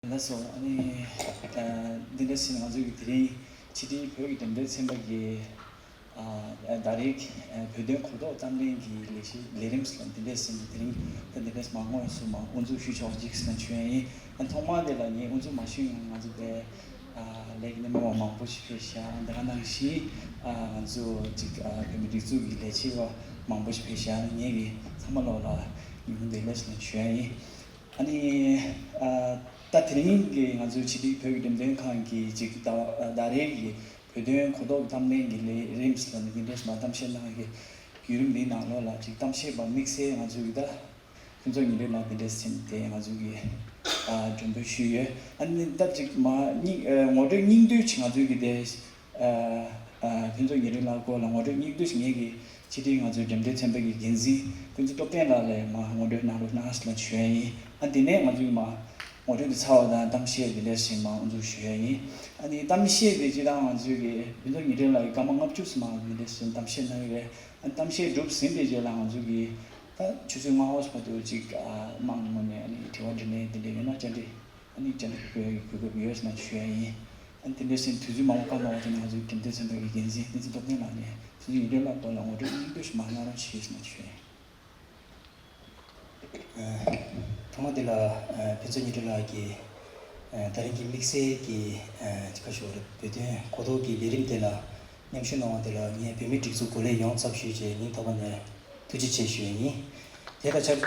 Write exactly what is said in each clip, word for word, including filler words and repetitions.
ལགས་སོ། ཨ་ནི་ཨ་འདི་འདྲ་ཞིག་ང་ཚོའི་གི་དེ་རིང་ཕྱི་དྲིལ་བོད་ཀྱི་འགྲེམས་སྟོན་ཚན་པ་གི་ཨ་ཨ་ད་རེས་ཨ་བོད་དོན་གོ་རྟོགས་གཏམ་གླེང་གི་ལས་གཞི་ལས་རིམ་ཞིག་ལ་འདི་འདྲ་ཞིག་དེ་རིང་ད་འདི་འདྲ་ཞིག་མ་དངོས་སུ་མ་དབུ་འཛུགས་ཞུས་ཆོག་ཅིག་ཟེར་ན་ཞུ་ཡ་ཡིན། ཨ་ཐོག་མར་དེ་ལ་ངས་དབུ་འཛུགས་མ་ཞུས་སྔོན་ང་ཚོ་དེ་ཨ་ལས་ཀྱི་སྣེ་མོ་བ་མང་པོ་ཞིག་ཕེབས་ཤག་དེ་ག་ནང་བཞིན་ཨ་ང་ཚོ་ཅིག་ཨ་བོད་མིའི་སྒྲིག་འཛུགས་ཀྱི་ལས་བྱེད་པ་མང་པོ་ཞིག་ཕེབས་ཤག་ངས་གི་ཚང་མ་ལོག་ལ་ཉི་ཧོང་བདེ་ལེགས་ཞེས་ཞུ་ཡ་ཡིན། ཨ་ནི་ཨ་ད་དེ་རིང་གི་ང་ཚོའི་ཕྱི་དྲིལ་བོད་ཀྱི་འགྲེམས་སྟོན་ཁང་གི་ཅིག་ཟླ་བ་ཟླ་རེའི་གི་བོད་དོན་གོ་རྟོགས་གཏམ་གླེང་གི་ལས་རིམ་ལ་ནི་འདི་འདྲས་མ་གཏམ་བཤད་གནང་གི་བརྒྱུད་རིམ་འདིའི་ནང་ལོགས་ལ་ཅིག་གཏམ་བཤད་པ་དམིགས་བསལ་ང་ཚོའི་གི་ད་ཕུན་ཚོགས་ཉི་སྒྲོན་ལགས་འདི་འདྲས་ཟིན་ཏེ་ང་ཚོའི་གི་ཨ་མགྲོན་འབོད་ཞུས་ཡོད། ཨ་ནི་ད་ཅིག་མ་སྙིང་ཨ་ངོ་སྤྲོད་སྙིང་བསྡུས་ཅིག་ང་ཚོའི་གི་དེ་ཨ་ཨ་ཕུན་ཚོགས་ཉི་སྒྲོན་ལགས་སྐོར་ལ་ངོ་སྤྲོད་སྙིང་བསྡུས་ཤིག་ངེད་ཀྱི་ཕྱི་དྲིལ་ང་ཚོའི་འགྲེམས་སྟོན་ཚན་པ་གི་འགན་འཛིན་ཕུན་ཚོགས་སྟོབས་ལྡན་ལགས་ལ་མར་ངོ་སྤྲོད་གནང་རོགས་གནང་ཞེས་ཞུ་ཡ་ཡིན། ཨ་འདི་ནས་ང་ཚོའི་མར་ངོ་སྤྲོད་འདི་ཚར་བ་དང་གཏམ་བཤད་འདི་འདྲ་ཞིག་མར་དབུ་འཛུགས་ཞུ་ཡ་ཡིན། ཨ་ནི་གཏམ་བཤད་འདི་སྤྱིར་བཏང་ང་ཚོའི་གི་ཕུན་ཚོགས་ཉི་སྒྲོན་ལགས་ཀྱིས་སྐར་མ་ལྔ་བཅུ་ཙམ་མར་འདི་འདྲ་ཞིག་གཏམ་བཤད་གནང་གི་རེད། ཨ་གཏམ་བཤད་གྲུབ་ཟིན་པའི་རྗེས་ལ་ང་ཚོའི་གི་ད་ཆུ་ཚོད་ལྔ་པ་བར་དུ་ཅིག་ཨ་དམངས་ངོས་ནས་ཨ་ནི་དྲི་བ་དྲིས་ལན་འདི་འདྲ་ཡོད་ན་བཅར་འདྲི། ཨ་ནི་བཅར་འདྲི་ཞུ་བའི་གོ་སྐབས་ཡོད་ཟེར་ན་ཞུ་ཡ་ཡིན། ཨ་ནི་དེ་འདྲ་ཟེར་དུས་ཚོད་མང་པོ་བཀག་གནང་བ་དེ་ནི་ང་ཚོའི་འགྲེམས་སྟོན་ཚན་པ་གི་འགན་འཛིན་བསྟན་འཛིན་སྟོབས་ལྡན་ལགས་ནས་ཕུན་ཚོགས་ཉི་སྒྲོན་ལགས་སྐོར་ལ་ངོ་སྤྲོད་སྙིང་བསྡུས་ཤིག་མར་གནང་རོགས་ཞེས་ཟེར་ན་ཞུ་ཡ་ཡིན། ཨ་ཐོག་མ་དེ་ལ་ཨ་ཕུན་ཚོགས་ཉི་སྒྲོན་ལགས་ཀྱིས་ཨ་ད་རིང་གི་དམིགས་བསལ་གྱི་ཨ་ཁ་ཤོར་བོད་དོན་གོ་རྟོགས་ཀྱི་ལས་རིམ་དེ་ལ་མཉམ་ཞུགས་གནང་བ་དེ་ལ་ངས་བོད་མིའི་སྒྲིག་འཛུགས་གོ་ལའི་ཡོངས་ཚབ་ཞུས་བྱས་སྙིང་ཐག་པ་ནས་ཐུགས་རྗེ་ཆེ་ཞུ་ཡ་ཡིན། དེ་དང་ཆབས་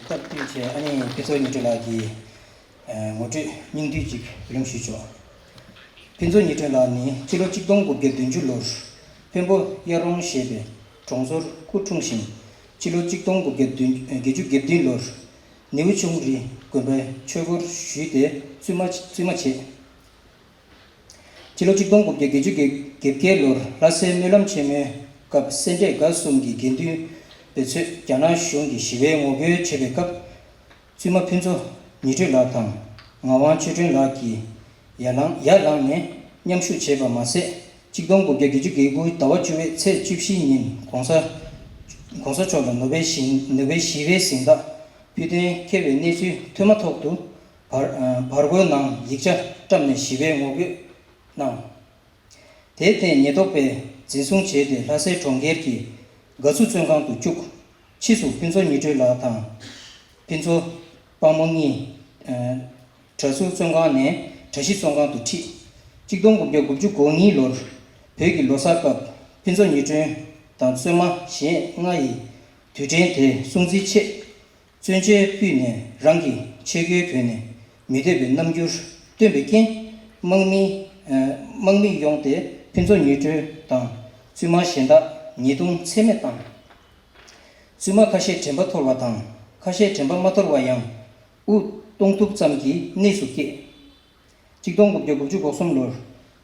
སྟབས་བསྟུན་བྱས་ཨ་ནི་ཕུན་ཚོགས་ཉི་སྒྲོན་ལགས་ཀྱིས། ངོ་སྤྲོད་སྙིང་བསྡུས་ཅིག་རིམ་ཞུས་ཆོག་ཕུན་ཚོགས་ཉི་སྒྲོན་ལགས་ནི་སྤྱི་ལོ་གཅིག་སྟོང་དགུ་བརྒྱ་བདུན་ཅུ་ལོར་འཕན་པོ་གཡའ་རོང་ཞེས་པའི་གྲོང་ཚོར་སྐུ་འཁྲུངས་ཤིང་། སྤྱི་ལོ་གཅིག་སྟོང་དགུ་བརྒྱ་བདུན་བརྒྱད་ཅུ་གྱ་བདུན་ལོར་ནེའུ་ཆུང་རི་དགོན་པའི་ཆོས་སྒོར་ཞུས་ཏེ་བཙུན་མ་བཙུན་མ་བྱས། སྤྱི་ལོ་གཅིག་སྟོང་དགུ་བརྒྱ་བརྒྱད་ཅུ་གྱ་བརྒྱད་ལོར་ལྷ་སའི་སྨོན་ལམ་ཆེན་མོའི་སྐབས་སེ་འབྲས་དགའ་གསུམ་གྱི་དགེ་འདུན་པའི་ཚོས་རྒྱ་ནག་གཞུང་གིས་ཞི་བའི་ངོ་རྒོལ་བྱེད་པའི་སྐབས། བཙུན་མ་ཕུན་ཚོགས་ཉི་སྒྲོན་ལགས་དང་ངག་དབང་ཆོས་སྒྲོན་ལགས་ཀྱིས་ཡར་ལངས་ཡར་ལངས་ནས་མཉམ་ཞུགས་བྱས་པ་མ་ཟད། གཅིག་སྟོང་དགུ་བརྒྱ་བརྒྱད་ཅུ་གྱ་དགུ་ཟླ་བ་བཅུ་པའི་ཚེས་བཅུ་བཞི་ཉིན་༸གོང་ས་༸གོང་ས་མཆོག་ལ་ནོ་བེལ་ཞི་ནོ་བེལ་ཞི་བའི་གཟེངས་རྟགས་ཕུལ་དོན་འཁེལ་བའི་གནས་ཚུལ་ཐོན་མ་ཐག་ཏུ་བར་བར་སྐོར་ནང་ཡིག་ཆ་བཀྲམ་ནས་ཞི་བའི་ངོ་རྒོལ་གནང་། དེར་བརྟེན་ཉེན་རྟོག་པས་འཛིན་བཟུང་བྱས་ཏེ་ལྷ་སའི་གྲོང་ཁྱེར་གྱི་དགའ་ཚུ་བཙོན་ཁང་དུ་བཅུག་ཕྱིས་སུ་ཕུན་ཚོགས་ཉི་སྒྲོན་ལགས་དང་། ཕུན་ཚོགས་དཔལ་མོ་གཉིས། གྲྭ་ཚུ་བཙོན་ཁང་ནས་གྲྭ་བཞི་བཙོན་ཁང་དུ་ཁྲིད། གཅིག་སྟོང་དགུ་བརྒྱ་དགུ་བཅུ་གོ་གཉིས་ལོར་བོད་ཀྱི་ལོ་གསར་སྐབས་ཕུན་ཚོགས་ཉི་སྒྲོན་དང་བཙོན་མ་གཞན་ལྔ་ཡི་དུས་དྲན་དེ་སྲུང་བརྩིའི་ཆེད། བཙོན་ཆས་ཕུད་ནས་རང་གི་ཆས་གོས་གྱོན་ནས་མི་སྡོད་པའི་རྣམ་འགྱུར་སྟོན་པའི་རྐྱེན། དམག་མི་དམག་མི་ཡོང་སྟེ་ཕུན་ཚོགས་ཉི་སྒྲོན་དང་བཙུན་མ་གཞན་དག་ཉེས་རྡུང་ཚད་མེད་བཏང་། བཙུན་མ་ཁ་ཤས་དྲན་པ་འཐོར་བ་དང་ཁ་ཤས་དྲན་པ་མ་འཐོར་བ་ཡང་དབུགས་གཏོང་ཐུབ་ཙམ་གྱི་གནས་སུ་སྐྱེས། གཅིག་སྟོང་དགུ་བརྒྱ་དགུ་བཅུ་གོ་གསུམ་ལོར་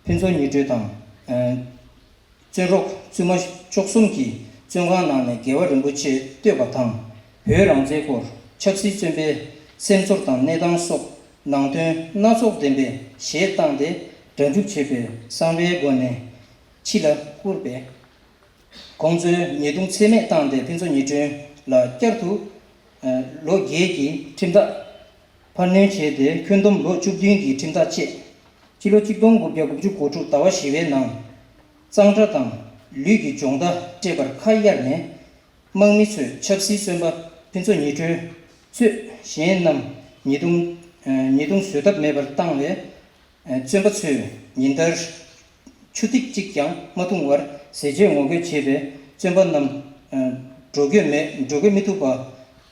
ཕུན་ཚོགས་ཉི་སྒྲོན་དང་། བཙོན་རོགས་བཙུན་མ་བཅུ་གསུམ་གྱིས་བཙོན་ཁང་ནང་ནས་རྒྱལ་བ་རིན་པོ་ཆེ་བསྟོད་པ་དང་། བོད་རང་བཙན་སྐོར་ཆབ་སྲིད་བཙོན་པའི་སེམས་ཚོར་དང་གནས་སྟངས་སོགས་ནང་དོན་སྣ་ཚོགས་ལྡན་པའི་གཞས་བཏང་སྟེ་སྒྲ་འཇུག་བྱེད་པའི་གསང་བའི་སྒོ་ནས་ཕྱི་ལ་བསྐུར་བས། ཁོང་ཚོས་ཉེས་རྡུང་ཚད་མེད་བཏང་སྟེ་ཕུན་ཚོགས་ཉི་སྒྲོན་ལ་བསྐྱར་དུ་ལོ་བརྒྱད་ཀྱི་ཁྲིམས་ཐག་འཕར་སྣོན་བྱས་ཏེ་ཁྱོན་བསྡོམས་ལོ་བཅུ་བདུན་གྱི་ཁྲིམས་ཐག་བཅད། སྤྱི་ལོ་གཅིག་སྟོང་དགུ་བརྒྱ་དགུ་བཅུ་གོ་དྲུག་ཟླ་བ་བཞི་པའི་ནང་གཙང་སྦྲ་དང་ལུས་ཀྱི་སྦྱོང་བརྡར་སྤྲད་པར་ཁ་གཡར་ནས། དམག་མི་ཚོས་ཆབ་སྲིད་བཙོན་པ་ཕུན་ཚོགས་ཉི་སྒྲོན་གཙོས་གཞན་རྣམས་ཉེས་རྡུང་ཉེས་རྡུང་བཟོད་ཐབས་མེད་པར་བཏང་བས། བཙོན་པ་ཚོས་ཉིན་ལྟར་ཆུ་ཐིགས་གཅིག་ཀྱང་མ་འཐུང་བར་ཟས་བཅད་ངོ་རྒོལ་བྱས་པས། བཙོན་པ་རྣམས་འགྲོ་སྐྱོད་མེད་འགྲོ་སྐྱོད་མི་ཐུབ་པ།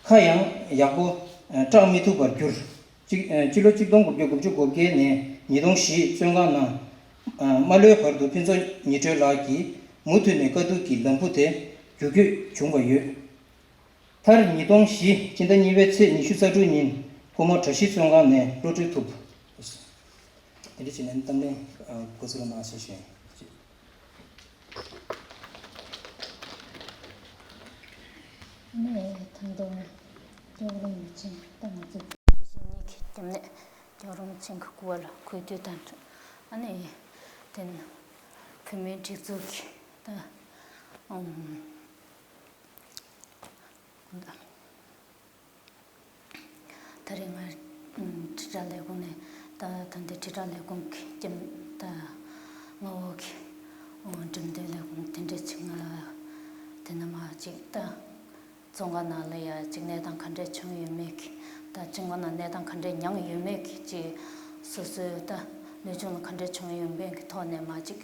ཁ་ཡང་ཡག་པོ་བཀྲག་མི་ཐུབ་པར་གྱུར། གཅིག་སྤྱི་ལོ་གཅིག་སྟོང་དགུ་བརྒྱ་དགུ་བཅུ་གོ་བརྒྱད་ནས་ཉིས་སྟོང་བཞི་བཙོན་ཁང་ནང་མ་ལུས་བར་དུ་ཕུན་ཚོགས་ཉི་སྒྲོན་ལགས་ཀྱིས་མུ་མཐུད་ནས་དཀའ་སྡུག་གི་ལམ་བུ་དེ་བརྒྱུད་སྐྱོད་བྱུང་བ་ཡོད། མཐར་ཉིས་སྟོང་བཞི་སྤྱི་ཟླ་གཉིས་པའི་ཚེས་ཉི་ཤུ་རྩ་དྲུག་ཉིན་ཕོ་མོ་གྲྭ་བཞི་བཙོན་ཁང་ནས་གློད་གྲོལ་ཐུབ། དེ་འདྲ་བྱས་ནས་གཏམ་གླེང་འགོ་ཚུགས་རོགས་གནང་ཞེས་ཞུ། ནས་ད་དུང་སྐྱབས་རོམ་ཆེན་ད་ང་ཚོ་ཤེས་ཉིད་ཀྱི་སྐྱབས་གནས་སྐྱབས་རོམ་ཆེན་གྱི་སྐུ་པར་གུས་འདུད་དང་། ཨ་ནི་དེ་ནི་བོད་མིའི་སྒྲིག་འཛུགས་ཀྱི་ད་ཨམ། ད་རེས་ང་ཁྲི་ཕྲག་ལས་ཁུངས་ནས་ ད་ད་འདི་དྲིལ་བསྒྲགས་ལས་ཁུངས་ཀྱི་ཀྱི་ད་མངའ་འོག་གི་འགྲེམས་སྟོན་ལས་ཁུངས་དེ་འདྲ་ཅིག་ང་དེ་ན་མ་ཅིག་ད་བཙོན་ཁང་ནང་ལ་ཡ་ཅིག་གནས་སྟངས་ག་འདྲ་བྱུང་ཡོད་མེད་ཀྱི། ད་བཙོན་ཁང་ནང་གནས་སྟངས་ག་འདྲ་མྱངས་ཡོད་མེད་ཀྱི་ཅིག་སོ་སོའི་ད་ལུས་སྦྱོང་ལ་ག་འདྲ་བྱུང་ཡོད་མེད་ཀྱི་ཐོག་ནས་མ་ཅིག་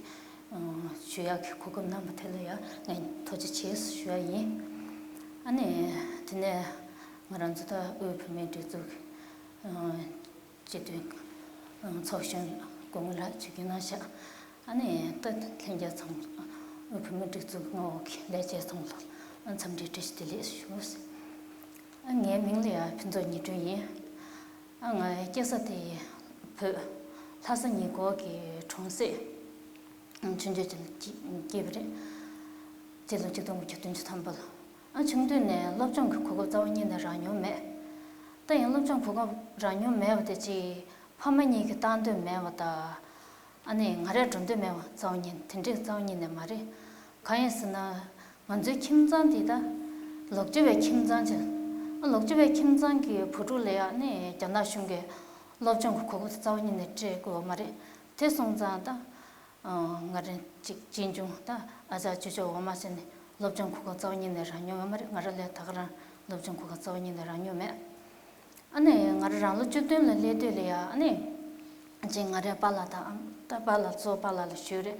ཞུ་ཡག་གི་གོ་སྐབས་གནང་བ་དེ་ལ་ཡ་ངས་ཐུགས་རྗེ་ཆེ་ཞུ་ཡ་ཡིན། ཨ་ནི་དེ་ནས་ང་རང་ཚོ་ད་དབུས་བོད་མིའི་སྒྲིག་འཛུགས་སྤྱི་འཐུས་ཚོགས་གཞོན་སྐུ་ངོ་ལགས་ཆིབས་བསྒྱུར་གནང་ཤག་ཨ་ནི་ད་ལྷན་རྒྱས་ཚང་མ་བོད་མིའི་སྒྲིག་འཛུགས་མངའ་འོག་གི་ལས་བྱེད་ཚང་མ་ལ་འཚམས་འདྲི་བཀྲ་ཤིས་བདེ་ལེགས་ཞུ། ཨ་ངའི་མིང་ལ་ཡ་ཕུན་ཚོགས་ཉི་སྒྲོན་ཡིན། ཨ་ང་སྐྱེས་ས་དེ་བོད་ལྷ་ས་ཉེ་འཁོར་གྱི་གྲོང་གསེབ་ཆུང་ཆུང་ཅིག་སྐྱེས་པ་རེད། སྤྱི་ལོ་ཆིག་སྟོང་དགུ་བརྒྱ་བདུན་ཅུ་ཐམ་པ་ལ། ཨ་ཆུང་དུས་ནས་སློབ་སྦྱོང་གི་གོ་སྐབས་རྩ་བ་ཉིད་ནས་རག་མྱོང་མེད། ད་ཡང་སློབ་སྦྱོང་གོ་སྐབས་རག་མྱོང་མེད་པ་དེ་ཅིག་ཕ་མ་གཉིས་ཀྱིས་བཏང་འདོད་མེད་པ་དང་། ཨ་ནི་ང་རས་འགྲོ་འདོད་མེད་པ་རྩ་བ་ཉིད་དེ་འདྲས་རྩ་བ་ཉིད་ནས་མ་རེད། གང་ཡིན་ཟེར་ན། ང་ཚོའི་ཁྱིམ་ཚང་འདི་ད་ལོག་སྤྱོད་པའི་ཁྱིམ་ཚང་ཅིག་ཨ་ལོག་སྤྱོད་པའི་ཁྱིམ་ཚང་གི་བུ་ཕྲུག་ལ་ཡང་ནི་རྒྱ་ནག་གཞུང་གིས་སློབ་སྦྱོང་གི་གོ་སྐབས་རྩ་བ་ཉིད་ནས་སྤྲད་དགོས་པ་མ་རེད། དེ་སོང་ཙང་ད་ང་རང་ཅིག་གཅེན་གཅུང་ད་ཨ་ཅག་ཅོ་ཅོ་འོ་མ་ཟེར་ནས་སློབ་སྦྱོང་གོ་སྐབས་རྩ་བ་ཉིད་ནས་རག་མྱོང་ཡོད་མ་རེད། ང་རང་ལས་ད་ག་རང་སློབ་སྦྱོང་གོ་སྐབས་རྩ་བ་ཉིད་ནས་རག་མྱོང་མེད། ཨ་ནི་ང་རང་རང་ལོ་བཅུ་བདུན་ལ་སླེབས་དུས་ལ་ཡ་ཨ་ནི་ཅིག་ང་རའི་པཱ་ལགས་དང་ཨ་ད་པཱ་ལགས་གཙོ་བོ་པཱ་ལགས་ལ་ཞུས་རེད།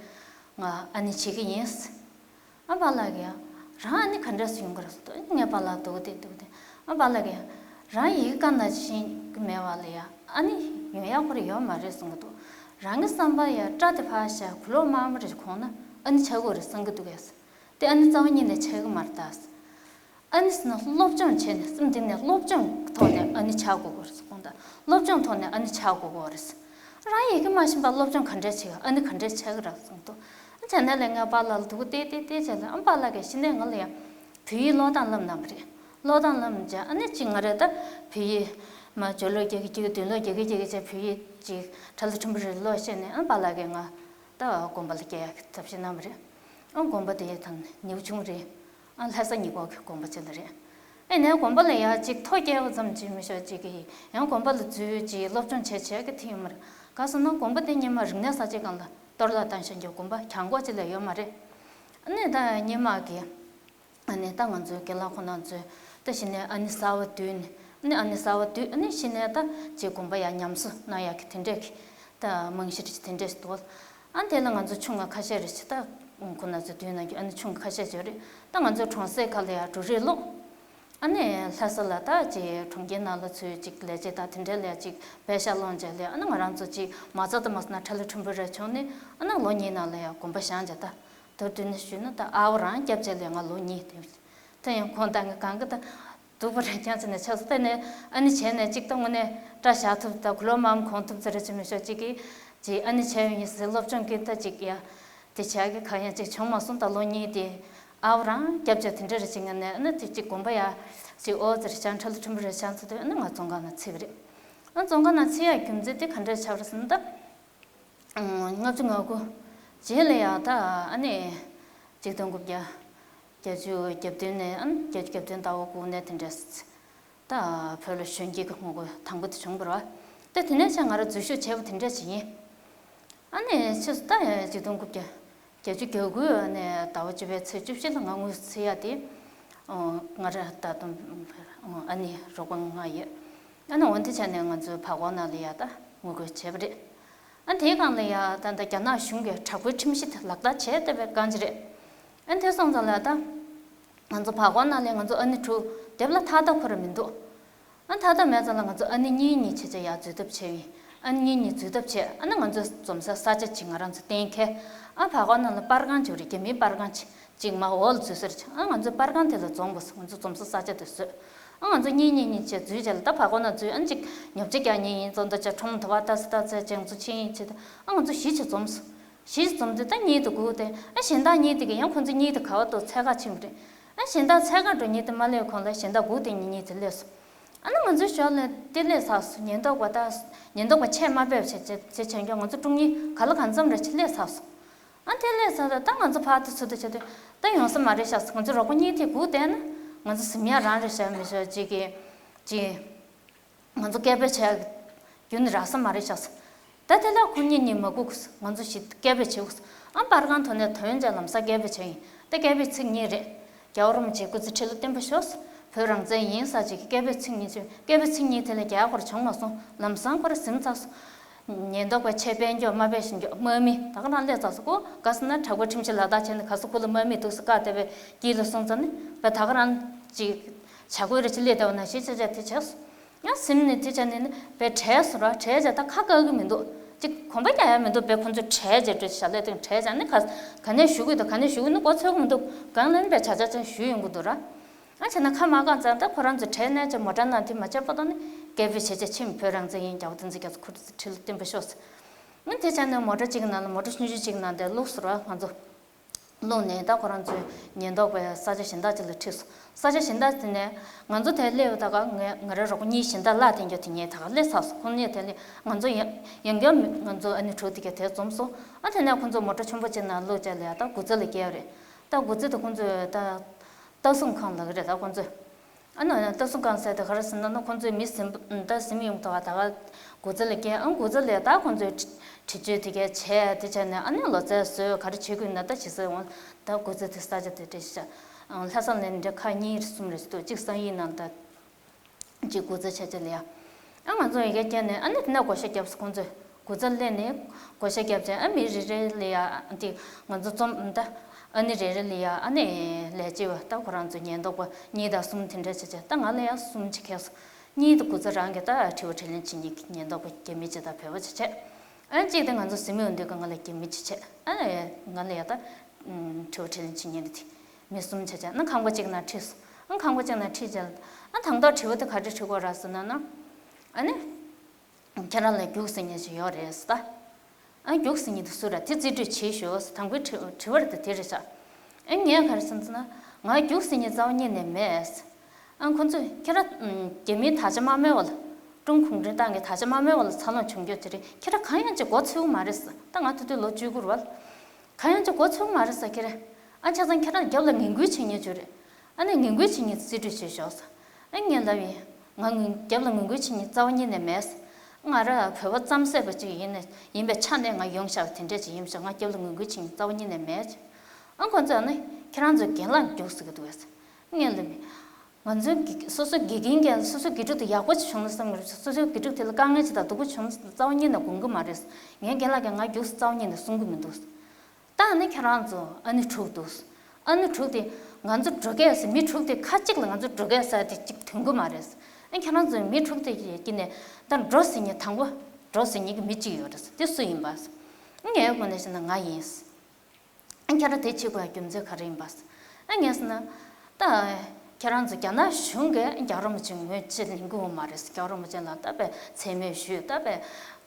ང་ཨ་ནི་བྱེད་ཀྱི་ཡིན། ཨ་པཱ་ལགས་ཀྱིས་རང་ཨ་ནི་ག་འདྲས་སེ་ཡོང་གི་རེད་ཟེར་དུས། ཨ་ནི་ངའི་པཱ་ལགས་སྡུག་སྟེ་སྡུག་སྟེ། ཨ་པཱ་ལགས་ཀྱིས་རང་ཡི་གེ་དཀར་ནག་ཤེས་ཀྱི་མེད་པ་ལ་ཡ་ཨ་ནི་ཡོང་ཡག་ཁོ་རང་ཡོད་མ་རེད་གསུང་གི་འདུག་རང་གི་བསམ་པ་ཡ་སྐྲ་དེ་ཕར་བཞག་གུ་ལོག་དམར་མོ་རེ་གོན་ན་ཨ་ནི་ཆགས་ཀྱི་ཡོད་རེད་བསམ་གྱི་འདུག་གས། དེ་ཨ་ནི་རྩ་བ་ཉིད་ནས་ཆགས་ཀྱི་མ་རེད་ད། ཨ་ནི་ཟེར་ན་སློབ་སྦྱོང་བྱས་ནས་སེམས་གཏིང་ནས་སློབ་སྦྱོང་གི་ཐོག་ནས་ཨ་ནི་ཆགས་དགོས་ཀྱི་རེད་ཟེར་གོང་ད། སློབ་སྦྱོང་ཐོག་ནས་ཨ་ནི་ཆགས་དགོས་ཀྱི་རེད། རང་ཡི་གེ་མ་ཤེས་པར་སློབ་སྦྱོང་ག་འདྲས་བྱེད་ཨ་ནི་ག་འདྲས་བྱེད་ཀྱི་རེད་གསུངས་འདུག་ཨ་བྱས་ནས་ལས་ངའི་པཱ་ལགས་ལ་སྡུག་སྟེ་སྟེ་སྟེ་བྱས་ལ་ཨ་པཱ་ལགས་ཀྱིས་གཞི་ནས་ང་ལ་ཡང་བོད་ཡིག་ཀློག་སྟངས་བསླབས་གནང་བ་རེད། ཀློག་སྟངས་བསླབས་ནས་བྱས་ཨ་ནི་གཅིག་ང་རས་ད་བོད་ཡིག་མ་སྦྱོར་ཀློག་རྒྱག་གི་རྒྱག་གི་མདུན་ཀློག་རྒྱག་གི་རྒྱག་གི་བྱས་བོད་ཡིག་ཅིག་ཁྲ་ལ་ཕྲན་བུ་རེ་ཀློག་ཤེས་ནས་ཨ་པཱ་ལགས་ཀྱིས་ང་ད་དགོན་པ་ལ་སྐྱེལ་ཡག་གི་ཐབས་ཤེས་གནང་བ་རེད། ཨ་དགོན་པ་དེ་ཡི་དང་ནེའུ་ཆུང་རེད། ཨ་ལྷ་ས་ཉེ་འཁོར་གྱི་དགོན་པ་ཅིག་ལ་རེད། ཨེ་ནས་དགོན་པ་ལ་ཡ་ཅིག་ཐོ་བཀལ་བ་ཙམ་ཅིག་མི་ཤོག་ཅིག་གིས་ཡང་དགོན་པ་ལ་འཛུལ་ཅིག་སློབ་སྦྱོང་བྱས་བྱས་ཀྱི་ཐིག་ཡོད་མ་རེད། ག་ཟེར་ན་དགོན་པ་དེ་སྔོན་མ་རིག་གནས་གསར་བརྗེ་སྒང་ལ་གཏོར་བརླག་བཏང་བཞག་རྒྱུ་དགོན་པ་གྱང་གོག་ཅིག་ལས་ཡོད་མ་རེད། ཨ་ནས་ད་སྔོན་མ་གི་ཨ་ནས་ད་ང་ཚོའི་དགེ་ལགས་ཁོང་རྣམ་ཚོས་ད་གཞི་ནས་ཨ་ནི་གསར་བ་བསྡུས་ནས་ཨ་ནི་ཨ་ནི་གསར་བ་བསྡུས་ཨ་ནི་གཞི་ནས་ད་ཅིག་དགོན་པ་ཡ་ཉམས་གསོ་གནང་ཡག་གི་དེ་འདྲས་ཀྱི་ད་རྨང་གཞི་རེད་དེ་འདྲས་ཞིག་འདུག་ཨ་དེ་ལ་ང་ཚོ་ཆུང་བ་ཁ་ཤས་རེ་ཞིག་ད་ཁོང་རྣམ་ཚོ་བསྡུས་གནང་རྒྱུ་ཨ་ནི་ཆུང་བ་ཁ་ཤས་ཅིག་རེད། ད་ང་ཚོའི་གྲོང་གསེབ་ཁག་ལ་ཡ་འབྲུ་རིགས་སློང་། ཨ་ནི་ལྷ་ས་ལ་ད་ཅིག་གྲོང་ཁྱེར་ནང་ལ་ཚུར་ཅིག་ལས་བྱེད་དང་དེ་འདྲས་ལ་ཡ་ཅིག་པེ་ཤག་སློང་བྱས་ལས་ཨ་ནི་ང་རང་ཚོ་ཅིག་མ་རྩ་དང་མ་རྩ་ན་ཁྲ་ལོ་ཁྲིམས་དཔོན་རེ་བྱུང་ནས་ཨ་ནི་ལོ་གཉིས་ནང་ལ་ཡ་དགོན་པ་བཞེངས་བྱས་ད། མདོར་བསྡུས་ནས་ཞུས་ན་ད་ཨ་བོ་རང་སྐྱབས་རྗེ་ལས་ང་ལོ་གཉིས་དེ། ད་ཡང་ཁོང་ད་ང་གང་གི་ད་སྡུག་པོ་རེད་ཀྱང་ཟེར་ནས་ཆགས་སོང་། ད་ནས་ཨ་ནི་བྱས་ནས་ཅིག་ད་དངོས་གནས་སྐྲ་བཞར་ཐུབ་ད་གུ་ལོ་མམ་གོན་ཐུབ་ཟེར་རེ་ཅིག་མི་ཤོག་ཅིག་གིས་ཅིག་ཨ་ནི་བྱས་ཡོང་ཡིན་ཟེར་སློབ་སྦྱོང་གི་ད་ཅིག་ཡ་དེ་བྱ་གི་གང་ཡང་ཅིག་བྱུང་མ་སོང་ད་ལོ་གཉིས་དེ། ཨ་བོ་རང་སྐྱབས་རྗེ་དེ་འདྲ་རེ་ཅིག་ངས་ནས་ཨ་ནི་དེ་ཅིག་དགོན་པ་ཡ་ཅིག་ཨོ་ཟེར་བྱང་ཁྲ་ལོ་ཁྲིམས་དཔོན་རེ་བྱང་ཚུལ་དུ་ཨ་ནི་ང་བཙོན་ཁང་ནང་ཚུད་པ་རེད། ཨ་བཙོན་ཁང་ནང་ཚུད་ཡ་རྒྱུ་མཚན་དེ་ག་འདྲ་ཆགས་རེད་ཟེར་ན་ད། ལྔ་བཅུ་ང་དགུ་རྗེས་ལ་ཡང་ད་ཨ་ནི་ཆིག་སྟོང་དགུ་བརྒྱ་བརྒྱད་ཅུ་གྱ་བདུན་ནས་ཨ་ནི་བརྒྱད་ཅུ་གྱ་བདུན་ཟླ་བ་དགུ་ནས་དེ་འདྲས་ད་བོད་ལ་གཞོན་སྐྱེས་ཀྱི་ངོ་རྒོལ་དང་པོ་དེ་བྱུང་བ་རེད་བ། ད་དེ་ནས་ཆ་ང་རང་འཛུལ་ཞུགས་བྱས་པ་དེ་འདྲས་ཅིག་ཡིན། ཨ་ནི་ཕྱིས་སུ་ད་ཡང་ཆིག་སྟོང་དགུ་བརྒྱ་བརྒྱད་ཅུ་གྱ་དགུ་ནས་ཟླ་བ་བཅུ་པའི་ཚེས་བཅུ་བཞི་ལ་ང་དངོས་སུ་ཚུད་ཡ་དེ་ང་རང་ད་དུང་ཨ་ནི་རོགས་པ་ང་ཡོད། ཨ་ནི་འོན་ཏེ་ཆ་ནས་ང་ཚོའི་བར་སྐོར་ནང་ལ་ཡ་ད་ངོ་རྒོལ་བྱས་པ་རེད། ཨ་དེའི་སྒང་ལ་ཡ་ད་ལྟ་རྒྱ་ནག་གཞུང་གིས་དྲག་པོའི་ཁྲིམས་གཞི་དེ་ལག་བསྟར་བྱས་བསྡད་པའི་སྒང་ཅིག་རེད། ཨ་དེ་སོང་ཙང་ལ་ད་ང་ཚོ་བར་སྐོར་ནང་ལ་ང་ཚོ་ཨ་ནི་དྲུག་སྡེབ་ལ་ཐག་ཐག་ཁོ་ར་མི་འདུག་ཨ་ཐག་ཐག་མེད་ཙང་ལ་ང་ཚོ་ཨ་ནི་གཉིས་གཉིས་བྱས་བྱས་ཡར་འཛུལ་ཐབས་བྱས་ཡིན། ཨ་ནི་གཉིས་གཉིས་འཛུལ་ཐབས་བྱས་ཨ་ནི་ང་ཚོ་འཛོམས་ས་ས་ཆ་ཅིག་ང་རང་ཚོ་གཏན་འཁེལ། ཨ་བར་སྐོར་ནང་ལ་པར་ཁང་ཅིག་རེད། རྒྱ་མིའི་པར་ཁང་ཅིག་ཅིག་མ་འོག་ལ་འཛུལ་ས་རེད། ཨ་ང་ཚོ་པར་ཁང་དེ་ལ་འཛོམས་དགོས། ང་ཚོ་འཛོམས་ས་ས་ཆ་དེ་བཟོས། ཨ་ང་ཚོ་གཉིས་གཉིས་གཉིས་བྱས་འཛུལ་བྱས་ལ་ད་བར་སྐོར་ནང་འཛུལ་ཨ་ཅིག་ཉོ་ཆ་རྒྱག་མཁན་ཡིན་ཙང་ད་ཆ་ཁྲོམ་དུ་བ་ལྟ་ས་ལྟ་ས་ཅང་ཚོ་ཕྱིན་ཡིན་ཆེད་དུ་ཨ་ང་ཚོ་བཞི་བྱས་འཛོམས་སོང་། བཞི་བྱས་འཛོམས་དུས་ད་གཉིས་དེ་སྒུག་དེ་ཨ་གཞན་དག་གཉིས་དེ་གི་ཡང་ཁོང་ཚོ་གཉིས་དེ་ག་བ་ཏོ་འཚོལ་ག་ཕྱིན་པ་རེད། ཨ་གཞན་དག་འཚོལ་ག་འགྲོ་མཁན་དེ་མ་སླེབས་གོང་ལ་གཞན་དག་སྒུག་དེ་གཉིས་གཉིས་དེ་སླེབས་སོང་། ཨ་ནི་ང་ཚོའི་ཞོར་ལ་དེ་སླེབས་ཚར་སོང་། ཉེན་རྟོག་པ་ད་ཉེན་རྟོག་པ་ཆས་མ་ཕེབས་བྱས་བྱས་བྱས་བྱས་ཀྱང་ང་ཚོ་དྲུག་གཉིས་ག་ལ་གང་འཚམ་རེ་ཆ་སླེབས་ཚར་སོང་། ཨ་དེ་སླེབས་ཚར་ད་ད་ང་ཚོ་ཕར་དུ་ཚུར་དུ་བྱས་དུས་ད་ཡོང་ས་མ་རེད་ཤག་ང་ཚོ་རོགས་པ་གཉིས་དེ་སྒུག་བསྡད་ན་ང་ཚོ་གཟིམ་ཡག་རང་རེད་ཤག་མི་ཤོག་ཅིག་གིས་ཅིག་ང་ཚོ་སྐད་འབོད་བྱས་རྒྱུ་ནི་རག་ས་མ་རེད་ཤག་ད་དེ་ལ་ཁོ་གཉིས་གཉིས་མ་སྒུག་ང་ཚོ་ཞིག་སྐད་འབོད་བྱེད་དགོས། ཨ་པར་ཁང་ཐོག་ནས་ཐོན་ཅིག་ལམ་སང་སྐད་འབོད་བྱས་ཡིན། ད་སྐད་འབོད་ཚིག་གཉིས་རེད། རྒྱལ་བ་རིན་པོ་ཆེ་སྐུ་ཚེ་ཁྲི་ལོ་བརྟན་པར་ཤོག་བོད་རང་བཙན་ཡིན་ཟེར་ཅིག་གི་སྐད་འབོད་ཚིག་གཉིས་བྱས། སྐད་འབོད་ཚིག་གཉིས་དེ་ལས་རྒྱག་དགོས་བྱུང་མ་སོང་། ལམ་སང་ཁོ་རང་ཟིན་ཚར་སོང་། ཉེན་རྟོག་པས་ཆེད་དཔལ་འབྱོར་དམའ་འབེབས་བྱེད་རྒྱུ་དམག་མི་ད་ག་རང་སླེབས་ཚར་སོང་། ཁོ་ག་ཟེར་ན་དྲག་པོའི་ཁྲིམས་གཞི་ལག་བསྟར་བྱས་ནས་ག་ས་ཁུལ་ལ་དམག་མི་འདུག་ཟེར་བཀའ་བསྡད་པའི་དཀྱིལ་ལ་སོང་ཙང་ནི་བས་ད་ག་རང་ཅིག་བྱ་དགོས་རེད་ཅེས་སླེབས་བསྡད་པ་ནང་བཞིན་ཆ་ཆ་དེ་བྱས་སོང་། ཡང་སེམས་ནས་དེ་བྱས་ནས་ནི་བས་བྲེལ་སོང་ར། བྲེལ་བྱས་ད་ཁ་བཀག་གི་མི་འདུག་ཅིག་གོམ་པ་རྒྱག་ཡ་མི་འདུག་བས་ཁོ་ཚོ་བྲེལ་བྱས་བྲེལ་བྱས་ལས་དེ་བྲེལ་བྱས་ནི་ག་ག་ནས་ཞུ་གི་འདུག་ག་ནས་ཞུ་གི་ནི་མགོ་ཚོད་གི་མི་འདུག་གང་ལ་ནི་བས་བྱ་བྱ་ཅང་ཞུ་ཡོང་གི་འདུག་ར། ཨ་བྱས་ན་ཁ་མ་བཀག་ཙང་ད་ཁོ་རང་ཚོ་བྲེལ་ནས་ཅིག་མོ་ཊ་ནང་དེ་མ་བྱས་པ་དང་ནི་སྐད་འབོད་བྱས་བྱས་ཕྱིན། བོད་རང་བཙན་ཡིན། རྒྱལ་བ་བསྟན་འཛིན་རྒྱ་མཚོ་སྐུ་ཚེ་ཁྲི་ལོ་བརྟན་པར་ཤོག་ཟེར། ཨ་དེ་བྱས་ནས་མོ་ཊ་གཅིག་གི་ནང་ལ་མོ་ཊ་ཆུང་ཆུང་གཅིག་ནང་དེ་བླུགས་སོང་ར། ང་ཚོ་བླུགས་ནས་ད་ཁོ་རང་ཚོའི་ཉེན་རྟོག་པའི་ས་ཆ་གཞན་དག་ཅིག་ལ་ཁྲིད་སོང་། ས་ཆ་གཞན་དག་དེ་ནས་ང་ཚོ་དེར་སླེབས་ཡོད། ད་ག་ང་ང་རའི་རོགས་པ་གཉིས་གཞན་དག་གླ་འཐེན་རྒྱུ་དེ་ངས་ད་ག་སླེབས་ཚར་སོང་། ཁོང་གཉིས་དེ་ལས་ང་ཚོ་ཡང་ཡང་བསྐྱར་ང་ཚོ་ཨ་ནི་དྲུག་དེ་ག་དེར་འཛོམས་སོང་། ཨ་དེ་ནས་ཁོང་ཚོ་མོ་ཊ་ཆེན་པོ་གཅིག་ནང་བླུགས་བྱས་ལ་ཡ་ད་དགུ་རྩེ་ལ་བསྐྱལ་རེད། ད་དགུ་རྩེ་དེ་ཁོང་ཚོས་ད་ལྟ་སྲུང་ཁང་ལབ་ཀྱི་རེད་ད་ཁོང་ཚོས། ཨ་ནི་ལྟ་སྲུང་ཁང་ཟེར་དེ་ག་རེ་ཟེར་ན་ན་ཁོང་ཚོས་མི་ཟིན་པ་ད་ཟིན་ཡོང་ཐོག་ད་ག་དགུ་རྩེ་ལ་བསྐྱལ། ཨ་དགུ་རྩེ་ལ་ད་ཁོང་ཚོས་འདྲི་གཅོད་དེ་ག་བྱས་དེ་བྱས་ནས་ཨ་ནི་ལོ་ཙཱ་བཟོས་ག་རེ་བྱེད་དགོས་ན་ད་བྱེད་སྲིད་འོང་། ད་དགུ་རྩེ་དེ་ས་ཆ་དེ་འདྲ་ཞིག་ལྷ་ས་ནས་འདྲ་ཁག་གཉིས་གསུམ་རེ་ཟེར་འདུག་གཅིག་བསམ་ཡས་ནང་ད། ཅིག་སྒོ་རྩིས་བྱས་བྱས་ལ་ཡ། ཨ་ང་ཚོ་ཡི་གེ་བསྐྱལ་ནས་ཨ་ནི་དེ་ནས་བགོ་བཤའ་བརྒྱབ་སོང་། ཁོང་ཚོས་སྒོ་རྩིས་ལེན་ནས་བགོ་བཤའ་བརྒྱབ་བྱས་ཨ་མི་རེ་རེ་ལ་ཡ་དེ་ང་ཚོ་འཛོམས་ད་ཨ་ནི་རེ་རེ་ལ་ཡ་ཨ་ནི་ལས་བྱེད་པ་ད་ཁོ་རང་ཚོ་ཉེན་རྟོག་པ་གཉིས་དང་གསུམ་དེ་འདྲ་བྱས་བྱས་ད་ང་ལ་ཡ་གསུམ་ཅིག་ཁེལ་སོང་། གཉིས་དེ་སྒོ་རྩིས་རང་གི་ད་དྲི་བ་དྲིས་ལན་བྱེད་མཁན་གྱི་ཉེན་རྟོག་པ་རྒྱ་མི་ཅིག་དང་བོད་པ་ཅིག་བྱས། ཨ་གཅིག་དེ་ང་ཚོ་ཟིན་མི་འོང་དུས་ཀ་ང་ལ་རྒྱ་མི་ཅིག་བྱས། ཨ་ང་ལ་ཡ་ད་དྲི་བ་དྲིས་ལན་བྱེད་མཁན་དེ་མི་གསུམ་བྱས་བྱས་ཨ་ཁང་པ་གཅིག་ནང་ཁྲིད་སོང་། ཨ་ཁང་པ་གཅིག་ནང་ཁྲིད་བྱས་ཨ་དང་ཐོག་དྲི་བ་དེ་ག་རེ་དྲི་དགོས་རེད་ཟེར་ན་ན། ཨ་ནི། ཁྱེད་རང་ལ་རྒྱུགས་ཟེར་མཁན་ཞིག་ཡོད་རེད་ཟེར་ད། ཨ་རྒྱུགས་ཟེར་མཁན་དེ་སུ་རེད་དེ་རྩིས་སྤྲོད་བྱེད་ཤོག་ཟེར་དང་པོའི་དྲི་དྲི་བ་རེད་དེ་དེ་རེད་ཤག་ཨ་ངས་ག་རེ་ཟེར་ན་ང་རྒྱུགས་ཟེར་མཁན་རྩ་བ་ཉིད་ནས་མེད་ཟེར། ཨ་ཁོང་ཚོས་ཁྱེད་རང་རྒྱ་མིའི་དར་ཆ་དམར་མོའི་འོག་ལ་ཀྲུང་གུང་ཁྲན་ཏང་གི་དར་ཆ་དམར་མོའི་འོག་ལ་འཚར་ལོངས་བྱུང་རྒྱུ་དེ་རེད། ཁྱེད་རང་གང་ཡང་ཅིག་མགོ་ཚོས་ཀྱི་མ་རེད་ཟེར། ད་ང་དེ་དུས་ལོ་བཅུ་དགུ་རེད་བ། གང་ཡང་ཅིག་མགོ་ཚོས་ཀྱི་མ་རེད་ཟེར་ཁྱེད་རང་། ཨ་ཆ་ཚང་ཁྱེད་རང་རྒྱབ་ལ་ངན་སྐུལ་བྱེད་མཁན་ཅིག་རེད། ཨ་ནི་ངན་སྐུལ་བྱེད་མཁན་རྩིས་སྤྲོད་བྱེད་ཤོག་ཟེར། ཨ་ངས་ལབ་ཡིན། ང་ངན་རྒྱབ་ལ་ངན་སྐུལ་བྱེད་མཁན་རྩ་བ་ཉིད་ནས་མེད་ཟེར། ང་ར་བོད་པ་རྩམ་ཟས་པ་ཅིག་ཡིན་ནས་ཡིན་པའི་ཆ་ནས་ང་ཡོང་བཞག་པ་དེ་འདྲས་ཅིག་ཡིན་ཤག་ང་རྒྱབ་ལ་ངན་སྐུལ་བྱེད་མཁན་རྩ་བ་ཉིད་ནས་མེད་ཟེར། ཨ་ཁོང་ཚོས་ཨ་ནི་ཁྱེད་རང་ཚོའི་རྒན་ལགས་རྒྱུགས་ཟེར་གི་འདུག་ཟེར། ངས་ལབ་ཡིན། ང་ཚོའི་དགེ་སོ་སོའི་དགེ་རྒན་གྱིས་སོ་སོའི་དགེ་ཕྲུག་དེ་ཡག་པོ་ཅིག་བྱུང་ན་བསམ་གྱི་རེད། སོ་སོའི་དགེ་ཕྲུག་དེ་ལ་དཀའ་ངལ་ཅིག་དང་སྡུག་པོ་བྱུང་ན་རྩ་བ་ཉིད་ནས་དགོངས་ཀྱི་མ་རེད། ངའི་རྒན་ལགས་ཀྱིས་ང་རྒྱུགས་རྩ་བ་ཉིད་ནས་གསུང་གི་མི་འདུག་ད་ཨ་ནི་ཁྱེད་རང་ཚོ་ཨ་ནི་དྲུག་འདུག་ཨ་ནི་དྲུག་དེ་ང་ཚོ་འགྲོ་སྐད་ཟེར་མི་དྲུག་དེ་ཁ་གཅིག་ལ་ང་ཚོ་འགྲོ་སྐད་ཟེར་དེ་གཅིག་ཐོན་གྱི་མ་རེད། ཨ་ཁྱེད་རང་ཚོ་མི་དྲུག་དེ་ཡི་དཀྱིལ་ནས་ད་འགྲོ་ཟེར་མཁན་དང་པོ་འགྲོ་ཟེར་མཁན་གྱི་མི་གཅིག་ཡོད་རེད། དེ་སུ་ཡིན་པ། ངའི་ངོས་ནས་བཤད་ན་ང་ཡིན། ཁྱེད་རང་དེ་བྱེད་དགོས་རྒྱུ་མཚན་ག་རེ་ཡིན་པ། ཨ་ངས་ཟེར་ན། ད། ཁྱེད་རང་ཚོ་རྒྱ་ནག་གཞུང་གིས་རྒྱལ་བ་རིན་པོ་ཆེ་ངོས་ཕྱིར་ལེན་གྱི་ཡོད་མ་རེད། རྒྱལ་བ་རིན་པོ་ཆེ་ལ་ད་པའི་མཚན་སྨད་ཞུས། ད་པའི་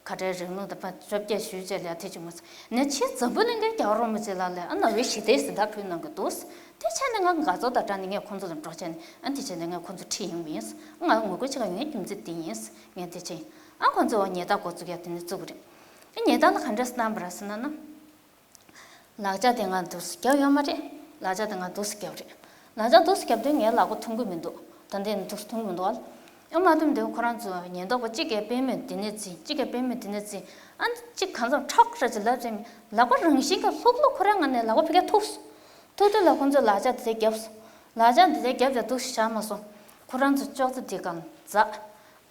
ཁ་བྲལ་རིང་ལུགས་ད་པའི་བཅོ་བརྒྱད་ཞུས་བྱས་ལ་དེ་བྱུང་མ་སོང་། ནས་ཕྱིས་འཛམ་བུ་གླིང་གིས་རྒྱལ་བ་རིན་པོ་ཆེ་ལ་ལས་ཨ་ནོ་བེལ་ཞི་བདེའི་གཟེངས་རྟགས་ཕུལ་གནང་གི་འདུག་དེ་བྱས་ནས་ང་དགའ་ཚོར་དང་སྦྲགས་ནས་ངས་ཁོང་ཚོ་ལ་འགྲོགས་བྱས་ནས་ཨ་དེ་བྱས་ནས་ངས་ཁོང་ཚོ་ཁྲིད་ཡོང་གི་ཡིན། ང་ངོ་རྒོལ་བྱེད་ག་ཡོང་རྒྱུ་མཚན་དེ་ཡིན། ངས་དེ་བྱས། ཨ་ཁོང་ཚོ་ཉེས་རྡུང་འགོ་བཙུགས་ཡ་དེ་ནས་བཙུགས་གི་རེད། ཨ་ཉེས་རྡུང་ལ་ག་འདྲས་བཏང་བ་རེད་ཟེར་ན་ན། ལག་ཆ་དེ་ང་འདུག་སེ་བརྒྱབ་ཡོད་མ་རེད། ལག་ཆ་དེ་ང་འདུག་སེ་བརྒྱབ་རེད། ལག་ཆ་འདུག་སེ་བརྒྱབ་དུས་ངའི་ལག་པ་ཐོན་གི་མི་འདུག་ད་ལྟའི་ནས་འདུག་སེ་ཐོན་གི་མི་འདུག་ཨ། ཨ་མ་ཐོན་དུས་ཁོ་རང་ཚོ་ཉེན་རྟོག་པ་གཅིག་གིས་པུས་མོ་འདི་ནས་བཙིར། གཅིག་གིས་པུས་མོ་འདི་ནས་བཙིར། ཨ་གཅིག་གང་འཚམ་ཁྲག་ཁྲག་ཅིག་ལབ་ཙམ་ལག་པ་རང་བཞིན་གྱིས་ལྷུག་ལྷུག་ཁོ་རང་ང་ནས་ལག་པ་ཕ་གིར་ཐུག་སོང་། ཐུག་དུས་ལ་ཁོ་ཚོས་ལག་ཆ་དེ་བརྒྱབ་སོང་། ལག་ཆ་འདི་དེ་བརྒྱབ་ཡ་འདུག་སེ་བཞག་མ་སོང་། ཁོ་རང་ཚོ་ཅོག་ཙེ་དེ་སྒང་འཛེགས།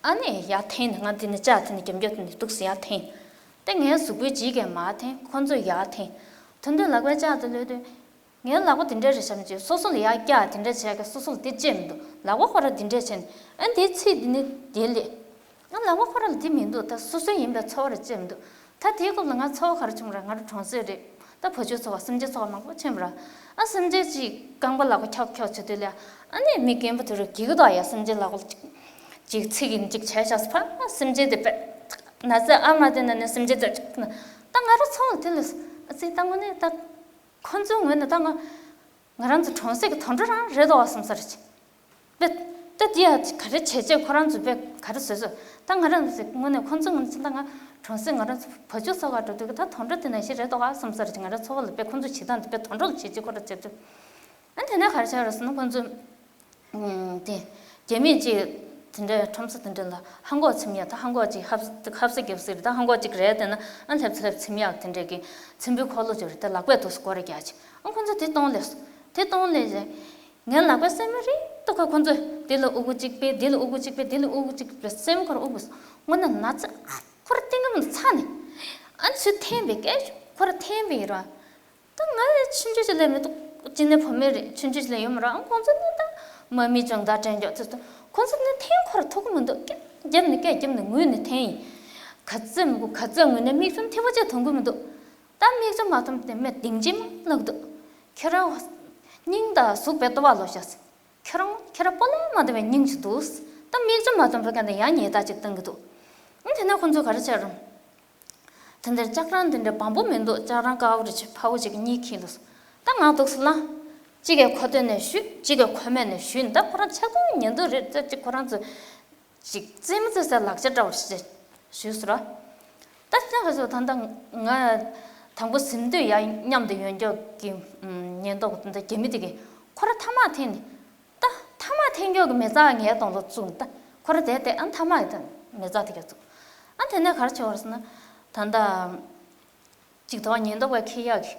ཨ་ནི་ཡར་འཐེན་ནས་ང་འདི་ནས་ལྕགས་འཐེན་ནས་རྒྱབ་རྒྱབ་འཐེན་ནས་འདུག་སེ་ཡར་འཐེན། དེ་ངའི་གཟུགས་པོའི་ལྗིད་ཀྱིས་མར་འཐེན། ཁོ་ཚོས་ཡར་འཐེན། ཐོན་དུས་ལག་པའི་ལྕགས་དེ་གློད་དུས། ངའི་ལག་པ་འདི་འདྲ་རེད་བཞག་མི་བྱེད། སོ་སོ་ལ་ཡར་བཀྱག་འདི་འདྲ་བྱས་ཀྱི་སོ་སོ་ལ་དེ་བཅད་མི་འདུག་ལག་པ་ཁོ་རང་འདི་འདྲ་བྱས་ནས་ཨ་འདིའི་ཚིགས་འདི་ནི་དེ་ལས། ང་ལག་པ་ཁོ་རང་ལ་འདི་མི་འདུག་ད་སོ་སོའི་ཡིན་པའི་ཚོར་བ་རེ་སྐྱེས་མི་འདུག་ད་དེའི་སྐབས་ལ་ང་ཚོར་བ་ག་རེ་བྱུང་ར། ང་རང་གྲོང་གསེབ་རེད། ད་བུ་བཅོལ་ཚོར་བ་སེམས་ཅན་ཚོར་བ་མང་པོ་ཕྱིན་པ་ར། ཨ་སེམས་ཅན་གཅིག་རྐང་པ་ལག་པ་ཁྱོག་ཁྱོག་བྱེད་དུས་ལ་ཨ་ནི་མི་རྒན་པོ་དེ་རུ་སྒུག་གི་འདུག་ཡ། སེམས་ཅན་ལག་པ་གཅིག་གཅིག་ཚིག་གིན་གཅིག་བྱས་བཞག་ཕ་སེམས་ཅན་དེ་པད་ན་ཚ་ཨ་མ་དེ་ན་ནི་སེམས་ཅན་དེ་ད་ང་རང་ཚོར་བ་དེ་ལ་ཨ་ཙི་ད་དངོས་གནས་ད་ཁོ་ཚོའི་ངོས་ནས་ད་ང་ང་རང་ཚོ་གྲོང་གསེབ་ཀྱི་དོན་འགྲོ་རང་རེད་འདུག་བསམ་ས་རེད། པེ། ད་འདི་ཡ་ག་རེ་བྱས་བྱས་ཁོ་རང་ཚོ་པེ་ག་རེ་བཟོས་བཟོས། ད་ང་རང་ཚོ་དངོས་གནས་ཁོ་ཚོ་ངོས་ནས་ད་ང་གྲོང་གསེབ་ང་རང་ཚོ་བ་ཕྱུགས་ཚོ་ག་འགྲོ་དུས་ད་དོན་འགྲོ་དེ་ནང་བཞིན་རེད་འདུག་ག་བསམ་ས་རེད། ང་རང་ཚོ་བ་ལ་པེ་ཁོ་ཚོ་བྱེད་སྟངས་དེ་པེ་དོན་འགྲོ་ལ་བྱེད་ཅིག་ཁོ་རང་བྱེད་དུས། ཨ་དེ་ནས་ག་རེ་བྱས་རེད་ཟེར་ན་ཁོ་ཚོ་དེ་རྒྱ་མིས་ཅིག་ དེ་འདྲའི་ཁྲོམ་ས་དེ་འདྲ་ལ་ཧ་གོ་ཚིམ་ཡག་ད་ཧ་གོ་ཅིག་ཧབ་ཧབ་སེ་རྒྱབ་སེ་རེད། ད་ཧ་གོ་ཅིག་རེད་དེ་ན་ཨ་སླེབས་སླེབས་ཚིམ་ཡག་དེ་འདྲའི་གི་ཚིམ་པའི་འཁོར་ལོ་ཅིག་རེད། ད་ལག་པས་འདུག་སེ་སྐོར་རེ་རྒྱག་ཅིག་ཨ་ཁོང་ཚོ་དེ་གཏོང་ལས་སོ། དེ་གཏོང་ལས་རེད། ངའི་ལག་པའི་སེན་མོ་རེ་ཏོ་ཁ་ཁོང་ཚོས་དེ་ལ་ཨུ་གུ་གཅིག་པས་དེ་ལ་ཨུ་གུ་གཅིག་པས་དེ་ལ་ཨུ་གུ་གཅིག་པས་སེན་མོ་ཁོ་ར་ཨུ་གུ་སོ། དངོས་གནས་ན་ཚ་ཨ་ཁོ་ར་གཏིང་ག་མི་ཚ་ནས་ཨ་ཚུར་འཐེན་པའི་སྐད་ཁོ་ར་འཐེན་པའི་ར། ད་ང་ཆུང་ཆུང་ཞིག་ལས་མི་འདུག་གཅིག་ནས་བུད་མེད་རེད། ཆུང་ཆུང་ཞིག་ལས་ཡོད་མ་རེད། ཨང་ཁོང་ཚོ་ནི་ད་མ་མི་སྦྱོང་བརྡར་སྤྲད་མགྱོགས་ཚོད་ཚོད་ཁོང་ཚོ་ནི་འཐེན་ཁོ་ར་ཐུབ་ཀྱི་མི་འདུག་སྐད་རྒྱབ་ནས་སྐད་རྒྱབ་ནས་ངུས་ནས་འཐེན་ཡིན། ག་ཚོད་མི་དགོས་ག་ཚོད་ངུས་ནས་མིག་ཆུ་མཐེ་བོ་ཅིག་ཐོན་གྱི་མི་འདུག་ད་མིག་ཆུ་མ་ཐོན་དེ་མི་གདིང་ཅིག་མ་བླུགས་འདུག་ཁྱོད་རང་སྙིང་དང་གཟུགས་པའི་ལྟོ་བ་ལོ་ཤ་ཟེར། ཁྱོད་རང་ཁྱོད་རང་སྤོ་ལོ་མ་འདི་བའི་སྙིང་ཞིག་འདུག་ད་མིག་ཆུ་མ་ཐོན་པའི་སྐད་ནས་ཡང་ཉེས་རྡུང་ཅིག་བཏང་གི་འདུག་ཨང་དེ་ན་ཁོང་ཚོས་ག་རེ་བྱས་རུང་། དེ་འདིར་ལྕགས་རང་དེ་འདྲ་བམ་པོ་མི་འདུག་ལྕགས་རང་དཀར་པོ་རེ་ཆེ་ཕ་བོ་ཅིག་གཉིས་ཁྱེར་ལོས། ད་ང་འདུག་སེ་ལ། གཅིག་གིས་ཁོ་སྟོན་ནས་བཞུས། གཅིག་གིས་ཁོ་སྨད་ནས་བཞུས། ད་ཁོ་རང་ཆ་ཚང་ཉན་འདོད་རེད། ད་གཅིག་ཁོ་རང་ཚོས་ཅིག་རྩེད་མོ་རྩེ་སའི་ལག་ཆ་འདྲ་བོ་ཞིག་བཞུས་སོ་ར། ད་ཅང་ག་ཚོད་ད་ད་ང་དང་པོ་ཟིན་དུས་ཡ་མཉམ་དུ་ཡོང་རྒྱུ་གི་ཉེན་རྟོག་དེ་འདྲ་རྒྱ་མི་དེ་གིས་ཁོ་ར་ཐ་མག་འཐེན་ནས། ད་ཐ་མག་འཐེན་རྒྱུ་གི་མེ་བཙའ་ངའི་གདོང་ལ་བཙུགས། ད་ཁོ་ར་དེ་དེ་ཨ་ཐ་མག་གི་མེ་བཙའ་དེ་ག་བཙུགས། ཨ་དེ་ནས་ག་རེ་བྱས་པ་རེད་ཟེར་ན། ད་ལྟ་ཅིག་དོ་ཉེན་རྟོག་པས་འཁྱེར་ཡག་གི་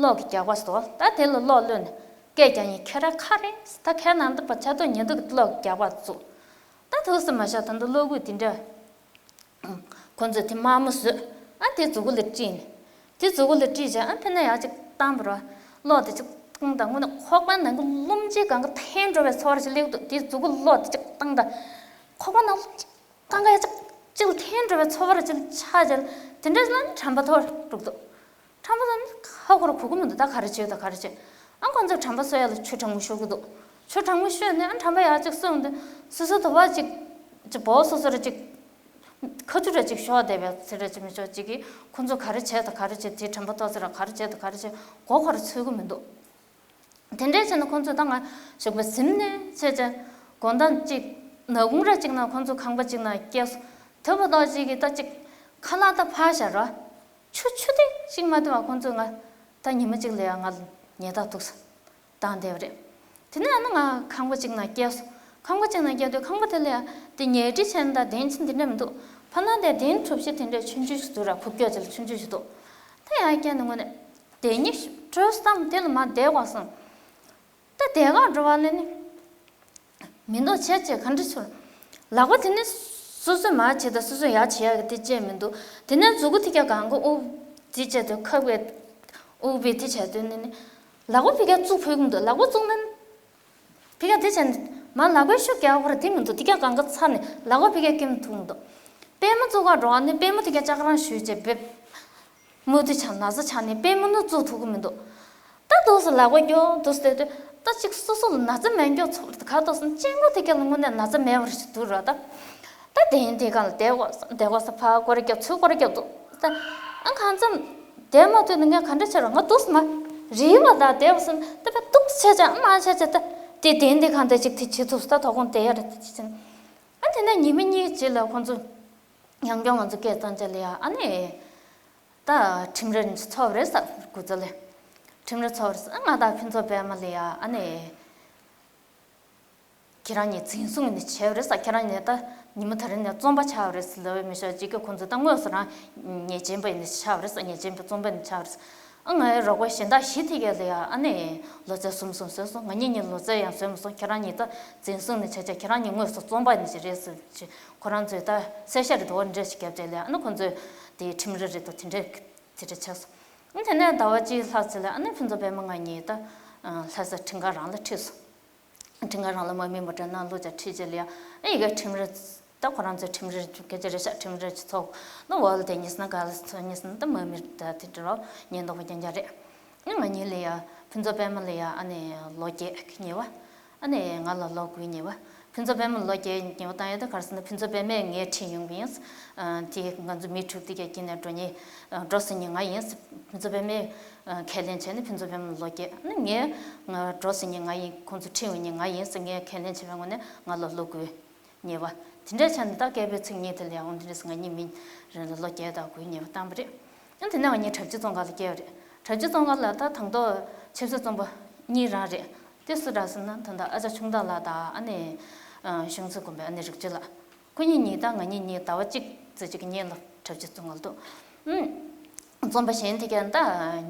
གློག་གི་རྒྱག་པ་ཟེར་བ། ད་དེ་ལ་གློག་གློད་ནས་སྐད་རྒྱག་ཡིན། ཁྱེད་རང་ག་རེ་ཟེར། ད་ཁྱེད་ནང་དུ་པ་ཆ་ཏོག་ཉེན་རྟོག་གི་གློག་གི་རྒྱག་པ་བཙུགས། ད་ཐུགས་སུ་མ་ཤར་ད་ལྟ་གློག་སྐུད་དེ་འདྲ། ཁོ་ཚོས་དེ་དམར་མོ་བཟོས། ཨ་དེ་མཛུ་གུ་ལ་དཀྲིས་ནས། དེ་མཛུ་གུ་ལ་དཀྲིས་བྱས་ཨ་ཕི་ན་ཡག་ཅིག་བཏང་བ་ར། གློག་དེ་ཅིག་བཏང་དང་དངོས་གནས་ཁོག་པ་ནང་གི་རླུང་ལྕེ་སྒང་ག་འཐེན་འགྲོ་བའི་ཚོར་བ་ཞིག་སླེབས་འདུག་དེ་མཛུ་གུ་གློག་དེ་ཅིག་བཏང་དང་། ཁོག་པ་ནང་རླུང་ལྕེ་སྒང་ག་ཡག་ཅིག་ཅིག་འཐེན་འགྲོ་བའི་ཚོར་བ་ར་ཅིག་ཆགས་བྱས་དེ་འདྲ་ལ་ནི་དྲན་པ་འཐོར་འགྲོ་གི་འདུག་དྲན་པ་ལ་ནི་ཧ་གོ་ར་གོ་གི་མི་འདུག་ད་ག་རེ་བྱེད་ད་ག་རེ་བྱེད། ཨ་ཁོ་ཚོས་དྲན་པ་གསོ་ཡག་ལ་ཆུ་གྲང་མོ་བཤོ་གི་འདུག་ཆུ་གྲང་མོ་བཤོས་ནས་ཨ་དྲན་པ་ཡག་ཅིག་གསོས་འདི་སོ་སོ་དུ་བ་ཅིག་ཅིག་བོ་སོ་སོ་ར་ཅིག་ཁ་ཆུ་ར་ཅིག་ཤོར་བསྡད་པའི་ཚེ་ར་ཅིག་མི་ཤོར་ཅིག་གིས་ཁོ་ཚོ་ག་རེ་བྱས་དང་ག་རེ་བྱས་དེ་དྲན་པ་ཐོག་ཚེ་ར་ག་རེ་བྱས་དང་ག་རེ་བྱས་མགོ་ཁོ་ར་ཚོད་ཀྱི་མི་འདུག་དེ་འདྲའི་བྱས་ན་ཁོ་ཚོས་ད་ང་ཞོགས་པ་གཟིམ་ནས་བྱས་བྱས་དགོང་དག་ཅིག་ནག་ཁུང་ར་ཅིག་ན་ཁོ་ཚོ་ཁང་པ་ཅིག་ན་སྐྱེལ་སོང་། དེ་བ་དག་ཅིག་གིས་ད་ཅིག་ཁ་ལག་ད་ཕར་བཞག་ར། ཆུ་ཆུ་དེ་ཅིག་མ་བཏུང་བ་ཁོ་ཚོས་ང་ད་ཉི་མ་ཅིག་ལ་ཡང་ང་ལ་ཉལ་ཐག་ཐུག་སོང་། བཏང་བསྡད་པ་རེད། དེ་ནས་ཨ་ནི་ང་ཁང་པ་གཅིག་ནང་བསྐྱལ་སོང་། ཁང་པ་གཅིག་ནང་བསྐྱལ་དུས་ཁང་པ་དེ་ལ་ཡང་དེ་ཉལ་ཁྲི་བྱས་ན་ད་གདན་ཅིག་འདི་འདྲ་མི་འདུག་ཕ་ན་དེ་གདན་གྲུ་བཞི་དེ་འདྲ་ཆུང་ཆུང་ཞིག་འདུག་ར། ཁུག་ཀྱོག་ཅིག་ལ་ཆུང་ཆུང་ཞིག་འདུག་ད་ཡང་བསྐྱལ་ནས་དངོས་གནས་དེ་ཉིད་བྲོས་སམ་དེ་ལ་མ་བསྡད་དགོས་སམ། ད་དེ་ག་འགྲོ་བ་ལས་ནི་མི་འདུག་བྱས་བྱས་ག་འདྲ་ཚོར། ལག་པ་དེ་ནི་སོ་སོས་མར་བྱེད་དང་སོ་སོས་ཡར་བྱེད་ཡག་གི་དེ་བཅས་མི་འདུག་དེ་ནས་མཛུ་གུ་དེ་ག་གང་ག་དབུགས་དེ་བྱས་དུས་ཁབ་ཀྱི་དབུགས་པས་དེ་བྱས་དུས་ནི་ནི། ལག་པ་ཕི་ག་བཙུགས་ཕོད་ཀྱི་མི་འདུག་ལག་པ་བཙུགས་ན་ནི། ཕི་ག་དེ་བྱས་ནི་མར་ལག་པའི་ཤུགས་རྒྱག་པར་དེ་མི་འདུག་དེ་ག་གང་ག་ཚར་ནས་ལག་པ་ཕི་ག་སྐེམ་ཐུབ་མི་འདུག་པུས་མོ་བཙུགས་ག་འགྲོ་བ་ནི་པུས་མོ་དེ་ག་ལྕགས་རང་ཞུས་བྱས་འབེབས། མུ་མཐུད་ཆགས་ན་ཚ་ཆགས་ནས་པུས་མོ་ནི་བཙུགས་ཐུབ་ཀྱི་མི་འདུག་ད་འདུག་སེ་ལག་པ་རྒྱོབ་འདུག་སེ་བསྡད་དུས་ད་ཅིག་སོ་སོ་ལ་ན་ཚ་མེད་མགྱོགས་ཚོར་ག་འདུག་སེ་སྤྱང་པོ་དེ་ག་ལ་དངོས་གནས་ན་ཚ་མེད་པ་ཞིག་འདུག་ར། ད་ད་དེ་ཡིན་དེ་ག་ལ་བསྡད་དགོས་བསྡད་དགོས་ས་ཕར་སྐོར་རྒྱབ་ཚུར་སྐོར་རྒྱབ་འདུག་ད་ཨ་གང་འཚམ་བསྡད་མ་ཐུབ་ནས་ངས་ག་འདྲ་བྱེད་རོགས། ང་འདུག་སེ་མ་རིལ་བ་དང་བསྡད་པ་སེམས་ད་ཕར་འདུག་སེ་བྱས་ཨ་མ་བྱས་བྱས་ད་དེ་དེ་ཡིན་དེ་ག་འདྲ་ཅིག་དེ་བྱེད་ཐུབ་སེ་ད་དོ་དགོང་བསྡད་ཡ་རེད། ད་ཅི་བྱེད་ན་ཨ་དེ་ནས་ཉི་མ་གཉིས་རྗེས་ལ་ཁོང་ཚོ་ཡང་བསྐྱར་ང་ཚོ་སྐད་བཏང་བྱས་ལ་ཡ་ཨ་ནི། ད་ཁྲིམས་ར་ཚོགས་རེད་ས་སྐུ་ཚེ་ལས། ཁྲིམས་ར་ཚོགས་རེད་ས་ང་དང་ཕུན་ཚོགས་པད་མ་ལ་ཡ་ཨ་ནི། ཁྱེད་རང་གཉིས་འཛིན་བཟུང་ནས་བྱས་པ་རེད་ས། ཁྱེད་རང་གཉིས་ད་ཉི་མ་ད་རིང་ནས་རྩོམ་པ་ཆགས་པ་རེད་ཟེར་ལབ་པ་མི་ཤོག་ཅིག་གི་ཁོང་ཚོ་ད་དངོས་སུ་རང་ཉེས་ཅན་པ་ཡིན་ནས་ཆགས་པ་རེད་ས། ཉེས་ཅན་པའི་རྩོམ་པ་ནས་ཆགས་པ་རེད་ས། ཨ་ང་ཡི་རོགས་པ་གཞན་དག་བཞི་དེ་གས་ལ་ཡ་ཨ་ནི་ལོ་ཚད་གསུམ་གསུམ་བཟོས་སོང་། ང་གཉིས་གཉིས་ལོ་ཚད་ཡང་བཟོས་མ་སོང་། ཁྱེད་རང་གཉིས་ད་འཛིན་བཟུང་ནས་བྱས་བྱས་ཁྱེད་རང་གཉིས་དངོས་སུ་རྩོམ་པ་ནས་ཅིག་རེད་ཟེར་ཅིག་ཁོ་རང་ཚོས་ད་གསལ་བཤད་རེ་དོ་འདྲ་ཞིག་བརྒྱབ་བྱས་ལ་ཡ་ཨ་ནི་ཁོང་ཚོས་དེ་ཁྲིམས་ར་རེད་དོ་དེ་འདྲས། དེ་འདྲ་ཆགས་སོང་། ཨ་དེ་ནས་ཟླ་བ་གཅིག་ལྷག་ཙམ་ལ་ཨ་ནི་ཕུན་ཚོགས་པད་མ་ང་གཉིས་ད་ལྷ་ས་ཁྲིམས་ཁང་རང་ལ་ཁྲིད་སོང་། ཁྲིམས་ཁང་རང་ལ་དམག་མི་མོ་ཊ་ནང་བླུགས་བྱས་ཁྲིད་བྱས་ལ་ཡ་ཨ་ཡི་གེ་ཁྲིམས་ར་ད་ཁོ་རང་ཚོའི་ཁྲིམས་ར་སྐད་ཆ་རེ་བཤད་ཁྲིམས་ར་ཅིག་ཚོགས་ནི་འོག་ལ་དེ་གཉིས་ན་ག་ལ་ཚོ་གཉིས་ན་ད་དམག་མི་ད་དེ་འདྲ་རོགས་ཉེན་རྟོག་པ་རྐྱང་རྐྱང་རེད། ཨ་ང་གཉིས་ལ་ཡ་ཕུན་ཚོགས་པད་མ་ལ་ཡ་ཨ་ནི་ལོ་བརྒྱད་ཉེ་བ། ཨ་ནི་ང་ལ་ལོ་དགུའི་ཉེ་བ། ཕུན་ཚོགས་པད་མ་ལོ་བརྒྱད་ཉེ་བ་བཏང་ཡོད་ད་ག་རེ་ཟེར་ན་ཕུན་ཚོགས་པད་མས་ངའི་ཁྲིད་ཡོང་བ་ཡིན། ཨ་དེ་ང་ཚོ་མི་དྲུག་དེ་ག་དཀྱིལ་ནས་འགྲོ་མཁན་ཨ་འགྲོ་ཟེར་མཁན་ང་ཡིན། ཕུན་ཚོགས་པད་མས་ཨ་ཁས་ལེན་བྱས་ནས་ཕུན་ཚོགས་པད་མ་ལོ་བརྒྱད། ཨ་ནི་ངས་ང་འགྲོ་ཟེར་མཁན་ང་ཡིན། ཁོང་ཚོ་ཁྲིད་ཡོང་མཁན་ང་ཡིན་ཟེར་ངས་ཁས་ལེན་བྱས་པའི་ངོས་ནས་ང་ལ་ལོ་དགུའི་ཉེ་བ། དེ་འདྲ་བྱས་ནས་ད་སྐད་པའི་ཚིག་གཉིས་དེ་ལ་ཡང་འོང་དེ་འདྲ་ཟེར་ང་གཉིས་མིན་རེ་ལ་ལོ་བརྒྱད་དང་དགུའི་ཉེ་བ་བཏང་བ་རེད། ཨ་དེ་ནས་ང་གཉིས་གྲྭ་བཞི་བཙོན་ཁང་ལ་བསྐྱལ་བ་རེད། གྲྭ་བཞི་བཙོན་ཁང་ལ་ད་དང་ཐོག་ཆབ་སྲིད་བཙོན་པ་གཉིས་རང་རེད། དེ་སུ་རེད་ཟེར་ན་ད་ལྟ་ཨ་ཅག་ཆུང་བདག་ལགས་དང་ཨ་ནི་ གཞུང་ཚོ་དགོན་པའི་ཨ་ནེ་རིག་ཆུ་ལགས། ཁོ་གཉིས་གཉིས་དང་ང་གཉིས་གཉིས་ཟླ་བ་གཅིག་ཙམ་ཅིག་གི་གཉིས་ལ་གྲྭ་ཆས་བཙོང་ག་འདུག་རྩོམ་པ་གཞན་དེ་གས་ད་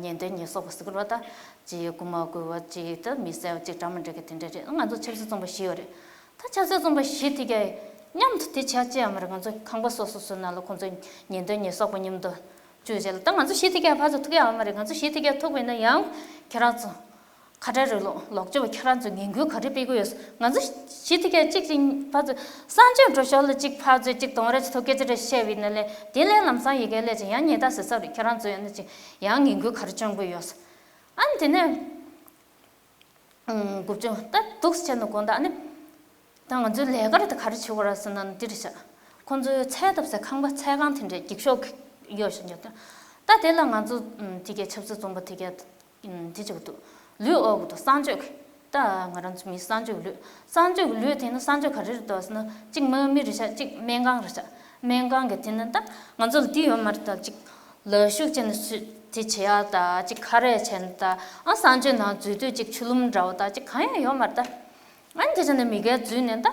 ཉན་ཐོས་ཉེས་གསོག་པ་ཟེར་གི་རེད་པ། ད་ཅིག་རྐུ་མ་རྐུ་བ་ཅིག་ད་མི་བསད་པ་ཅིག་འདྲ་མི་འདྲ་གི་དེ་འདྲ་རེད། ང་ཚོ་ཆབ་སྲིད་བཙོང་པ་བཞི་ཡོད་རེད། ད་ཆབ་སྲིད་བཙོང་པ་བཞི་དེ་གས་མཉམ་དུ་དེ་བྱས་ཅི་ཡང་མ་རེད། ང་ཚོ་ཁང་པ་སོ་སོ་སོ་ནང་ལ་ཁོང་ཚོ་ཉན་ཐོས་ཉེས་གསོག་པ་མཉམ་དུ་བཅུག་བྱས་ལ། ད་ང་ཚོ་བཞི་དེ་གས་ཕར་ཚུར་ཐུག་ཡ་ཡོད་མ་རེད། ང་ཚོ་བཞི་དེ་གས་ཐུག་པ་ཡིན་ན་ཡང་ཁྱེད་རང་ཚོ་ཁ་བྲལ་རེད། ལོ་ལོག་སྤྱོད་པ་ཁྱེད་རང་ཚོ་ངན་སྐུལ་ག་རེ་སྤེལ་གི་ཡོད། ང་ཚོ་གཞི་དེ་གས་གཅིག་ཅིག་ཕར་ཚུར་གསང་སྤྱོད་འགྲོ་ཞོར་ལ་གཅིག་ཕར་ཚུར་གཅིག་གདོང་ར་ཅིག་ཐོག་སྐད་ཆ་རེ་བཤད་པ་ཡིན་ན་ལས་དེ་ལས་ལམ་སང་ཡི་གེ་ལས་ཅིག་ཡང་ཉེས་རྡུང་ཟེར་ས་རེད། ཁྱེད་རང་ཚོ་ཡོད་ན་ཅིག་ཡང་ངན་སྐུལ་ག་རེ་བྱུང་གི་ཡོད། ཨ་ནི་དེ་ནས་དགུ་བཅུ་ད་འདུག་སེ་བྱས་ནས་དགོངས་དག་ཨ་ནི། ད་ང་ཚོའི་ལས་ཀ་རེད། ད་ག་རེ་བྱེད་དགོས་རེད་ཟེར་ན་འདི་རེད་ཤག་ཁོང་ཚོའི་ཚལ་བཏབ་སའི་ཁང་པ་ཚལ་ཁང་དེ་འདྲའི་འགྱིག་ཤོག་གི་གཡོག་བཞིན་ཡོད་དེ། ད་དེ་ལ་ང་ཚོ་དེ་གའི་ཆབ་སྲིད་བཙོང་པ་དེ་གའི་འདི་བྱེད་ཀྱི་འདུག་ལུད་འོག་གི་འདུག་གསང་སྤྱོད་ཀྱི། ད་ང་རང་ཚོ་མི་གསང་སྤྱོད་ཀྱི་ལུད། གསང་སྤྱོད་ཀྱི་ལུད་དེ་ནི་གསང་སྤྱོད་ག་རེ་རེད་འདུག་ཟེར་ན་གཅིག་དམག་མི་རེད་ཤག་གཅིག་སྨན་ཁང་རེད་ཤག་སྨན་ཁང་གི་དེ་ནི་ད་ང་ཚོ་ལ་འདི་ཡོད་མ་རེད། ད་གཅིག་ལག་ཤུབས་བྱས་ནས་སུས་དེ་བྱེད་ཡག་ད་གཅིག་ཁ་རས་བྱས་ནས་ད་ཨ་གསང་སྤྱོད་ནང་འཛུལ་དུས་གཅིག་ཆུ་ལུམ་འདྲ་བོ་ད་གཅིག་གང་ཡང་ཡོད་མ་རེད་ད། ཨ་ནི་དེ་བྱས་ནས་མི་སྒེར་འཛུལ་ནས་ད་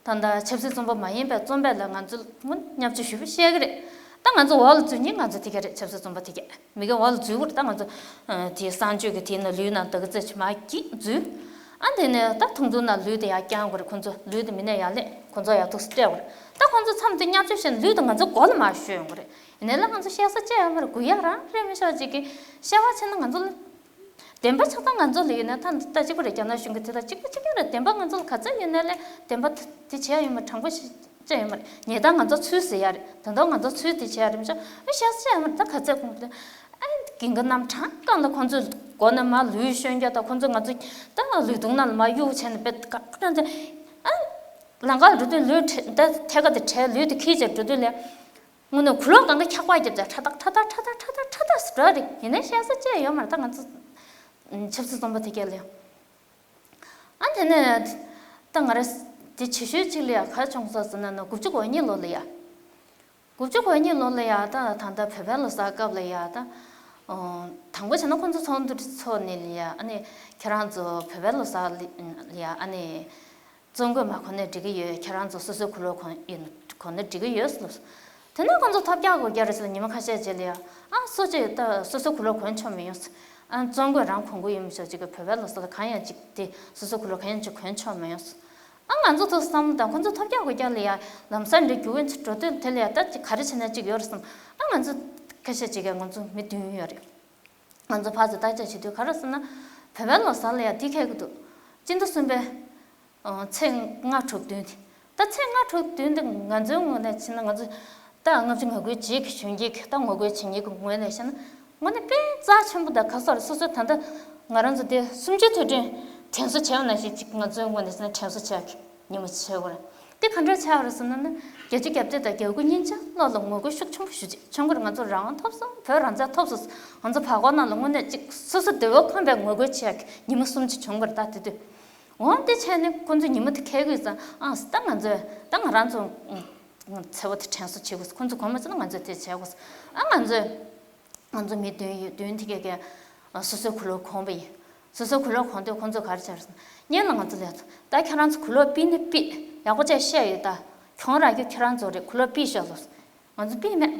ད་ལྟ་ཆབ་སྲིད་བཙོང་པ་མ་ཡིན་པའི་བཙོང་པ་ལ་ང་ཚོ་སྔོན་བརྙས་བཅོས་ཞེ་པོ་བཤད་ཀྱི་རེད། ད་ང་ཚོ་འོག་ལ་འཛུལ་མཁན་ང་ཚོ་དེ་ག་རེད། ཆབ་སྲིད་བཙོང་པ་དེ་ག་མི་སྒེར་འོག་ལ་འཛུལ་དགོས་རེད། ད་ང་ཚོ་ཨ་དེའི་གསང་སྤྱོད་ཀྱི་དེའི་ནང་ལུད་ནང་ད་ག་ཚོད་ཅིག་མར་འགྱིག་འཛུལ། ཨ་དེ་ནས་ད་ཐུང་ཐུང་ནང་ལུད་དེ་ཡར་བརྐྱང་དགོས་རེད། ཁོང་ཚོ་ལུད་དེ་མི་ནས་ཡར་ལེན། ཁོང་ཚོ་ཡར་ཐུག་སེ་སྤྲད་དགོས་རེད། ད་ཁོང་ཚོ་མཚམས་དེ་བརྙས་བཅོས་བྱས་ནས་ལུད་དེ་ང་ཚོ་མགོ་ལ་མར་གཞུ་ཡོང་གི་རེད། ཡིན་ནའི་ལ་ང་ཚོ་བཤད་ས་ཅི་ཡང་མ་རེད། གུ་ཡངས་རང་རེད། མི་ཤོག་ཅིག་གིས་བཤད་པ་བྱས་ན་ང་ཚོ་ལ། བདེན་པ་ཆ་ཚང་ང་ཚོ་ལ་ཡོད་ན་ད་ད་གཅིག་པ་རེད། རྒྱ་ནག་གཞུང་གི་དེ་དང་གཅིག་པ་གཅིག་རྐྱང་རེད། བདེན་པ་ང་ཚོ་ལ་ག་ཚོད་ཡོད་ན་ལས་བདེན་པ་དེ་བྱས་ཡོད་མ་རེད། དྲང་པོ་ཞིག་བྱས་ཡོད་མ་རེད། ཉེས་རྡུང་ང་ཚོ་ཚུར་ཟེར་ཡ་རེད། ད་དུང་ང་ཚོ་ཚུར་དེ་བྱས་ཡ་རེད། མི་ཤོག་ཨ་བཤད་ས་ཡོད་མ་རེད། ད་ག་ཚོད་གོང་དུ་ཨ་གིན་གི་གནམ་གྲང་གང་ལ་ཁོང་ཚོའི་མགོ་ནས་མར་ལུད་གཞོན་རྒྱུ་དང་ཁོང་ཚོ་ང་ཚོ་ད་ལུད་དུང་ནང་ལ་མར་གཡུག་བྱས་ནས་དཔེ་ག་ག་ཚོད་ཨ་ལམ་ཁ་འགྲོ་དུས་ལུད་ད་ཐད་ཀ་དེ་བྲལ་ལུད་དེ་ཁྱེར་བྱས་འགྲོ་དུས་ལས། དངོས་གནས་གུ་ལོག་གང་ག་འཁྱག་པ་བརྒྱབ་ཙང་ཁྲ་ཐག་ཁྲ་ཐག་ཁྲ་ཐག་ཁྲ་ཐག་ཁྲ་ཐག་ཟེར་འགྲོ་རེད། ཡིན་ནའི་བཤད་ས་ཅི་ཡང་ཡོད་མ་རེད། ད་ང་ཚོ་ཆབ་སྲིད་བཙོང་པ་དེ་གས་ལ་ཡང་། ཨ་དེ་ནས་ད་ང་རང་དེ་ཆེ་ཤོས་གཅིག་ལ་ཡང་ག་བྱུང་སོང་ཟེར་ན་ན་དགུ་བཅུ་གོ་གཉིས་ལོ་ལ་ཡ། དགུ་བཅུ་གོ་གཉིས་ལོ་ལ་ཡ་ད་ད་ལྟ་བོད་པའི་ལོ་གསར་སྐབས་ལ་ཡ་ད། དང་པོ་བྱས་ན་ཁོང་ཚོ་ཚོགས་འདུ་ཚོགས་ནས་ལ་ཡ་ཨ་ནི་ཁྱེད་རང་ཚོ་བོད་པའི་ལོ་གསར་ལ་ཡ་ཨ་ནི། བཙོང་དགོས་མ་གོན་ནས་འགྲིག་གི་ཡོད། ཁྱེད་རང་ཚོ་སོ་སོའི་གོས་ལོག་གོན་ཡིན་གོན་ནས་འགྲིག་གི་ཡོད་ཟེར་ལབ་སོང་། དེ་ནས་ཁོང་ཚོ་ཐོབ་རྒྱག་དགོས་རྒྱག་རེད་ཟེར་ལ་ཉི་མ་ཁ་ཤས་རྗེས་ལ་ཡ་ཨ་སོ་ཅིག་ད་སོ་སོའི་གོས་ལོག་གོན་ཆོག་མི་ཡོང་ཟེར། ཨ་བཙོང་དགོས་རང་གོན་དགོས་ཡོད་མི་ཤོག་ཅིག་གི་བོད་པའི་ལོ་གསར་ལ་གང་ཡང་ཅིག་དེ་སོ་སོའི་གོས་ལོག་གང་ཡང་ཅིག་གོན་ཆོག་མི་ཡོང་ཟེར། ཨ་ང་ཚོ་ཚོ་བསམ་བློ་དང་ཁོང་ཚོ་ཐོབ་རྒྱག་དགོས་རྒྱག་ལ་ཡ་ལམ་སང་འདྲ་རྒྱུ་ཝེན་ཚོ་འགྲོ་དུས་དེ་ལ་ཡ་ད་ཅིག་ག་རེ་བྱས་ན་ཅིག་ཡོད་རེད་བསམ། ཨ་ང་ཚོ་ཁ་ཤས་ཅིག་གི་ང་ཚོ་མི་བདུན་ཡོད་རེད། ང་ཚོ་ཕར་ཚུར་བརྟག་དཔྱད་བྱེད་དུས་ག་རེ་ཟེར་ན། བོད་པའི་ལོ་གསར་ལ་ཡང་འདི་འཁེལ་གྱི་འདུག་སྤྱི་ཟླ་གསུམ་པའི་ཚེས་ལྔ་དྲུག་བདུན་དེ། ད་ཚེས་ལྔ་དྲུག་བདུན་དེ་ང་ཚོའི་ངོས་ནས་བྱས་ན་ང་ཚོ་ད་ལྔ་བཅུ་ང་དགུའི་རྗེས་ཀྱི་གཞོན་སྐྱེས་ཀྱི་ད་ངོ་རྒོལ་བྱེད་མཁན་གྱི་ངོས་ནས་བཤད་ན་དངོས་གནས་དཔེ་རྩ་ཆེན་པོ་དང་ག་སོགས་རེད། སོ་སོའི་ད་ལྟ་ང་རང་ཚོ་དེ་གསུམ་བཅུའི་དུས་དྲན་དྲན་གསོ་བྱས་པ་ནང་བཞིན་ཅིག་ང་ཚོའི་ངོས་ནས་བྱས་ན་དྲན་གསོ་བྱས་ཀྱི། ཉིན་མོ་བྱེད་དགོས་རེད། དེ་ག་འདྲ་ཆགས་རེད་ཟེར་ན་ནི་བརྒྱད་ཅུ་གྱ་བརྒྱད་དང་གྱ་དགུ་གཉིས་ཆ་ལོ་ལ་ངོ་རྒོལ་ཤུགས་ཆེན་པོ་ཞུ་ཅིག་བྱུང་གི་རེད། ང་ཚོ་རང་དབང་ཐོབ་སོང་། བོད་རང་བཙན་ཐོབ་སོང་། ང་ཚོ་བར་སྐོར་ནང་ལ་དངོས་གནས་ཅིག་སོ་སོ་བདེ་བོ་ཁོམ་པའི་ངོ་རྒོལ་བྱེད་ཡག་གི་ཉིན་མོ་གསུམ་ཅིག་བྱུང་གི་རེད། ད་དེ་དུས་འོང་དེ་བྱས་ནས་ཁོ་ཚོ་ཉིན་མོ་དེ་འཁེལ་གི་ཡོད་ཙང་ཨང་ད་ང་ཚོས་ད་ང་རང་ཚོ་ཚེ་བོ་དེ་དྲན་གསོ་བྱེད་དགོས། ཁོ་ཚོ་གོམས་མ་ཚོད་ན་ང་ཚོས་དེ་བྱེད་དགོས། ཨ་ང་ཚོས། ང་ཚོ་མི་བདུན་ཡོད། བདུན་དེ་གས་གས་སོ་སོའི་གོས་ལོག་གོན་པ་ཡིན། སོ་སོའི་གོས་ལོག་གོན་དུས་ཁོང་ཚོས་ག་རེ་བྱས་རེད་ཟེར་ན། སྔོན་ལ་ང་ཚོ་ལ་ད་ཁྱེད་རང་ཚོ་གོས་ལོག་ཕུད་ན་ཕུད། ཡག་པོ་བྱས་བཤད་ཡོད། ད་གྱོང་རག་རྒྱུ་ཁྱེད་རང་ཚོ་རེད། གོས་ལོག་ཕུད་ཤོག་ལབ་སོང་། ང་ཚོ་ཕུད་མེད།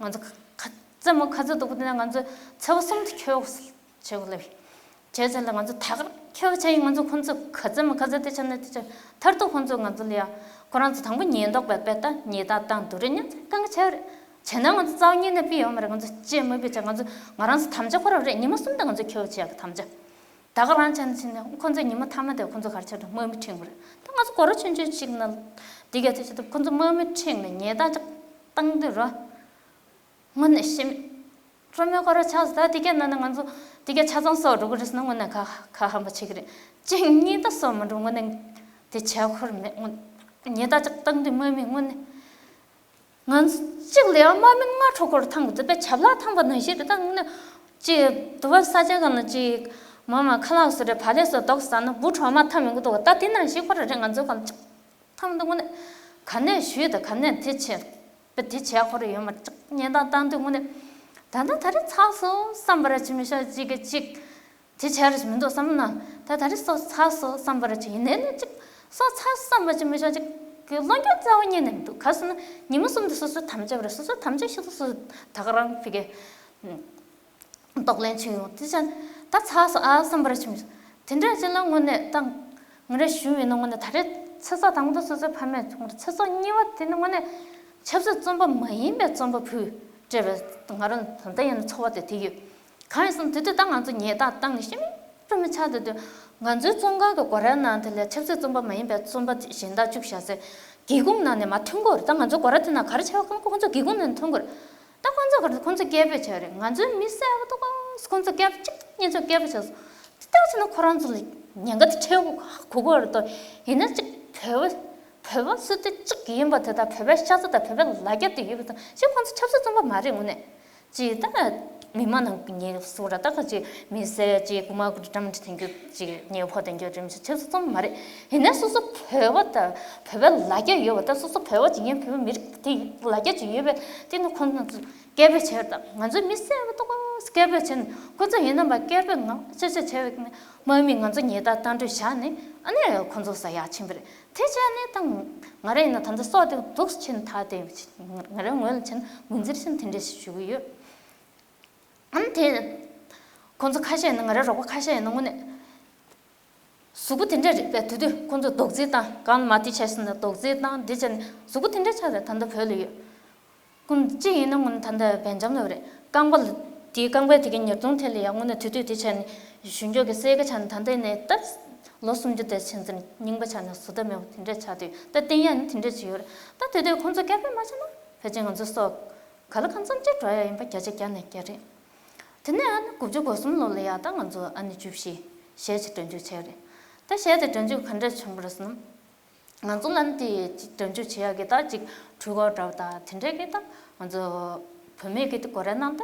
ང་ཚོ་ག་ཚོད་མོ་ག་ཚོད་སྡུག་པོ་དེ་ན་ང་ཚོ་ཚེ་བ་གསུམ་དུ་འཁྱོལ་དགོས་བྱས་དགོས་ལབ་ཡིན། བྱས་ཚར་ལ་ང་ཚོ་ད་གར་འཁྱོལ་བྱས་ཡིན། ང་ཚོ་ཁོང་ཚོ་ག་ཚོད་མོ་ག་ཚོད་དེ་བྱས་ན་དེ་བྱས་མཐར་ཐུག་ཁོང་ཚོ་ང་ཚོ་ལ་ཡ་ཁོ་རང་ཚོ་དང་པོ་ཉེན་རྟོག་པས་དཔེ་ལྟ་ཉེས་རྡུང་བཏང་དུས་རེ་ཉན་ཚེ་གང་ག་བྱས་རེད། བྱས་ན་ང་ཚོ་རྩ་བ་ཉིད་ནས་ཕུད་ཡོད་མ་རེད། ང་ཚོ་ཅི་མ་ཕུད་བྱས་ང་ཚོ་ང་རང་ཚོ་དམ་བཅའ་ཁོ་རང་རེད། ཉི་མ་གསུམ་དང་ང་ཚོ་འཁྱོལ་བྱས་ཀྱི་དམ་བཅའ། ད་ག་རང་བྱས་ན་ཕྱིན་ནས་ཁོ་ཚོས་ཉི་མ་མཐའ་མ་དེ་ཁོ་ཚོ་ག་རེ་བྱས་རེད། དམག་མི་ཁྲིད་པ་རེད། ད་ང་ཚོ་སྒོ་ར་ཆུང་ཆུང་ཅིག་ནང་འདི་གས་དེ་བྱས་དུས་ཁོ་ཚོ་དམག་མི་ཁྲིད་ནས་ཉེས་རྡུང་ཅིག་བཏང་དུས་ར། དངོས་གནས་ཤི་མེད་རོ་མེད་ཁོ་ར་ཆགས་སོང་། ད་དེ་གས་ན་ནི་ང་ཚོ་དེ་གས་ཆ་ཚང་གསོག་འགྲོ་གི་རེད་ཟེར་ན་དངོས་གནས་ཁ་ཁ་ཧམ་པ་བྱེད་ཀྱི་རེད། གཅིག་གཉིས་ད་གསོག་མ་འགྲོ། དངོས་གནས་དེ་བྱས་ཁོ་ར་མེད། དངོས་ཉེས་རྡུང་ཅིག་བཏང་དུས་དམག་མི་དངོས་གནས། ང་ཚོ་གཅིག་ལ་ཡང་དམག་མི་ལྔ་འཕྲོ་སྐོར་འཐམ་གི་འདུག་དཔེ་ཇབ་ལ་འཐམ་པ་ནང་བཞིན་རེད། ད་དངོས་གནས་ཅིག་དུ་བ་ས་ཆ་གང་ལ་ཅིག་མ་མ་ཁ་ལག་བཟོ་རེད། བག་ལེབ་བཟོ་རྡོག་ཟ་ན་འབུ་གྲོག་མ་འཐམ་ཡོང་གི་འདུག་ད་དེ་ནང་བཞིན་ཁོ་ར་རེད། ང་ཚོ་གང་ཅིག་འཐམ་འདུག་དངོས་གནས་ག་ནས་ཞུས་དང་ག་ནས་དེ་བྱས་དཔེ་དེ་བྱས་ཁོ་ར་ཡོད་མ་རེད། ཅིག་ཉེན་བརྡ་བཏང་དུས་དངོས་གནས་ད་ལྟ་ད་རེས་ཚར་སོང་བསམ་པ་ར་ཅིག་མི་ཤོག་ཅིག་གི་ཅིག་དེ་བྱས་རེད་མི་འདུག་བསམ་ན། ད་ད་རེས་སོ་ཚར་སོང་བསམ་པ་རེད་ཅིག་ཡིན་ནའི་ནི་ཅིག་ སོ་ཚ་བསམ་པ་ཅིག་མི་ཤོང་ཅིག་གི་བློ་འགྱོད་རྩ་བ་ཉིད་ནས་མི་འདུག་ག་ཟེར་ན་ཉིན་མོ་གསུམ་དུ་སོ་སོའི་དམ་བཅའ་བར་སོ་སོའི་དམ་བཅའ་ཤི་ཐུབ་སོ་སོ་ད་ག་རང་ཕི་གེ་གདོང་ལེན་བྱེད་ཡོང་དེ་ཅན་ད་ཚ་སོ་ཨ་བསམ་པ་ར་ཆུང་ཆུང་དེ་འདྲ་ཅིག་ལ་དངོས་གནས་ད་ང་རེ་ཞུ་བའི་ནང་དངོས་གནས་ད་རེས་ཚེ་སྲོག་དང་པོ་དུ་སོ་སོའི་ཕ་མས་ཚེ་སྲོག་གཉིས་པ་དེ་ནི་དངོས་གནས་ཆབ་སྲིད་བཙོན་པ་མ་ཡིན་པའི་བཙོན་པ་བུ་སྤྲད་པའི་ང་རང་ད་ལྟ་ཡིན་ན་ཚོར་བ་དེ་དེ་ཡོད། གང་ཡིན་ཟེར་ན་དེ་དུས་ད་ང་ཚོ་ཉེས་རྡུང་བཏང་ནས་ཤི་མིན་འགྲོ་མི་ཆགས་དུས་དུས་ང་ཚོའི་བཙོན་ཁང་གི་སྒོ་རའི་ནང་དེ་ལ་ཆབ་སྲིད་བཙོན་པ་མ་ཡིན་པའི་བཙོན་པ་གཞན་དག་བཅུག་བཞག་ཚེ་སྒེའུ་ཁུང་ནང་ནས་མར་ཐོན་དགོས་རེད། ད་ང་ཚོའི་སྒོ་ར་དེ་ནང་ག་རེ་བྱས་པ་ཁོང་ཁོང་ཚོ་སྒེའུ་ཁུང་ནང་ནས་ཐོན་དགོས་རེད། ད་ཁོང་ཚོ་ག་རེ་ཁོང་ཚོ་སྐད་འབོད་བྱས་རེད། ང་ཚོའི་མི་བསད་པ་འདུག་ག་ཁོང་ཚོ་སྐད་འབོད་གཅིག་གཉིས་ཚོ་སྐད་འབོད་བྱས་སོང་། དེ་ལྟར་བྱས་ན་ཁོ་རང་ཚོ་ལ་ཉེན་ཁ་དེ་འཕྲད་དགོས་གོ་གི་རེད་དོ། ཡིན་ན་གཅིག་བོད་པ་བོད་པ་སུ་དེ་གཅིག་ཡིན་པ་དེ་དང་བོད་པའི་ཤ་ཚ་དང་བོད་པའི་ལ་རྒྱ་དེ་ཡོད་པ་དང་ཅིག་ཁོང་ཚོ་ཆབ་སྲིད་བཙོན་པ་མ་རེད་དངོས་གནས། ཅིག་ད་མི་མང་ནང་ཉེས་སུ་ར་ད་ག་ཅིག་མི་བསད་ཅིག་རྐུ་མ་རྐུ་འདྲ་མི་འདྲ་དེ་འགྱོད་ཅིག་ཉེས་པོ་དེ་འགྱོད་རིམ་བཞིན་ཆབ་སྲིད་བཙོན་པ་མ་རེད། ཡིན་ན་སོ་སོ་བོད་པ་དང་བོད་པའི་ལ་རྒྱ་ཡོད་པ་ད་སོ་སོ་བོད་པ་ཅིག་ཡིན་བོད་པའི་མི་རིགས་དེ་ལ་རྒྱ་ཅིག་ཡོད་པས་དེ་ནི་ཁོང་ཚོ་སྐད་འབོད་བྱས་རེད། ད་ང་ཚོའི་མི་བསད་པ་ཏོག་ཙམ་སྐད་འབོད་བྱས་ནས་ཁོ་ཚོ་ཡིན་ན་མ་སྐད་འབོད་ངང་ཆེ་ཆེ་བྱས་པའི་དམག་མིས་ང་ཚོ་ཉེས་རྡུང་བཏང་འགྲོ་བཞག་ནས་ཨ་ནི་ཁོ་ཚོ་ས་ཡག་ཕྱིན་པ་རེད། དེ་བྱས་ནས་ད་ང་རང་ཡིན་ན་ད་ལྟ་སྲོག་དེ་སྡུག་ཕྱིན་ཐག་དེ་ང་རང་ངོས་ལ་བྱས་ན་ངོས་འཛིན་ཕྱིན་དེ་འདྲ་ཞིག་ཞུ་གི་ཡོད། ཨ་ནི་དེ་ཁོ་ཚོ་ཁ་ཤས་ཡིན་ན་ང་རའི་རོགས་པ་ཁ་ཤས་ཡིན་ན་དངོས་གནས། གཟུགས་པོ་དེ་འདྲ་རེད་པས་དེ་དུས་ཁོང་ཚོ་རྡོག་རྫིས་བཏང་གང་ལ་མ་དེ་བྱས་ཟིན་ན་རྡོག་རྫིས་བཏང་འདི་བྱས་ནས་གཟུགས་པོ་དེ་འདྲ་ཆགས་རེད། ད་ལྟ་བོད་ལ་ཡོད། ཁོང་གཅིག་ཡིན་ན་དངོས་གནས་ད་ལྟ་སྦེལ་ཇམ་ལ་ཡོད་རེད། རྐང་པ་ལ་དེའི་རྐང་པའི་དེ་གའི་ཉེས་རྡུང་དེ་ལ་ཡང་དངོས་གནས་དེ་དུས་དེ་བྱས་ནས་གཞུང་ཕྱོགས་ཀྱི་གསལ་ཁ་ཆགས་ནས་ད་ལྟ་ནས་ད་ལོ་སུམ་ཅུ་དེ་ཕྱིན་ཙམ་རྙིང་པ་ཆགས་ནས་བཟོ་ལྟ་མེད་པ་དེ་འདྲ་ཆགས་དུས་ད་བསྟན་ཡག་ནི་དེ་འདྲ་ཅིག་ཡོད་རེད། ད་དེ་དུས་ཁོང་ཚོ་སྐད་འབོད་མ་བྱས་ན་ཕལ་ཆེར་ང་ཚོ་སྲོག་ག་ལ་གང་འཚམ་ཅིག་འགྲོ་ཡ་ཡིན་པ་བརྒྱ་ཆ་བརྒྱ་ནས་བརྒྱ་རེད། དེ་ནས་ཨ་ནི་དགུ་བཅུ་གོ་གསུམ་ལོ་ལ་ཡ་ད་ང་ཚོ་ཨ་ནི་བཅུ་བཞི་གཞས་ཅིག་སྒྲ་འཇུག་བྱས་རེད། ད་གཞས་དེ་སྒྲ་འཇུག་ག་འདྲ་བྱུང་བ་རེད་ཟེར་ན། ང་ཚོ་ལ་ནི་དེ་ཅིག་སྒྲ་འཇུག་བྱེད་ཡག་གི་ད་ཅིག་འཕྲུལ་འཁོར་འདྲ་བ་དང་དེ་འདྲས་ཀྱི་ད་ང་ཚོ་བུད་མེད་ཀྱི་དེ་གོ་རེ་གནང་ད།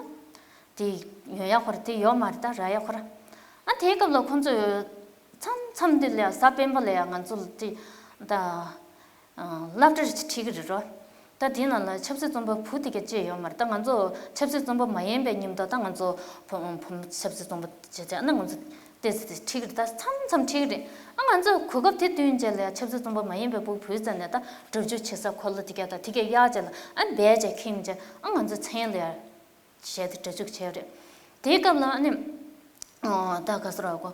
དེ་ཡོང་ཡག་ཁོ་རེ་དེ་ཡོད་མ་རེད་ད་རག་ཡག་ཁོ་ར། ཨ་དེའི་སྐབས་ལ་ཁོང་ཚོས་མཚམས་མཚམས་འདི་ལ་ཡ་གཟའ་སྤེན་པ་ལ་ཡ་ང་ཚོ་ལ་དེ་ད། སློབ་གྲྭ་རེ་ཁྲིད་ཀྱི་རེད་རོ། ད་དེའི་ནང་ལ་ཆབ་སྲིད་བཙོན་པ་བུ་དེ་ག་བཅས་ཡོད་མ་རེད། ད་ང་ཚོ་ཆབ་སྲིད་བཙོན་པ་མ་ཡིན་པའི་ཉིན་ཐོ་ད་ང་ཚོ་བུ་བུ་ཆབ་སྲིད་བཙོན་པ་བྱས་ཏེ་ཨ་ནི་ང་ཚོ་ཏོག་ཙམ་ཏོག་ཙམ་ཁྲིད་ཀྱི་རེད། ད་མཚམས་མཚམས་ཁྲིད་ཀྱི་རེད། ཨ་ང་ཚོ་གོ་སྐབས་དེ་བསྟུན་བྱས་ལ་ཡ་ཆབ་སྲིད་བཙོན་པ་མ་ཡིན་པའི་བུ་བུའི་རྩ་ནས་ད་སྒྲ་འཇུག་བྱེད་ས་འཁོར་ལོ་དེ་ག་ད་དེ་ག་གཡར་བྱས་ལ་ཨ་ནི་སྦས་བྱས་ཁེངས་བྱས་ཨ་ང་ཚོ་མཚན་ལ་ཡ། གཞས་དེ་སྒྲ་འཇུག་བྱས་རེད། དེའི་སྐབས་ལ་ཨ་ནི། ཨོ་ད་ག་ཟེར་བ་གོ།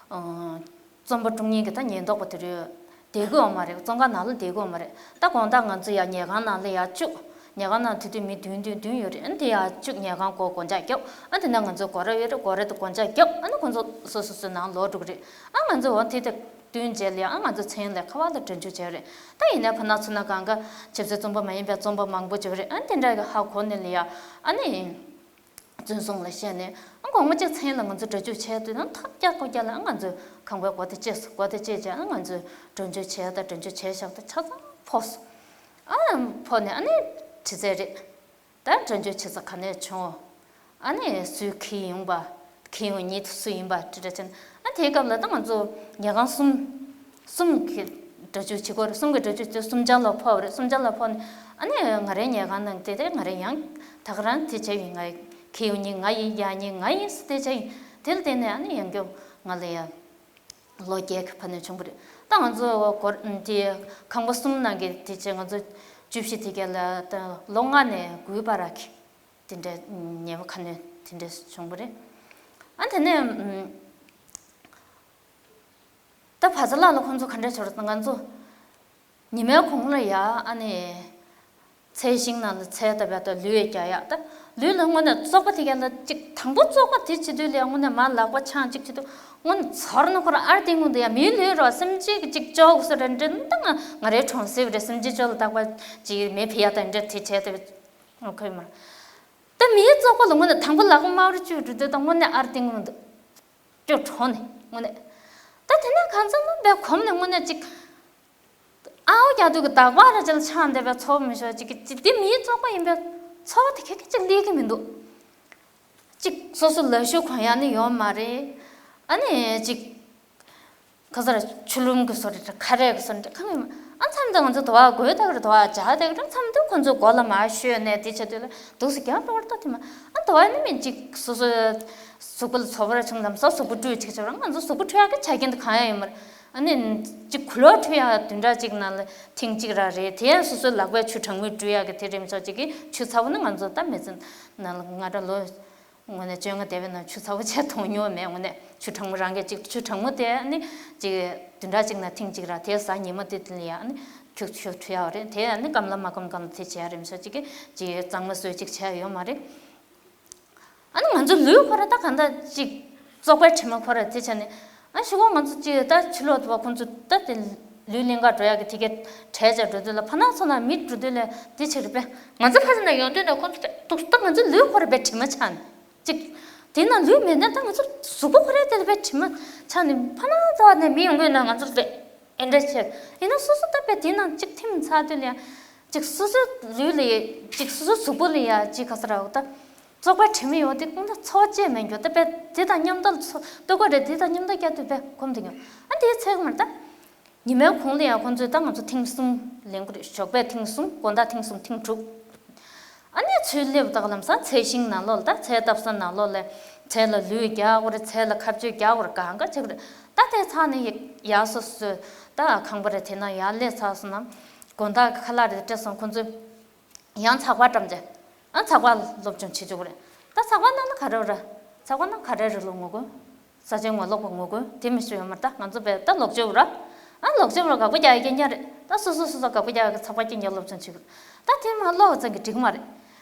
ཨོ། བཙོན་པ་སྲུང་མཁན་གྱི་ད་ཉེན་རྟོག་པ་དེ་རེད། བསྡད་དགོས་ཡོད་མ་རེད། བཙོན་ཁང་ནང་ལ་བསྡད་དགོས་ཡོད་མ་རེད། ད་དགོང་དག་ང་ཚོ་ཡ་ཉལ་ཁང་ནང་ལ་ཡ་བཅུག་ཉལ་ཁང་ནང་དེ་དུས་མི་བདུན་བདུན་བདུན་ཡོད་རེད། ཨ་ནི་དེ་ཡ་བཅུག་ཉལ་ཁང་སྒོ་སྒོ་ལྕགས་རྒྱོབ། ཨ་དེ་ནས་ང་ཚོ་སྒོ་ར་ཡོད་རེད། སྒོ་ར་དེ་སྒོ་ལྕགས་རྒྱོབ། ཨ་ནི་ཁོང་ཚོ་སོ་སོ་སོའི་ནང་ལོག་འགྲོ་གི་རེད། ཨ་ང་ཚོ་འོ་དེ་དེ། བསྟུན་བྱས་ལ་ཡང་ང་ཚོ་མཚན་ལ་ཁ་པར་ལ་སྒྲ་འཇུག་བྱས་རེད། ད་ཡིན་ནའི་ཕ་ན་ཚུ་ན་གང་ག་ཆབ་སྲིད་བཙོན་པ་མ་ཡིན་པའི་བཙོན་པ་མང་པོ་བྱས་རེད། ཨ་དེ་འདྲ་གི་ཧ་གོ་ནས་ལ་ཡ་ཨ་ནི་བཙོན་སྲུང་ལ་བཤད་ནས་ཨ་དགོང་མོ་གཅིག་མཚན་ལ་ང་ཚོ་སྒྲ་འཇུག་བྱས་དུས་ན་ཐག་རྒྱག་གོ་རྒྱག་ལ་ཨ་ང་ཚོ་ཁང་པའི་སྒོ་དེ་བཅད་སོང་། སྒོ་དེ་བཅད་རྗེས་ཨ་ང་ཚོ་སྒྲ་འཇུག་བྱས་ད་སྒྲ་འཇུག་བྱས་བཞག་ད་ཆ་ཚང་ཕོག་སོང་། ཨ་ཕོག་ནས་ཨ་ནི་དྲི་རྩད་རེད། ད་སྒྲ་འཇུག་བྱེད་ས་ག་ནས་བྱུང་། ཨ་ནི་སུས་འཁྱེར་ཡོང་པ། འཁྱེར་ཡོང་མཁན་དེ་སུ་ཡིན་པ་དྲི་རྩད་བྱས་ནས་ཨ་དེའི་སྐབས་ལ་ད་ང་ཚོ་ཉལ་ཁང་གསུམ། གསུམ་གྱི་སྒྲ་འཇུག་བྱེད་དགོས་རེད། གསུམ་གྱི་སྒྲ་འཇུག་དེ་གསུམ་ཆར་ལ་ཕོག་རེད། གསུམ་ཆར་ལ་ཕོག་ནས་ཨ་ནི་ང་རའི་ཉལ་ཁང་ནང་དེ་དེ་ང་རེ་ཡང་ད་ག་རང་དེ་བྱས་ཡིན། ང་འཁྱེར་ཡོང་མཁན་ང་ཡིན། གཡར་མཁན་ང་ཡིན་ཟེར་དེ་བྱས་ཡིན། དེ་ལ་བརྟེན་ནས་ཨ་ནི་ཡང་བསྐྱར་ང་ལ་ཡ། ལོ་བརྒྱད་ཀྱི་ཕ་ནས་བྱུང་བ་རེད། ད་ང་ཚོ་སྒོར་དེ་ཁང་པ་གསུམ་ནང་གི་དེ་བྱས་ང་ཚོ་བཅུ་བཞི་དེ་ག་ལ་ད་ལོ་ལྔ་ནས་དགུའི་བར་གྱི་དེ་འདྲའི་ཉེས་པ་ཁ་སྣོན་དེ་འདྲ་བྱུང་བ་རེད། ཨ་དེ་ནས་ད་བ་ཚ་ལགས་ལ་ཁོང་ཚོ་ག་འདྲ་བྱུང་རེད་ཟེར་ན་ང་ཚོ། ཉི་མའི་གུང་ལ་ཡ་ཨ་ནི། ཚལ་ཞིང་ནང་ལ་ཚལ་བཏབ་ཡག་དང་ལུད་རྒྱག་ཡག་ད། ལུད་ལ་དངོས་གནས་བཙོག་པ་དེ་ག་ལ་གཅིག་དང་པོ་བཙོག་པ་དེ་བྱེད་དུས་ལ་ཡ་དངོས་གནས་མར་ལག་པ་འཆང་གཅིག་བྱེད་དུས་དངོས་གནས་ཚོར་ན་ཁོ་རང་ཨར་ཏིང་ངུ་འདི་ཡ་མིའི་ལུད་རོ་སེམས་ཅན་གྱི་གཅིག་ཅོག་སོ་རེ་འདྲ་ད་ང་ང་རའི་གྲོང་གསེབ་རེ་སེམས་ཅན་ཅོག་ལ་བཏགས་པ་ཅིག་མེ་ཕི་ཡ་དང་འདྲ་དེ་བྱས་ཏེ། ཁོས་མར། ད་མིའི་བཙོག་པ་ལ་དངོས་གནས་དང་པོ་ལག་པ་དམར་རུ་བཅུག་འགྲོ་དུས་ད་དངོས་གནས་ཨར་ཏིང་ངུ་འདུག་སྐྱོ་གྲོང་ནས་དངོས་གནས། ད་དེ་ནས་གང་ཚང་མ་བས་གོམས་ནས་དངོས་གནས་ཅིག་ཨའོ་རྒྱག་དུས་ཀྱི་འདག་པ་ར་ཅལ་ཆང་འདེབས་པའི་ཚོགས་མི་ཤོག་ཅིག་གི་ཅིག་འདི་མིའི་བཙོག་པ་ཡིན་པའི་ཚོགས་དེ་ཁེ་ཁེ་ཅིག་ལས་ཀྱི་མི་འདུག་ཅིག་སོ་སོ་ལ་ཤུགས་གོན་ཡ་ནི་ཡོད་མ་རེད། ཨ་ནི་ཅིག་ག་ས་ར་ཆུ་ལུམ་གི་སོ་རེད་ཁ་རས་གི་སོ་རེད་གང་ཡིན་ཨ་མཚམས་དུ་ང་ཚོ་དུ་བ་དགོས་དག་རེད་དུ་བ་བྱ་དག་རེད་མཚམས་དུ་ཁོ་ཚོ་མགོ་ལ་མ་ཤོད་ནས་དེ་བྱེད་དུས་ལ་འདུག་སེ་རྒྱག་འགྲོ་བར་ལྟ་དེ་མ་ཨ་དུ་བ་ནི་མིན་ཅིག་སོ་སོ་གཟུགས་པོ་ལ་ཚོ་བ་ར་ཆུང་ལམ་སོ་གཟུགས་པོ་བཀྲུས་ཅིག་བྱ་ར་ང་ཚོ་གཟུགས་པོ་བཀྲུ་ཡ་གི་ཆ་རྐྱེན་དུ་གང་ཡང་ཡོད་མ་རེད། ཨ་ནི་ཅིག་གུ་ལོག་འཁྲུ་ཡག་བདུན་ཕྲག་གཅིག་ནང་ལ་ཐེངས་གཅིག་ར་རེད། དེ་ཡང་སོ་སོའི་ལག་པས་ཆུ་གྲང་མོ་བཀྲུ་ཡག་གི་དེ་རེད་མི་ཆོག་ཅིག་གི་ཆུ་ཚ་བོ་ནི་ང་ཚོ་ད་མི་ཚེ་ནང་ལ་ང་འདྲ་ལོ་དངོས་གནས་བཅོ་ལྔ་འདས་པའི་ནང་ཆུ་ཚ་བོ་བྱས་མཐོང་མྱོང་མེད། དངོས་གནས་ཆུ་གྲང་མོ་རང་གིས་ཅིག་ཆུ་གྲང་མོ་དེ་ཨ་ནི་ཅིག་བདུན་ཕྲག་གཅིག་ནང་ཐེངས་གཅིག་ར་དེ་གཟའ་ཉི་མ་དེ་དེ་ལ་ཡ་ཨ་ནི་ཁྱུག་ཁྱུག་འཁྲུ་ཡག་རེད། དེ་ཨ་ནི་སྐམ་ལ་མ་སྐམ་སྐམ་ལ་དེ་བྱས་རེད་མི་ཆོག་ཅིག་གི་ཅིག་གཙང་མ་བཟོས་ཅིག་བྱས་ཡོད་མ་རེད། ཨ་ནི་ང་ཚོ་ལུས་ཁོ་ར་ད་གང་ལྟར་ཅིག་བཙོག་པའི་དྲི་མ་ཁོ་ར་དེ་བྱས་ནས་ཨ་ཞུ་གོ་ང་ཚོ་ཅིག་ད་ཕྱི་ལོགས་དུ་བ་ཁོང་ཚོ་ད་དེ་ལུས་གླིང་ག་འགྲོ་ཡག་གི་དེ་གས་བྲལ་བྱས་འགྲོ་དུས་ལ་ཕ་ནག་ཚོ་ན་མི་འགྲོ་དུས་ལ་དེ་ཕྱིར་པས་ང་ཚོ་ཕ་ཚ་ན་ཡོང་དུས་ན་ཁོང་ཚོ་ད་ད་ང་ཚོ་ལུས་ཁོ་ར་པའི་དྲི་མ་ཆགས་ནས་ཅིག་དེ་ན་ལུས་མེད་ན་ད་ང་ཚོ་གཟུགས་པོ་ཁོ་རའི་དེ་ལ་པའི་དྲི་མ་ཆགས་ནས་ཕ་ནག་ཚོ་ནས་མི་ཡོང་དུས་ན་ང་ཚོ་ལ་དེ་འདྲ་བྱས་ཡིན་ན་སོ་སོ་ད་པའི་དེ་ན་ཅིག་ཐིམ་ཚར་དུས་ལ་ཡང་ཅིག་སོ་སོ་ལུས་ལ་ཡ་ཅིག་སོ་སོ་གཟུགས་པོ་ལ་ཡ་ཅིག་ག་ས་ར་འོ་ད། བཙོག་པ་དྲི་མ་ཡོད་དེ་ཁོང་ཚོ་འཚོ་བཅད་མེད་འགྱོ་ད་པས་དེ་དང་མཉམ་དུ་འཚོ་ལྟོ་གོས་རེད་དེ་དང་མཉམ་དུ་བསྐྱལ་དུས་པས་གོམས་དེ་འགྱོ་ཨ་དེའི་ཚེ་ག་མར་ད། ཉི་མའི་གུང་ལ་ཡང་ཁོང་ཚོས་ད་ང་ཚོ་ཐེངས་གསུམ་ལེན་དགོས་རེད། ཞོགས་པའི་ཐེངས་གསུམ་དགོང་དག་ཐེངས་གསུམ་ཐེངས་དྲུག་ཨ་ནི་ཚུར་སླེབས་དག་ལམ་སང་ཚལ་ཤིང་ནང་ལོགས་ལ་ད་ཚལ་བཏབ་ས་ནང་ལོགས་ལ་ཚལ་ལ་ལུད་རྒྱག་དགོས་རེད། ཚལ་ལ་ཁ་གཅོད་རྒྱག་དགོས་རེད། གང་ག་བྱེད་དགོས་རེད། ད་དེ་ཚང་ནས་ཡག་སོ་སོས་ད་ཁང་པ་རེད་དེ་ན་ཡར་སླེབས་ཚར་སོང་ན་དགོང་དག་གི་ཁ་ལག་རེ་སྤྲད་སོང་ཁོང་ཚོས། ཡང་ཚགས་པར་བཀྲམ་རྗེས། ཨ་ཚགས་པར་སློབ་སྦྱོང་བྱེད་ཆོག་གི་རེད། ད་ཚགས་པར་ནང་ལ་ག་རེ་ར། ཚགས་པར་ནང་ག་རེ་རེད་ལོ་ངོ་རྒོལ། ས་ཆེན་ངོ་ལོག་པ་ངོ་རྒོལ་དེ་མི་ཤེས་ཡོད་མ་རེད། ད་ང་ཚོ་བས་ད་ལོག་སྤྱོད་ར། ཨ་ལོག་སྤྱོད་ར་དགའ་པོ་རྒྱག་ཡ་རྐྱང་རྐྱང་རེད། ད་སོ་སོ་སོ་སོ་དགའ་པོ་རྒྱག་ཡ་གི་ཚགས་པར་རྐྱང་རྐྱང་སློབ་སྦྱོང་བྱེད་དགོས། ད་དེ་མ་ཀློག་ཙང་གི་འགྲིག་མ་རེད།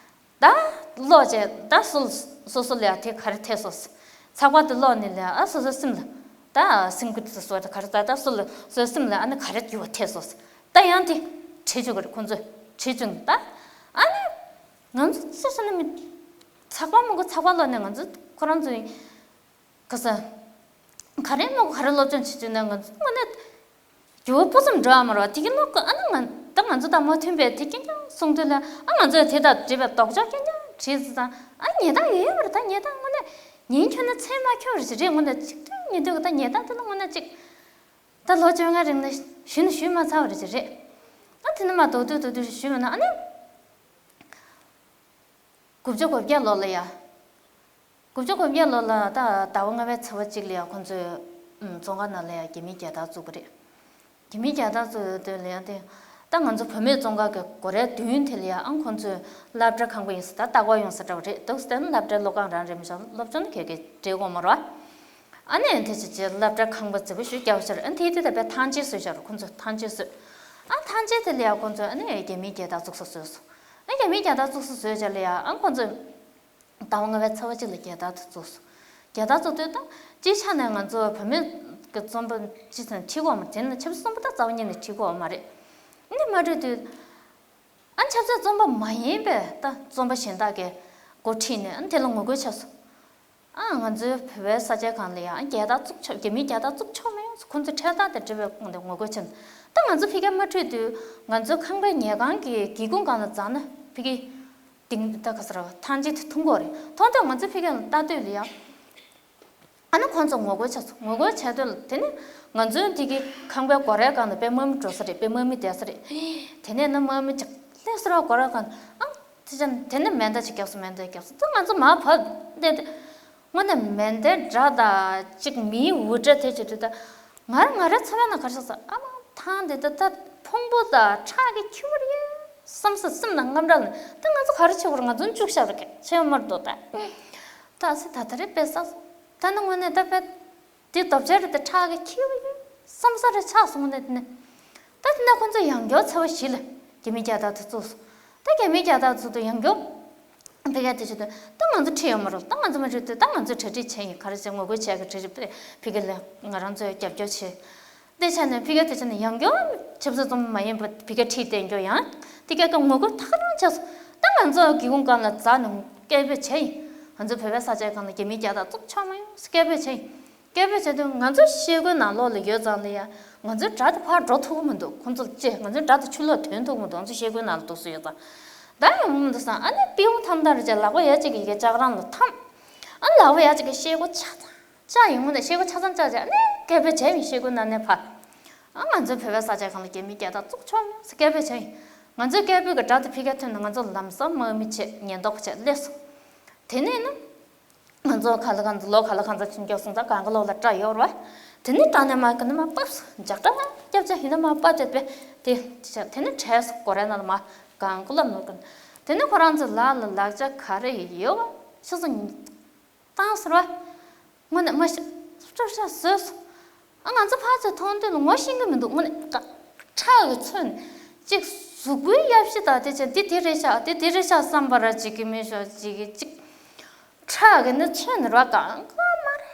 ད་ཀློག་བྱས་ད་སོ་སོ་སོ་ལ་ཡ་དེ་ག་རེ་ཐེབས་སོང་། ཚགས་པར་དེ་ཀློག་ནས་ལ་ཨ་སོ་སོ་སེམས་ལ། ད་སེམས་ཁུར་དེ་སོ་ད་ག་རེ་ད་ད་སོ་ལ་སོ་སེམས་ལ་ཨ་ནི་ག་རེ་འགྱུར་བ་ཐེབས་སོང་། ད་ཡང་དེ་བྲིས་བཅུག་གི་རེད། ཁོང་ཚོས་བྲིས་བཅུག་ནས་ད་ཨ་ནི་ང་ཚོ་ཅི་ཟེར་ན་མི་ཚགས་པར་མང་པོ་ཚགས་པར་ཀློག་ནས་ང་ཚོ་ཁོ་རང་ཚོའི་ག་ས་ག་རེ་མང་པོ་ག་རེ་སློབ་སྦྱོང་བྱེད་བཅུག་ནས་ང་ཚོ་དངོས་གནས་འགྱུར་བ་སྤུ་ཙམ་འགྲོ་ཡ་མ་རེད་བ། དེ་གི་ཀློག་གི་ཨ་ནི་ང་ད་ང་ཚོ་དང་མ་མཐུན་པའི་དེ་རྐྱང་རྐྱང་གསུང་དུས་ལ་ཨ་ང་ཚོས་དེ་དང་འདྲེས་པའི་ལྡོག་ཕྱོགས་རྐྱང་རྐྱང་བྲིས་ཙང་ཨ་ཉེས་རྡུང་ཡོད་ཡོད་མ་རེད། ད་ཉེས་རྡུང་དངོས་གནས་ཉིན་ཁྱོན་ནས་མཚན་མ་འཁྱོལ་རེད་ཅེས་རེད། དངོས་གནས་གཅིག་དུས་ཉིན་དུས་ཀྱི་ད་ཉེས་རྡུང་དེ་ལ་དངོས་གནས་གཅིག་ད་ལོ་བཅོ་ལྔ་རིང་ནས་ཞུས་ནས་ཞུས་མ་ཚར་བ་རེད་ཅེས་རེད། ཨ་དེ་ནས་མ་ལྡོག་ཏུ་ལྡོག་ཏུ་ཞུས་པ་ན་ཨ་ནི། དགུ་བཅུ་གོ་བརྒྱད་ལོ་ལ་ཡ། དགུ་བཅུ་གོ་བརྒྱད་ལོ་ལ་ད་ཟླ་བ་ལྔ་པའི་ཚེས་པ་གཅིག་ལ་ཡ་ཁོང་ཚོས་ཨུམ་བཙོན་ཁང་ནང་ལ་ཡ་རྒྱ་མིའི་རྒྱལ་དར་བཙུགས་པ་རེད། རྒྱ་མིའི་རྒྱལ་དར་བཙུགས་ཡོད་དུས་ལ་ཡ་དེ་ད་ང་ཚོ་བུད་མེད་བཙོན་ཁང་གི་སྒོ་རའི་མདུན་དེ་ལ་ཡ་ཨང་ཁོང་ཚོས་སློབ་གྲྭ་ཁང་པ་ཡིན་ས་ད་ལྟ་སྐོར་ཡོང་ས་འདྲ་བ་རེད་འདུག་སྟེ་སློབ་གྲྭའི་སློབ་ཁང་རང་རེད་མི་ཤོག་སློབ་སྦྱོང་ནི་གལ་གལ་འབྲེལ་དགོས་མ་རེད་བ། ཨ་ནི་དེ་ཅི་ཅི་སློབ་གྲྭ་ཁང་པ་རྫིག་པོ་ཞིག་རྒྱབ་ཤར་ཨ་དེ་དེ་ད་པའི་ཐང་ཆེན་བཟོས་ཤར་ཁོང་ཚོས་ཐང་ཆེན་བཟོས། ཨ་ཐང་ཆེན་དེ་ལ་ཡ་ཁོང་ཚོས་ཨ་ནི་རྒྱ་མིའི་རྒྱལ་དར་བཙུགས་ས་བཟོས་སོང་། ཨ་རྒྱ་མིའི་རྒྱལ་དར་བཙུགས་ས་བཟོས་བྱས་ལ་ཡ་ཨ་ཁོང་ཚོས། ཟླ་བ་ལྔ་པའི་ཚེས་པ་གཅིག་ལ་རྒྱལ་དར་དེ་བཙུགས་སོང་། རྒྱལ་དར་བཙུགས་དུས་ད་སྤྱིའི་ཆ་ནས་ང་ཚོ་བུད་མེད་ཀྱི་བཙོན་པ་སྤྱི་ཚན་ཁྲིད་དགོས་མ་རེད། དེ་ནི་ཆབ་སྲིད་བཙོན་པ་ད་རྩ་བ་ཉིད་ནས་ཁྲིད་དགོས་མ་རེད། འདི་མ་ཁྲིད་དུས། ཨ་ཆབ་སྲིད་བཙོན་པ་མ་ཡིན་པའི་ད་བཙོན་པ་གཞན་དག་གིས་འགོ་ཁྲིད་ནས་ཨ་དེ་ལ་ངོ་རྒོལ་བྱས་སོང་། ཨ་ང་ཚོའི་བོད་པའི་ས་ཆའི་སྒང་ལ་ཡང་རྒྱལ་དར་བཙུགས་ཆོག་རྒྱ་མིའི་རྒྱལ་དར་བཙུགས་ཆོག་མེད་ཁོང་ཚོས་ཁྲལ་དག་དེ་འབྲི་བའི་དགོངས་དེ་ངོ་རྒོལ་བྱས་ནས་ད་ང་ཚོ་ཕ་གིར་མ་ཁྲིད་དུས་ང་ཚོའི་ཁང་པའི་ཉལ་ཁང་གི་སྒེའུ་ཁུང་སྒང་ལ་འཛེགས་ན་ཕ་གི་ཏིང་ད་ག་ས་ར་ཐང་ཆེན་དེ་མཐོང་གི་རེད། མཐོང་དུས་ང་ཚོ་ཕ་གིར་ལྟ་དུས་ལ་ཡང་། ཨ་ནི་ཁོང་ཚོ་ངོ་རྒོལ་བྱས་སོང་། ངོ་རྒོལ་བྱས་དུས་ལ་དེ་ནི་ང་ཚོའི་འདི་གི་ཁང་པའི་སྒོ་རའི་སྒང་ལ་དཔེ་དམག་མི་འགྲོ་ས་རེད། དཔེ་དམག་མི་བསྡད་ས་རེད། དེ་ནས་ནི་དམག་མི་ཅིག་སླེབས་ས་ར་སྒོ་རའི་སྒང་ཨང་དེ་ཅན་དེ་ནི་མེ་མདའ་ཅིག་བརྒྱབ་སོང་། མེ་མདའ་བརྒྱབ་སོང་། ད་ང་ཚོ་མར་བབས་བསྡད་དེ་དངོས་གནས་མེ་མདའི་སྒྲ་དང་ཅིག་མིའི་འུར་སྒྲ་དེ་བྱེད་དུས་ད་ང་རང་ང་རའི་ཚོར་བའི་ནང་ག་རེ་ཟེར་ཟེར་ཨ་མ་ཐང་དེ་ད་ད་ཕུང་པོ་དང་ཁྲག་གིས་འཁྱུད་པ་རེད་བསམ་ས་སེམས་ནང་དངངས་སྐྲག་ལ་ད་ང་ཚོ་ག་རེ་བྱེད་དགོས་རེད། ང་ཚོ་འཇུག་བཞག་རེད་ཁྱེད་མར་འདུག་ད། ད་སེ་ད་ད་རེ་པེ་ས་ད་ནི་དངོས་གནས་ད་པེ་དེ་དོབ་ཆ་རེ་དེ་ཁྲག་གི་ཁྱི་བ་ཡིན་བསམ་ས་རེ་ཆགས་སོང་ནས་དེ་ནས་ད་དེ་ནས་ཁོང་ཚོ་ཡང་བསྐྱར་ཚེས་པ་བཞི་ལ་རྒྱ་མིའི་རྒྱལ་དར་དེ་བཙུགས་སོང་། ད་རྒྱ་མིའི་རྒྱལ་དར་བཙུགས་དུས་ཡང་བསྐྱར་ཕི་ག་དེ་བྱེད་དུས་ད་ང་ཚོ་ཁྲིད་ཡོད་མ་རེད། ད་ང་ཚོ་མ་ཁྲིད་དུས་ད་ང་ཚོ་གྲ་སྒྲིག་བྱས་ཡིན། ག་རེ་བྱས་ངོ་རྒོལ་བྱས་གི་གྲ་སྒྲིག་ཕི་ག་ལ་ང་རང་ཚོས་རྒྱབ་སྐྱོར་བྱས། དེ་བྱས་ནས་ཕི་ག་དེ་བྱས་ནས་ཡང་བསྐྱར་ཆབ་སྲིད་བཙོན་པ་མ་ཡིན་པ་ཕི་ག་ཁྲིད་བསྡད་རྒྱུ་ཡང་དེ་ག་ག་ངོ་རྒོལ་ཐག་རིང་བྱས་སོང་། ད་ང་ཚོ་སྒེའུ་ཁུང་སྒང་ལ་འཛེགས་ནས་སྐད་འབོད་བྱས་ཡིན། ང་ཚོ་བོད་པའི་ས་ཆའི་སྒང་ལ་རྒྱ་མིའི་རྒྱལ་དར་བཙུགས་ཆོག་མ་ཡོང་སྐད་འབོད་བྱས་ཡིན། སྐད་འབོད་བྱས་དུས་ང་ཚོ་ཤེལ་སྒོའི་ནང་ལོགས་ལ་ཡོད་ཙང་ལ་ཡ་ང་ཚོའི་སྒྲ་དེ་ཕར་འགྲོ་ཐུབ་ཀྱི་མི་འདུག་ཁོང་ཚོ་ལ་ཅེ་ང་ཚོའི་སྒྲ་དེ་ཕྱི་ལོགས་ཐོན་ཐུབ་ཀྱི་མི་འདུག་ང་ཚོ་ཤེལ་སྒོའི་ནང་ལ་འདུག་སེ་ཡོད་ཙང་། ད་ཡང་མི་འདུག་སང་ཨ་ནི་པི་ཝང་འཐམ་ཐང་རེ་བྱས་ལག་པ་ཡ་གཅིག་གིས་ཡ་ལྕགས་རང་ལ་འཐམ། ཨ་ནི་ལག་པ་ཡ་གཅིག་གིས་ཤེལ་སྒོ་ཆ་ཚང་། ལྕགས་ཡིན་ངོ་ནས་ཤེལ་སྒོ་ཆ་ཚང་ལྕགས་བྱས་ཨ་ནི་སྐད་འབོད་བྱས་ཡིན་ཤེལ་སྒོ་ནང་ནས་ཕར། ཨ་ང་ཚོའི་བོད་པའི་ས་ཆ་གང་ལ་རྒྱ་མིའི་རྒྱལ་དར་བཙུགས་ཆོག་མེད་སྐད་འབོད་བྱས་ཡིན། ང་ཚོའི་སྐད་འབོད་ཀྱི་སྒྲ་དེ་ཕི་ག་ཐོན་ནས་ང་ཚོ་ལམ་སང་དམག་མི་བྱས་ཉེན་རྟོག་པ་བྱས་སླེབས་སོང་། དེ་ནས་ནི། ང་ཚོ་ག་ལ་གང་ཚོ་ལོ་ག་ལ་གང་ཚོ་ཕྱིན་སྐྱོག་སོང་ཙང་གང་ག་ལོག་ལ་སྐྲག་ཡོད་རེད་ དེ་ནས་དྲང་ནས་མ་གི་ནི་མ་པབས་འཇག་གྲ་སྐྱབས་ཆ་ཡིན་ན་མ་པ་དེ་པས་དེ་དེ་ནས་བྲལ་སོང་སྒོ་རའི་ནང་ལ་མ་གང་གོ་ལབ་ནོར་གི་ནི། དེ་ནས་ཁོ་རང་ཚོ་ལ་ལ་ལག་ཆ་ག་རེ་ཡོད་བ་ཤི་སོང་། བཏང་ཟེར་བ། དངོས་གནས་མ་ཤི་སྐྲ་ཤ་ཟོས་སོང་། ཨ་ང་ཚོ་ཕར་ཚུར་མཐོང་དུས་ལ་ངོ་ཤེས་ཀྱི་མི་འདུག་དངོས་གནས་ཁྲག་གི་ཚོན་གཅིག་གཟུགས་པོའི་གཡབ་གཞི་དང་དེ་ཆ་འདི་དེ་རེད་ཤག་དེ་དེ་རེད་ཤག་བསམ་པ་ར་གཅིག་གི་མི་ཤོག་གཅིག་གི་གཅིག་ཁྲག་གི་ནི་ཚོན་ར་གང་ག་མ་རེད།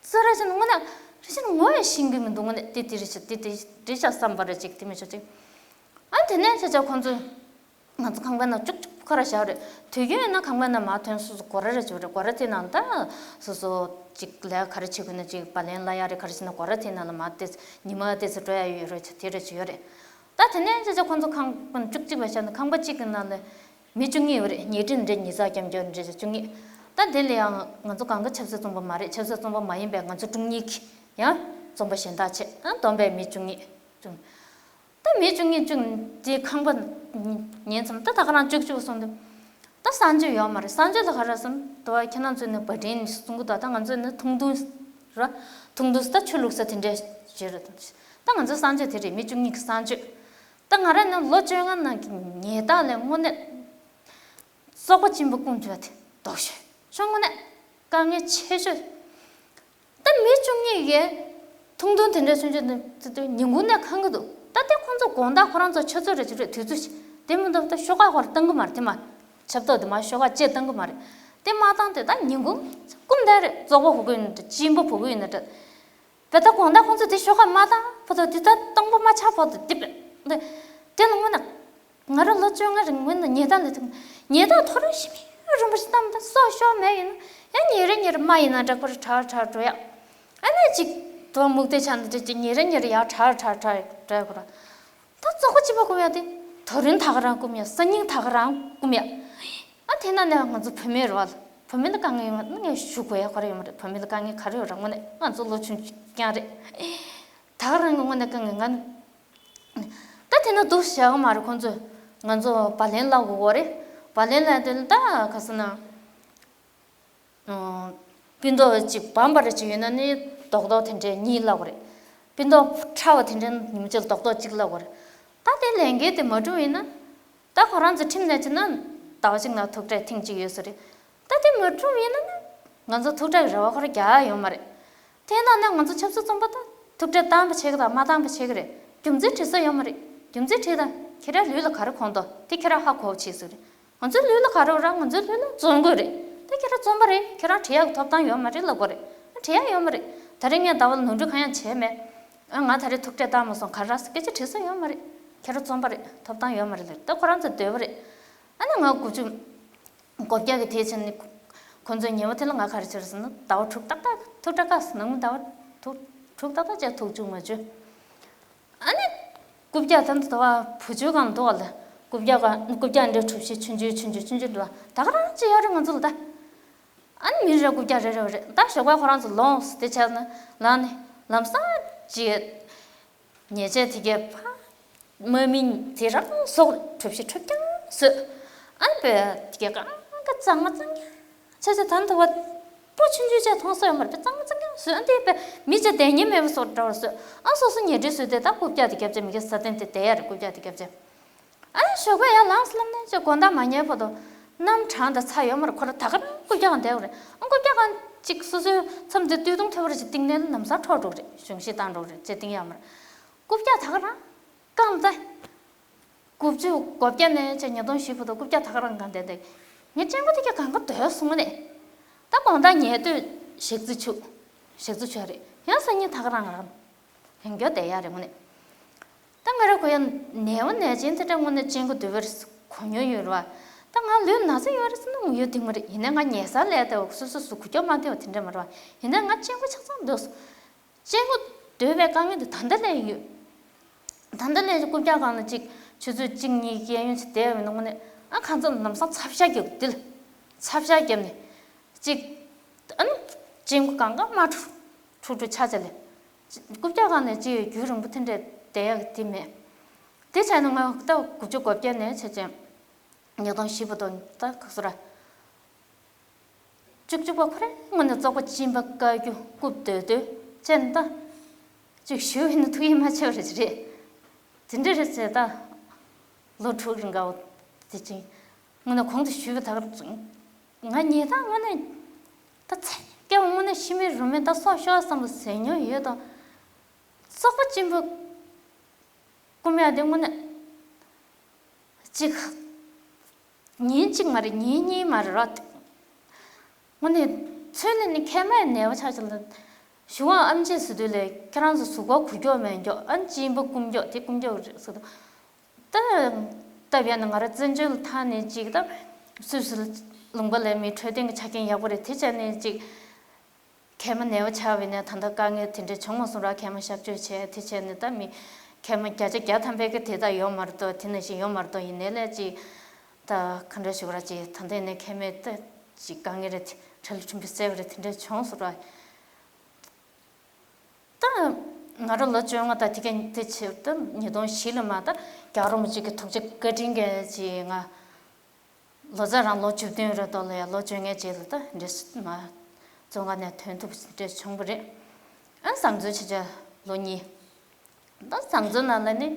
ཙི་ར་ཅན་དངོས་གནས་རེ་ཅན་ངོ་ཡང་ཤེས་ཀྱི་མི་འདུག་དངོས་གནས་དེ་དེ་རེད་ཤག་དེ་དེ་རེད་ཤག་བསམ་པ་ར་གཅིག་དེ་མི་ཤོག་གཅིག་ཨ་དེ་ནས་ཤ་ཆ་ཁོང་ཚོས། ང་ཚོ་ཁང་པའི་ནང་བཅུག་བཅུག་ཁ་ར་བཞག་རེད། དུས་རྒྱུན་ཡིན་ན་ཁང་པའི་ནང་མ་ཐོན་སོ་སོ་སྒོ་ར་རེ་བྱོས་རེད། སྒོ་ར་དེ་ནང་ད་སོ་སོ་ཅིག་ལས་ཀ་རེ་བྱེད་དགོས་ན་ཅིག་བ་ལན་ལ་ཡ་རེ་ག་རེ་བྱེད་ན་སྒོ་ར་དེ་ནང་ལ་མ་ཏེ་ཉི་མ་ཏེ་ཚེ་འགྲོ་ཡ་ཡོད་རེད། དེ་རེ་བྱེད་ཡོད་རེད། ད་དེ་ནས་ཅ་ཅ་ཁོང་ཚོ་ཁང་པ་བཅུག་གཅིག་པ་བྱས་ན་ཁང་པ་གཅིག་གི་ནང་ལ་མི་བཅུ་གཉིས་ཡོད་རེད། ཉལ་ཁྲི་འདྲ་ཉིས་བརྩེགས་རྐྱང་རྐྱང་འདྲ་བཅུ་གཉིས། ད་དེ་ལ་ཡང་ང་ཚོ་གང་ག་ཆབ་སྲིད་བཙོན་པ་མ་རེད། ཆབ་སྲིད་བཙོན་པ་མ་ཡིན་པའི་ང་ཚོ་དྲུང་ཉིད་ཀྱི་ཡང་བཙོན་པ་གཞན་དག་བྱས་ཨ་བསྡོམས་པའི་མི་བཅུ་གཉིས་བཅུ། ད་མི་བཅུ་གཉིས་བཅུ་དེ་ཁང་པ་ཉན་མཚམས་ད་ད་ག་རང་བཅུག་བཅུག་སོང་དུས། ད་གསང་སྤྱོད་ཡོད་མ་རེད། གསང་སྤྱོད་ལ་ག་རེ་ཟེར་ན་དུ་བ་ཁྱེད་རང་ཚོས་ནི་བ་དྲིན་གསུང་གི་འདུག་ད་ང་ཚོས་ནི་ཐུང་ཐུང་ར། ཐུང་ཐུང་ད་ཆུ་བླུགས་ས་དེ་འདྲས་བྱེད་རེད། ད་ང་ཚོའི་གསང་སྤྱོད་དེ་རེད། མི་བཅུ་གཉིས་ཀྱི་གསང་སྤྱོད། ད་ང་རང་ནི་ལོ་བཅོ་ལྔ་ནང་གི་ཉལ་སྟངས་ལས་དངོས་གནས་བཙོག་པ་གཅིན་པ་སྐུང་རྒྱུ་དེ་ལྡོག་ཤོས་ཤོ་དངོས་གནས་དཀའ་ངལ་ཆེ་ཤོས། ད་མི་བཅུ་གཉིས་ཀས་ཐུང་ཐུང་དེ་འདྲའི་སུན་ཆོད་དེ་ཉིན་གུང་ནས་ཁེངས་ཀྱི་འདུག་ད་ལྟའི་ཁོང་ཚོ་དགོང་དག་ཁོ་རང་ཚོ་ཆུ་ཚོད་རེ་བཅུ་རེ་དུས་ཚོད་ཅིག་དེ་མི་འདུག་ད་ཤོག་ཁག་ཁོ་རང་བཏང་གི་མ་རེད་དེ་མ། ཆབ་ཏོག་དེ་མ་ཤོག་ཁག་ཅེས་བཏང་གི་མ་རེད། དེ་མ་བཏང་དེ་ད་ཉིན་གུང་སྐུམ་བསྡད་རེད། བཙོག་པ་བུ་གུ་ཡིན་ན་འདྲ་གཅིན་པ་བུ་གུ་ཡིན་ན་འདྲ། བེ་ད་དགོང་དག་ཁོང་ཚོ་དེ་ཤོག་ཁག་མ་བཏང་བ་དང་དེ་ད་སྟོང་པ་མ་ཆགས་བ་དང་དེ་བེ་དེ་དེ་ནི་དངོས་གནས། ང་རང་ལོ་བཅོ་ལྔ་རིང་སྔོན་ལ་ཉལ་ཐང་ལ་ཐུག་ཉལ་ཐང་ཐོ་རངས་ཤི་མི་རིན་པོ་ཞིག་བཏང་ད་སྲོག་ཤོར་མེད་ཡིན་ན་ཡང་ཉིན་རེ་ཉིན་རེ་མ་ཡིན་ན་འདྲ་ཁོ་ར་དྲག་དྲག་འགྲོ་ཡག་ཨ་ནི་ཅིག་དོ་མུག་དེ་ཆ་འདི་ཅིག་ཉིན་རེ་ཉིན་རེ་ཡག་དྲག་དྲག་དྲག་འགྲོ་ཡག་ཁོ་ར་ད་བཙོག་པ་གཅིན་པ་སྐུམ་ཡག་དེ་དོ་རིང་ད་ག་རང་སྐུམ་ཡག་སང་ཉིན་ད་ག་རང་སྐུམ་ཡག་ཨ་དེ་ན་ནས་ང་ཚོ་བུད་མེད་རེད་བ་ལ་བུད་མེད་ལ་དཀའ་ངལ་ཡོད་མ་རེད། ང་ཞུ་དགོས་ཡག་ཁོ་ར་ཡོད་མ་རེད། བུད་མེད་ལ་དཀའ་ངལ་ག་རེ་ཡོད་ར་དངོས་གནས་ང་ཚོ་ལོ་ཆུང་ཆུང་རྐྱང་རེད། ད་ག་རང་གི་དངོས་གནས་དཀའ་ངལ་ང་ནི། ད་དེ་ན་འདུག་བྱ་གི་མ་རེད། ཁོང་ཚོས་ང་ཚོ་བ་ལན་བསླབ་དགོས་གོ་རེད། བ་ལན་བསླབ་དུས་ད་ག་ཟེར་ན། སྤུན་ཏོག་ཅིག་བམ་པ་རེ་ཅིག་ཡོད་ན་ནི་རྡོག་རྡོག་དེ་འདྲའི་གཉིས་བསླབ་དགོས་རེད། སྤུན་ཏོག་ཕྲ་བ་དེ་འདྲའི་ཉིན་མོ་གཅིག་ལ་རྡོག་རྡོག་གཅིག་བསླབ་དགོས་རེད། ད་དེ་ལས་འགན་དེ་མ་བསྒྲུབས་ཡིན་ན། ད་ཁོ་རང་ཚོ་ཁྲིམས་ནང་བྱས་ན་ཟླ་བ་གཅིག་ནང་ཐུག་འཕྲད་ཐེངས་གཅིག་ཡོད་ས་རེད། ད་དེ་མ་བསྒྲུབས་ཡིན་ན་ནི་ང་ཚོ་ཐུག་འཕྲད་ཀྱི་རེ་བ་ཁོ་རང་རྒྱག་ཡ་ཡོད་མ་རེད། དེ་ནང་ནས་ང་ཚོ་ཆབ་སྲིད་བཙོན་པ་དང་ཐུག་འཕྲད་བཏང་པ་བྱེད་ཀྱི་དང་མ་བཏང་པ་བྱེད་ཀྱི་རེད། རྒྱུ་མཚན་དྲི་ས་ཡོད་མ་རེད། རྒྱུ་མཚན་དྲིས་དང་ཁྱེད་རང་ལུས་ལ་ག་རེ་གོན་ཏོ་དེ་ཁྱེད་རང་ཧ་གོ་བྱེད་ཟེར་རེད། ང་ཚོའི་ལུས་ལ་ག་རེ་ཡོད་ར། ང་ཚོའི་ལུས་ལ་བཙོན་དགོས་རེད། དེ་ཁྱེད་རང་བཙོན་པ་རེད། ཁྱེད་རང་བྲོས་ཡག་གི་ཐོབ་ཐང་ཡོད་མ་རེད་ལབ་དགོས་རེད། བྲོས་ཡག་ཡོད་མ་རེད། ད་རེས་ངས་ཟླ་བ་ལ་ནོར་འཁྲུལ་གང་ཡང་བྱས་མེད། ཨ་ང་ད་རེས་ཐུག་འཕྲད་བཏང་མ་སོང་ག་རེ་ར་སྐད་ཆ་དྲི་ས་ཡོད་མ་རེད། ཁྱེད་རང་བཙོན་པ་རེད། ཐོབ་ཐང་ཡོད་མ་རེད་ལབ་ད་ཁོ་རང་ཚོ་སྡོད་པ་རེད། ཨ་ནི་ང་དགུ་བཅུ། དགུ་བརྒྱ་གི་དེ་ཕྱིན་ནི། ཁོ་ཚོའི་ཉེ་བ་དེ་ལ་ང་ག་རེ་བྱས་ཟེར་ན་ཟླ་བ་དྲུག་ཏག་ཏག་ཐུག་འཕྲད་དཀའ་སོང་ནང་མི་ཟླ་བ་དྲུག་དྲུག་ཏག་ཏག་བྱས་ཐུག་བཅུག་མ་བཅུག་ཨ་ནི། རྐུབ་བཀྱག་ད་ཚོ་ད་བ་བུ་ཆུ་གང་འདུག་བ་ལ། རྐུབ་བཀྱག་གང་རྐུབ་བཀྱག་འདྲ་གྲུ་བཞི་ཆུང་ཆུང་ཆུང་ཆུང་ཆུང་ཆུང་འདུག་བ་ད་ག་རང་ཅི་ཡོད་རེད་ང་ཚོ་ལ་ད། ཨ་ནི་མི་རེ་རྐུབ་བཀྱག་རེ་རེ་བ་རེད་ད་ཞོགས་པ་ཁོ་རང་ཚོ་ལོངས་དེ་བྱས་ན་ལངས་ནས་ལམ་སང་ཅི། ཉལ་ཆས་དེ་གས་ཕ། དམག་མི་དེ་རང་སོགས་གྲུ་བཞི་གྲུ་རྐྱང་བཟོས། ཨ་ནི་བས་དེ་གས་གང་ག་གཙང་མ་གཙང་རྐྱང་། ཆ་ཆ་ད་ནི་ད་བ། སྤུ་ཆུང་ཆུང་བྱས་མཐོང་ས་ཡོད་མ་རེད་པས་གཙང་མ་གཙང་རྐྱང་བཟོས་ཨ་ནི་དེ་བས་མི་ཅིག་བསྡད་ཉན་མེད་པ་སོགས་འདྲ་བར་བཟོས་ཨ་སོ་སོ་ཉལ་ཁྲི་བཟོས་ཏེ་ད་རྐུབ་བཀྱག་དེ་རྒྱབ་ཆ་མི་གས་ས་སྟེང་དེ་བསྡད་ཡ་རེད་རྐུབ་བཀྱག་དེ་རྒྱབ་ཆ། ཨ་ནི་ཞོགས་པ་ཡར་ལངས་སླེབས་ནས་ཅིག་དགོང་དག་མ་ཉལ་བར་དུ་གནམ་གྲང་དང་ཚ་ཡོད་མ་རེད་ཁོ་ར་ད་ག་རང་རྐུབ་བཀྱག་གང་བསྡད་ཡོད་རེད་ཨ་རྐུབ་བཀྱག་གང་ཅིག་སོ་སོའི་མཚམས་དེ་སྟོད་ཐུང་ཐེ་བ་རེ་ཅིག་བཏིང་ནས་ལམ་སང་འཕྲོག་འགྲོ་རེད་གཞུང་བཞེས་བཏང་འགྲོ་རེད་ཅེས་བཏིང་ཡོད་མ་རེད། རྐུབ་བཀྱག་ད་ག་རང་། རྐང་ཚ། དགུ་བཅུ་གོ་བརྒྱ་ནས་ཅིག་ཉིས་སྟོང་བཞི་བར་དུ་རྐུབ་བཀྱག་ད་ག་རང་གང་བསྡད་འདུག་ངའི་སྤྱང་པོ་དེ་གས་གང་ག་སྡོད་སོང་ནས། ད་དགོང་དག་ཉལ་དུས་ཞག་རྩི་ཆུ། ཞག་རྩི་ཆུ་རེད་ཡང་སང་ཉིན་ད་ག་རང་རང་། ཡང་མགྱོགས་བསྡད་ཡ་རེད་དངོས་གནས། ད་ང་རང་ཁོ་ཡང་ནད་པ་ནད་ཅན་དེ་འདྲ་དངོས་གནས་སྤྱང་པོ་སྡོད་པར་གོ་མྱོང་ཡོད་རེད་བ། ད་ང་ལུས་ན་ཚ་ཡོད་རེད་ཟེར་ན་ངོ་ཡོད་དེ་མ་རེད་ཡིན་ནའི་ང་ཉལ་སར་སླེབས་ཏེ་སོ་སོ་སུ་གུ་ཀྱོག་མ་བསྡད་པ་དེ་འདྲ་མ་རེད་བ་ཡིན་ནའི་ང་སྤྱང་པོ་ཆགས་ཚང་འདུག་སྤྱང་པོ་སྡོད་པའི་དཀའ་ངལ་དེ་ད་ལྟ་ལས་ཡོད། ད་ལྟ་ལས་རྐུབ་བཀྱག་སྒང་ལ་གཅིག་ཆུ་ཚོད་གཅིག་གཉིས་གཡས་གཡོན་ཅིག་བསྡད་ཡོད་ནོ་དངོས་གནས་ཨ་ཁ་ཚ་ལམ་སང་ཚབ་ཤ་རྒྱབ་འདི་ལ་ཚབ་ཤ་རྒྱབ་ནས་གཅིག་ཨ་ནི་གཅིན་པ་གང་ག་དམར་ཁྲུག་ཁྲུག་ཁྲུག་ཆ་ཆ་ལས་རྐུབ་བཀྱག་སྒང་ལ་གཅིག་ཡོད་རྒྱུན་རིང་པོ་དེ་འདྲས་བསྡད་ཡག་གི་དེ་མེད། དེ་བྱས་ན་ང་ད་དགུ་བཅུ་གོ་བརྒྱད་ནས་བྱས་ཙང་ཉིས་སྟོང་བཞི་བར་དུ་ད་ག་ཚོད་ར། བཅུ་གཅིག་པ་ཁོ་རེ་དངོས་གནས་བཙོག་པ་གཅིན་པ་དཀའ་རྒྱུ་རྐུབ་སྡོད་སྡོད་ཅན་ད། ཅིག་ཞུ་ཡིན་ན་ཐུགས་ཡིད་མ་ཆེས་པ་རེད་རེད། དེ་འདྲ་རེད་ཟེར་ད། ལོ་དྲུག་རིང་ག་དེ་ཅིག་དངོས་གནས་གོང་དུ་ཞུས་པ་དག་ང་ཉེ་ད་དངོས་གནས་ད་ཚེ་སྐྱབས་དངོས་གནས་ཤི་མེད་རུ་མེད་ད་སྲོག་ཤོར་བསམ་པ་ཟེར་མྱོང་ཡོད་དང་། སོག་པོ་གཅིག་པུ་སྐུ་མེད་དེ་དངོས་གནས་ཅིག་ཉིན་གཅིག་མ་རེད། ཉིན་གཉིས་མ་རེད་ར། དངོས་གནས་ཚུལ་ལས་ནི་མཁལ་མའི་ནད་པ་ཆགས་ཀྱི་ལ། གཞུག་དབང་ཨམ་ཆི་ཟེར་དུས་ལས་ཁྱེད་རང་ཚོ་གཟུགས་པོ་འགུལ་སྐྱོད་མེད་སྐྱོད་ཨ་གཅིན་པ་སྐུམ་སྐྱོད་དེ་སྐུམ་སྐྱོད་རེད་ཟེར་དུས། ད་སྟབས་ཡག་ན་ང་རང་བཙན་བྱོལ་ལ་ཐང་ནས་ཅིག་ད་སུད་སི་ལུང་པ་ལས་མི་འཕྲོད་བསྟེན་གྱི་ཆ་རྐྱེན་ཡག་པོ་རེད། དེ་བྱས་ནས་ཅིག་མཁལ་མ་ནད་པ་ཆགས་པ་ཡིན་ན་ད་ལྟ་དཀའ་ངལ་དེ་འདྲ་བྱུང་མ་སོང་ར། མཁལ་མ་གཤག་བཅོས་བྱས་དེ་བྱས་ནས་ད་མི་མཁལ་མ་བརྒྱ་ཆ་བརྒྱ་ཐམ་པའི་གི་དེ་ད་ཡོད་མ་རེད་དོ། དེ་ནང་བཞིན་ཡོད་མ་རེད་དོ། ཡིན་ནའི་ལས་ཅིག་ད་ག་འདྲ་ཞུ་ག་ར་ཅིག་ད་ལྟ་ཡིན་ནའི་མཁལ་མའི་ད་ཅིག་དཀའ་ངལ་རེད། དེ་གྲ་ལ་ཆུན་པོ་སེལ་བ་རེད། དེ་འདྲ་བྱུང་སོང་ར། ད་ང་རང་ལོ་བཅོ་ལྔ་ད་དེ་ག་དེ་ཕྱིར་ད་ཉིས་སྟོང་བཞི་ལ་མ་ད་རྒྱལ་བ་རིན་པོ་ཆེ་གི་ཐུགས་རྗེ་བཀའ་དྲིན་གྱིས་ཅིག་ང་ལོ་ཙཱ་རང་ལོ་བཅུ་བདུན་རེད་དོ་ལ་ཡ། ལོ་བཅོ་ལྔའི་རྗེས་ལ་ད་འདྲེ་མ་བཙོན་ཁང་ནས་ཐོན་ཐུབ་འདྲེ་བྱུང་བ་རེད། ཨ་བཟང་བཙོན་བྱེད་བྱ་ལོ་གཉིས། ད་བཟང་བཙོན་ནང་ལ་ནི་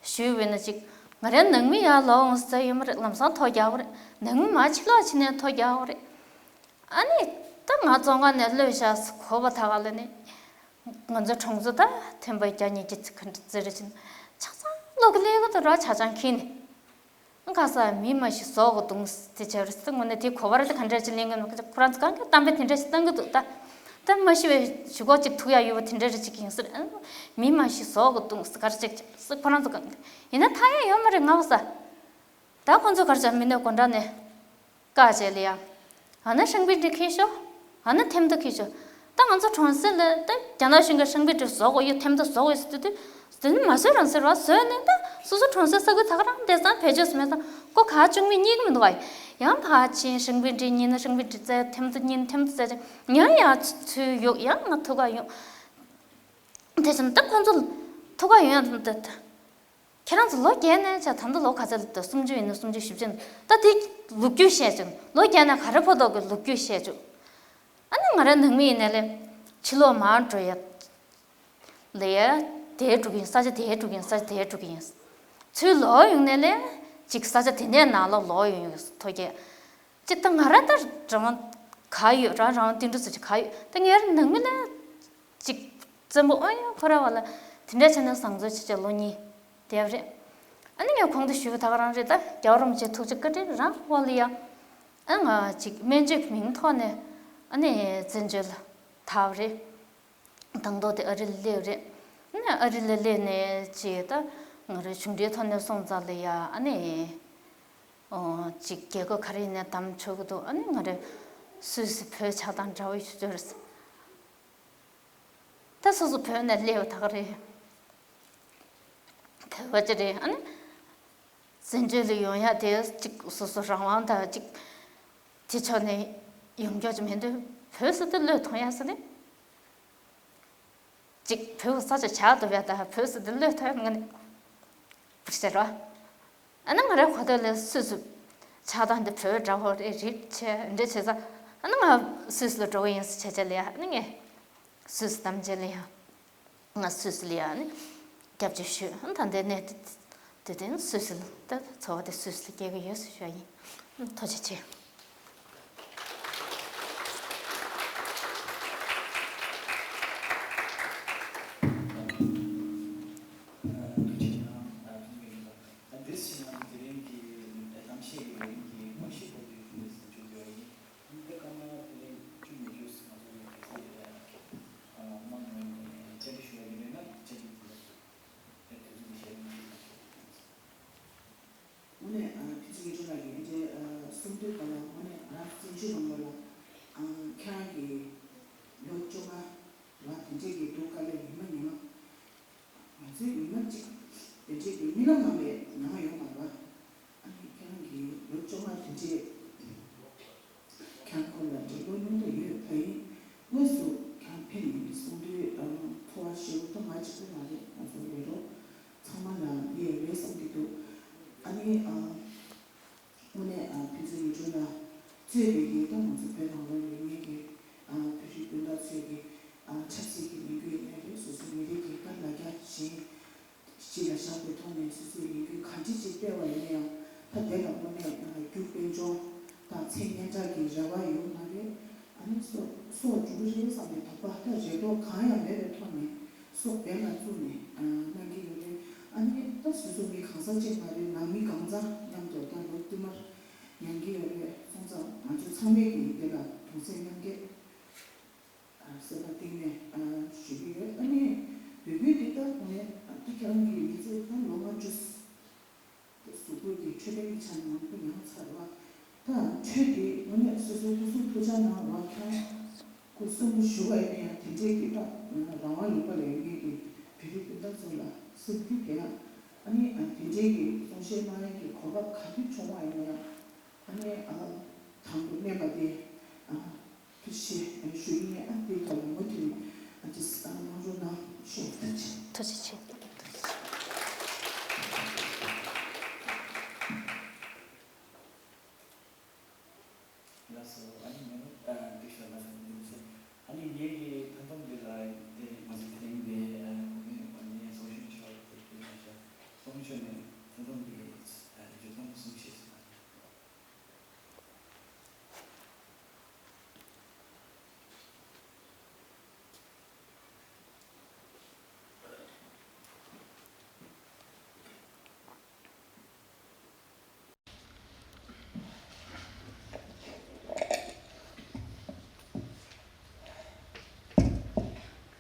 ཞུས་པས་ན་ཅིག་ང་རང་ནང་མི་ཡར་ལོག་འོང་ཟེར་ཡོད་མ་རེད། ལམ་སང་ཐོ་རྒྱག་པ་རེད། ནང་མི་མ་ཕྱི་ལོགས་ཕྱི་ནས་ཐོ་རྒྱག་པ་རེད། ཨ་ནི་ད་ང་བཙོན་ཁང་ནས་གློད་བཞག་གོ་བ་ད་ག་ལ་ནི་ང་ཚོ་གྲོང་ཚོ་ད་ཐེམ་པ་བརྒྱ་ཉིས་བརྒྱ་ཙི་ག་འདྲ་ཙི་རེ་ཕྱིན་ཆ་ཚང་ལོག་གི་ལས་གི་དུ་ར་ཆ་ཚང་ཁྱིན་ནི། ཁ་ས་མི་མ་ཤི་ཟོག་གི་དུང་དེ་བྱས་རེད་ཟེར། དངོས་གནས་དེ་གོ་བར་དེ་ག་འདྲ་ཅིག་ལེན་གི་འདུག་ཁོ་རང་ཚོ་གང་གི་གཏམ་དཔེ་དེ་འདྲ་ཞིག་བཏང་གི་འདུག་ད་ད་མ་ཤི་བའི་ཞུ་སྒོ་ཅིག་ཐུག་ཡ་ཡོད་པ་དེ་འདྲ་རེ་ཅིག་ཡིན་ཟེར། མི་མ་ཤི་ཟོག་གི་དུང་ཟེར་ག་རེ་ཅིག་ཟེར། ཁོ་རང་ཚོ་གང་གི་ཡིན་ན་ཐ་ཡ་ཡོད་མ་རེད། ང་བ་ས་ད་ཁོ་ཚོ་ག་རེ་ཅག་མི་ནས་གོ་འདྲ་ནས་བཀག་བྱས་ལ་ཡ། ཨ་ན་ཧྲང་པིན་ཏི་ཁྱེར་ཤོག་ཨ་ན་ཐེམ་ཏི་ཁྱེར་ཤོག་ད་ང་ཚོ་གྲོང་གསེབ་ལ་ད་རྒྱ་ནག་གཞུང་གི་ཧྲང་པིན་ཏི་བཟོ་དགོས་ཡོད། ཐེམ་ཏི་བཟོ་དགོས་ཟེར་དུས་དུས་དེ་ནི་མ་བཟོས་རང་བཟོས་རོགས་བཟོས་ནས་ད་སོ་སོ་གྲོང་གསེབ་ས་ཁུལ་ད་ག་རང་བསྡད་ཙང་བེད་སྤྱོད་སུ་མེད་ཙང་ཀོ་ག་བཅུག་མི་རྙེད་གི་མི་འདུག་ཨ། ཡང་ཕར་ཕྱིན་ཧྲང་པིན་ཏི་རྙེད་ན་ཧྲང་པིན་ཏི་བཙལ། ཐེམ་ཏི་རྙེད་ན་ཐེམ་ཏི་བཙལ་ཅིང་ཡང་ཡང་ཚུར་གཡུག་ཡང་ང་ཐུག་ག་ཡོང་། དེ་བཞིན་ད་ཁོང་ཚོ་ཐུག་ག་ཡོང་ཡང་ད། ཁྱེད་རང་ཚོ་ལོ་བརྒྱད་ནས་བྱས་ད་ལྟ་ལོ་ག་ཚོད་ལ་འདུག་སུམ་ཅུ་ཡིན་ན་སུམ་ཅུ་བཞི་བཅུ་ཡིན་ན་ད་དེ་ལོ་རྒྱུས་བཤད་བྱུང་། ལོ་བརྒྱད་ནས་ག་རེ་ཕོག་འདུག་གི་ལོ་རྒྱུས་བཤད་བྱུང་། ཨ་ནི་ང་རང་ནང་མི་ཡིན་ནའི་ལས་ཕྱི་ལོགས་མར་འགྲོ་ཡ་ལ་ཡ་དེར་འགྲོ་གི་ཡིན། ས་ཆ་དེར་འགྲོ་གི་ཡིན། ས་ཆ་དེར་འགྲོ་གི་ཡིན། ཚུར་ལོག་ཡོང་ནའི་ལས་ཅིག་ས་ཆ་དེ་ནས་ནང་ལོགས་ལོག་ཡོང་ཡོད་ཐོ་རྒྱལ། ཅིག་ད་ང་རང་ད་རང་དབང་ག་ཡོད། རང་རང་དབང་བསྟན་འགྲོ་ཟེར་ཅིག་ག་ཡོད། ད་ངའི་ནང་མི་ལ་ཅིག་བཙན་པོ་ཨོ་ཡ་ཁོ་ར་བ་ལ་དེ་འདྲ་བྱས་ནས་བཟང་བཙོན་བྱེད་བྱ་ལོ་གཉིས་བསྡད་པ་རེད། ཨ་ནི་ངས་གོང་དུ་ཞུས་པ་ད་ག་རང་རེད། ད་རྒྱལ་བ་རིན་པོ་ཆེ་ཐུགས་རྗེ་བཀའ་དྲིན་རང་དབང་ལ་ཡ། ཨ་ང་ཅིག་སྨན་བཅོས་ཀྱི་མིང་ཐོག་ནས་ཨ་ནི་བཙན་བྱོལ་ལ་ཐར་བ་རེད། དང་ཐོག་དེ་ཨ་རི་ལ་སླེབས་རེད། ཨ་ནི་ཨ་རི་ལ་སླེབས་ནས་ཅིག་ད་ང་རང་གཞུང་འབྲེལ་ཐོག་ནས་སོང་ཙང་ལ་ཡ་ཨ་ནི། ཨོ་ཅིག་རྒྱལ་ཁབ་ག་རེ་ཡིན་ནའི་བདམས་ཆོག་གི་འདུག་ཨ་ནི་ང་རང་སུད་སི་བོད་ཆགས་སྟངས་འདྲ་བོ་ཞིག་བྱོས་རེད། ད་སོ་སོ་བོད་ནས་སླེབས་པ་ད་ག་རེད། བོད་པ་ཅིག་རེད། ཨ་ནི་བཙན་བྱོལ་ལ་ཡོང་ཡ་དེ་ཅིག་སོ་སོ་རང་དབང་དང་ཅིག་དེ་ཕྱོགས་ནས་ཡོང་རྒྱུ་ཅིག་མི་འདུག་བོད་ཟེར་དུས་བློས་ཐོངས་ཡ་ཟེར་ནས། ཅིག་བོད་ས་ཆ་ཆགས་འདུག་པས། ད་བོད་ཟེར་དུས་བློས་ཐོངས་ཡ་ང་ནི་པུར་ཟེར་རོ། ཨ་ནི་ང་རའི་གོ་ཐོས་ལ་སུད་སི་ཆགས་སྟངས་འདི་བོད་འདྲ་བོ་རེད་རེད་བྱས་འདྲ་བྱས་ཙང་ཨ་ནི་ང་སུད་སི་ལ་འགྲོ་གི་ཡིན་ཟེར་བྱས་བྱས་ལ་ཡ། ཨ་ནི་ངས་སུད་སི་བདམས་བྱས་ལ་ཡ། ང་སུད་སི་ལ་ཡ་ནི་སྐྱབས་བཅོལ་ཞུས། ཨ་ད་ལྟའི་གནས་དེ་དེ་སུད་སི་ལ་ད་འཚོ་བ་དེ་སུད་སི་ལ་སྐྱེལ་གི་ཡོད་ཟེར་ཞུ་ཡ་ཡིན། ཐུགས་རྗེ་ཆེ། འདིར་ཕྱིན་ན་དེ་རིང་གི་གཏམ་བཤད་ཀྱི་རིང་གི་དངོས་གཞི་སྐོར་དུ་ཞུ་ཡ་ཟེར་བཅུག་ཡོད་ཡིན། འདི་སྐར་མ་དེ་རིང་བཅུ་ཉི་ཤུ་ང་ཚོ་ཡོད་གི་ཟེར་ཡོད་ཡ། མང་ཉུང་ནས་བཅར་འདྲི་ཞུ་ཡ་ཡིན་ན་བཅར་འདྲི་དེ་ལ་དེ་ཚོ་གི་བཤད་ཡིན། དངོས་གནས་ཨ་ཕི་ཚུ་ཡི་ཁྲོད་ལ་ཡིན་གྱི་གསུང་དུས་ག་ལ་དངོས་གནས་ང་རང་བཙན་བྱོལ་ནང་ལོགས་ལ་ཨ་ཁྱེད་རང་གི་ལོ་བཅོ་ལྔ་ལ་དེ་འདྲས་ཀྱི་འདུག་ག་ལ་ཉི་མ་ཉི་མ། ང་ཚོའི་ཉི་མ་གཅིག་དེ་འདྲས་ཀྱི་རྨི་ལམ་ནང་ལས་ཉམས་ཡོང་མ་རེད་པ། ཨ་ནི་ཁྱེད་རང་གིས་ལོ་བཅོ་ལྔ་དེ་འདྲས་ཁྱེད་རང་ཁོ་ལ་འདྲ་ལོ་ཉུང་དུ་ཡོད་པ་ཡིན། དངོས་སུ་ཁྱེད་རང་ཕེབས་ནས་གསུང་དུས་ཨ་ཐོ་བ་ཞེ་པོ་ད་ང་གཅིག་པུ་མ་རེད། ང་ཚོ་ལས་རོགས་ཚང་མ་ལ་ཡས་རེད་གསུང་གི་འདུག་ཨ་ནི་ཨ། དངོས་གནས་ཨ་ཕན་ཚུན་ཡུལ་གྲུ་ལ་གཙོས་པའི་གི་ད་ང་ཚོ་བོད་ནང་ལོགས་ཡོད་མཁན་གྱི་ཨ་བོད་རིགས་སྤུན་ཟླ་ཚོས་ཀྱི་ཨ་ཆབ་སྲིད་ཀྱི་ལས་འགུལ་ཡིན་ནའི་རེད། སོ་སོའི་མི་རིགས་ཀྱི་ མཚན་སྙན་གྲགས་ཀྱི་རེ་བ་ཡོད་མ་རེད། ཨ་ནི་སྲོག་སྲོག་འགྲོ་གི་རེད་བསམ་པའི་དོགས་པ་ད་རེ་དོགས་གང་ཡང་མེད་པའི་ཐོག་ནས་སྲོག་འབེན་ལ་བཙུགས་ནས་ཨ་གནང་གི་ཡོད་རེད། ཨ་ནི་ད་སོ་སོ་མི་གང་ཟག་གཅིག་མ་རེད། ནང་མི་གང་ཚང་མཉམ་དུ་ད་ལོ་བསྟུད་མར་མྱང་གི་ཡོད་རེད། སོང་ཙང་ང་ཚོ་ཚང་མས་ཀྱི་འདི་ལ་གདུང་སེམས་མཉམ་སྐྱེད་ཨ་ཟེར་བ་གཏིང་ནས་ཨ་ཞུ་གི་ཡོད། ཨ་ནི་འབོད་སྐུལ་འདི་ལྟར་དགོངས་ནས་ཨ་ད་ཁྱེད་རང་གི་མི་ཚེ་ད་ལོ་ལྔ་བཅུ། གཟུགས་པོ་འདི་འཕྲོད་བསྟེན་གྱི་ཆ་ནས་མང་པོ་མྱངས་ཚར་བ། ད་འཕྲོད་འདི་དངོས་གནས་སོ་སོའི་སྐུ་གཟུགས་ཐུགས་ཅག་གནང་བ་ཁྱོད་སྐུ་གསོན་པོ་བཞུགས་པ་ཡིན་ན་ཡང་དེ་འདྲའི་གི་ད་རང་དབང་ལུང་པ་ལ་ཡོད་མཁན་གྱི་བོད་རིགས་སྤུན་ཟླ་ཚོ་ལ་སེམས་འགུལ་དེ་ཡང་ཨ་ནི་དེ་འདྲའི་གི་གསུང་བཤད་གནང་ཡས་ཀྱི་གོ་སྐབས་ག་དུས་བྱུང་བ་ཡིན་ན་ཡང་ཨ་ནི་དང་དུ་གནས་པ་དེ། ཐུགས་རྗེ་ཆེ་ཞུ་ཡིན། ཨ་དེའི་ཐོག་ལ་མུ་མཐུད་ནས་ཨ་ཅིས་ཨ་གནང་རོགས་གནང་ཞུ། ཐུགས་རྗེ་ཆེ། ཐུགས་རྗེ་ཆེ། ལགས་སོ། ཨ་ནི་ངོ་མ་ཨ་འདི་ཤོད་ལ་ཟེར་འདི་མི་ཚེ། ཨ་ནི་ངེད་ཀྱི་ཕན་ཐོགས་འདི་ལ་དེ་མ་ཟད་དེ་རིང་འདི་ཨ་གོ་མེད་པ་ནས་གསུང་བཤད་ཆོག་དེ་དེ་ལ་ཤ་གསུང་བཤད་ནས་ཕན་ཐོགས་འདི་ཨ་བརྗོད་སྟངས་གསུང་བཤད་ཟེར་བ།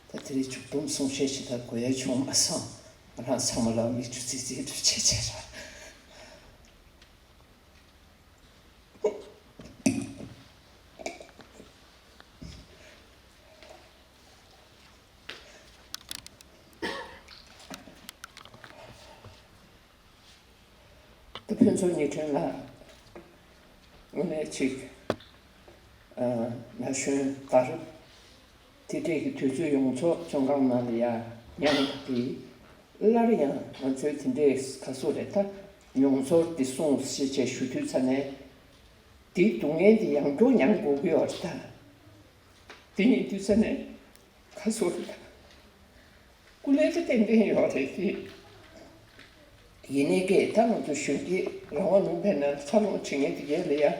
ད་དེ་རིང་མཇུག་སྡོམ་གསུང་བཤད་ཞིག་ད་དགོས་ཡ་བྱུང་མ་སོང་། ང་རང་ཚང་མ་ལ་མིག་ཆུ་ཙིག་ཙིག་འདྲ་བྱས་བྱས་ར། ད་ཕུན་ཚོགས་ཉི་སྒྲོན་ལགས། དངོས་གནས་ཅིག་ཨ་ན་གཞོན་དར། དེ་འདྲས་ཀྱི་དུས་ཚོད་ཡོངས་རྫོགས་བཙོན་ཁང་ནང་ལ་ཡ་མྱངས་པ་དེ། སླར་ཡང་ང་ཚོའི་དེ་འདྲས་ག་སོ་རེད་ད། མྱོང་ཚོར་འདི་གསུངས་ཞེས་བྱས་ཞུ་དུས་ཙ་ནས། དེའི་སྡུག་བསྔལ་འདི་ཡང་བསྐྱར་མྱང་དགོས་ཀྱི་ཡོད་རེད་ད། དེ་ཡིན་དུས་ཙ་ནས་ག་སོ་རེད་ད། སྐུ་ལས་ཀ་ཏན་ཏན་ཡོད་རེད་དེ། ཡིན་ནའི་ཀྱེ་ད་ང་ཚོ་གཞོན་སྐྱེས་རང་དབང་ལུང་པའི་ནང་འཚར་ལོངས་བྱེད་མཁན་དེ་གས་ལ་ཡ།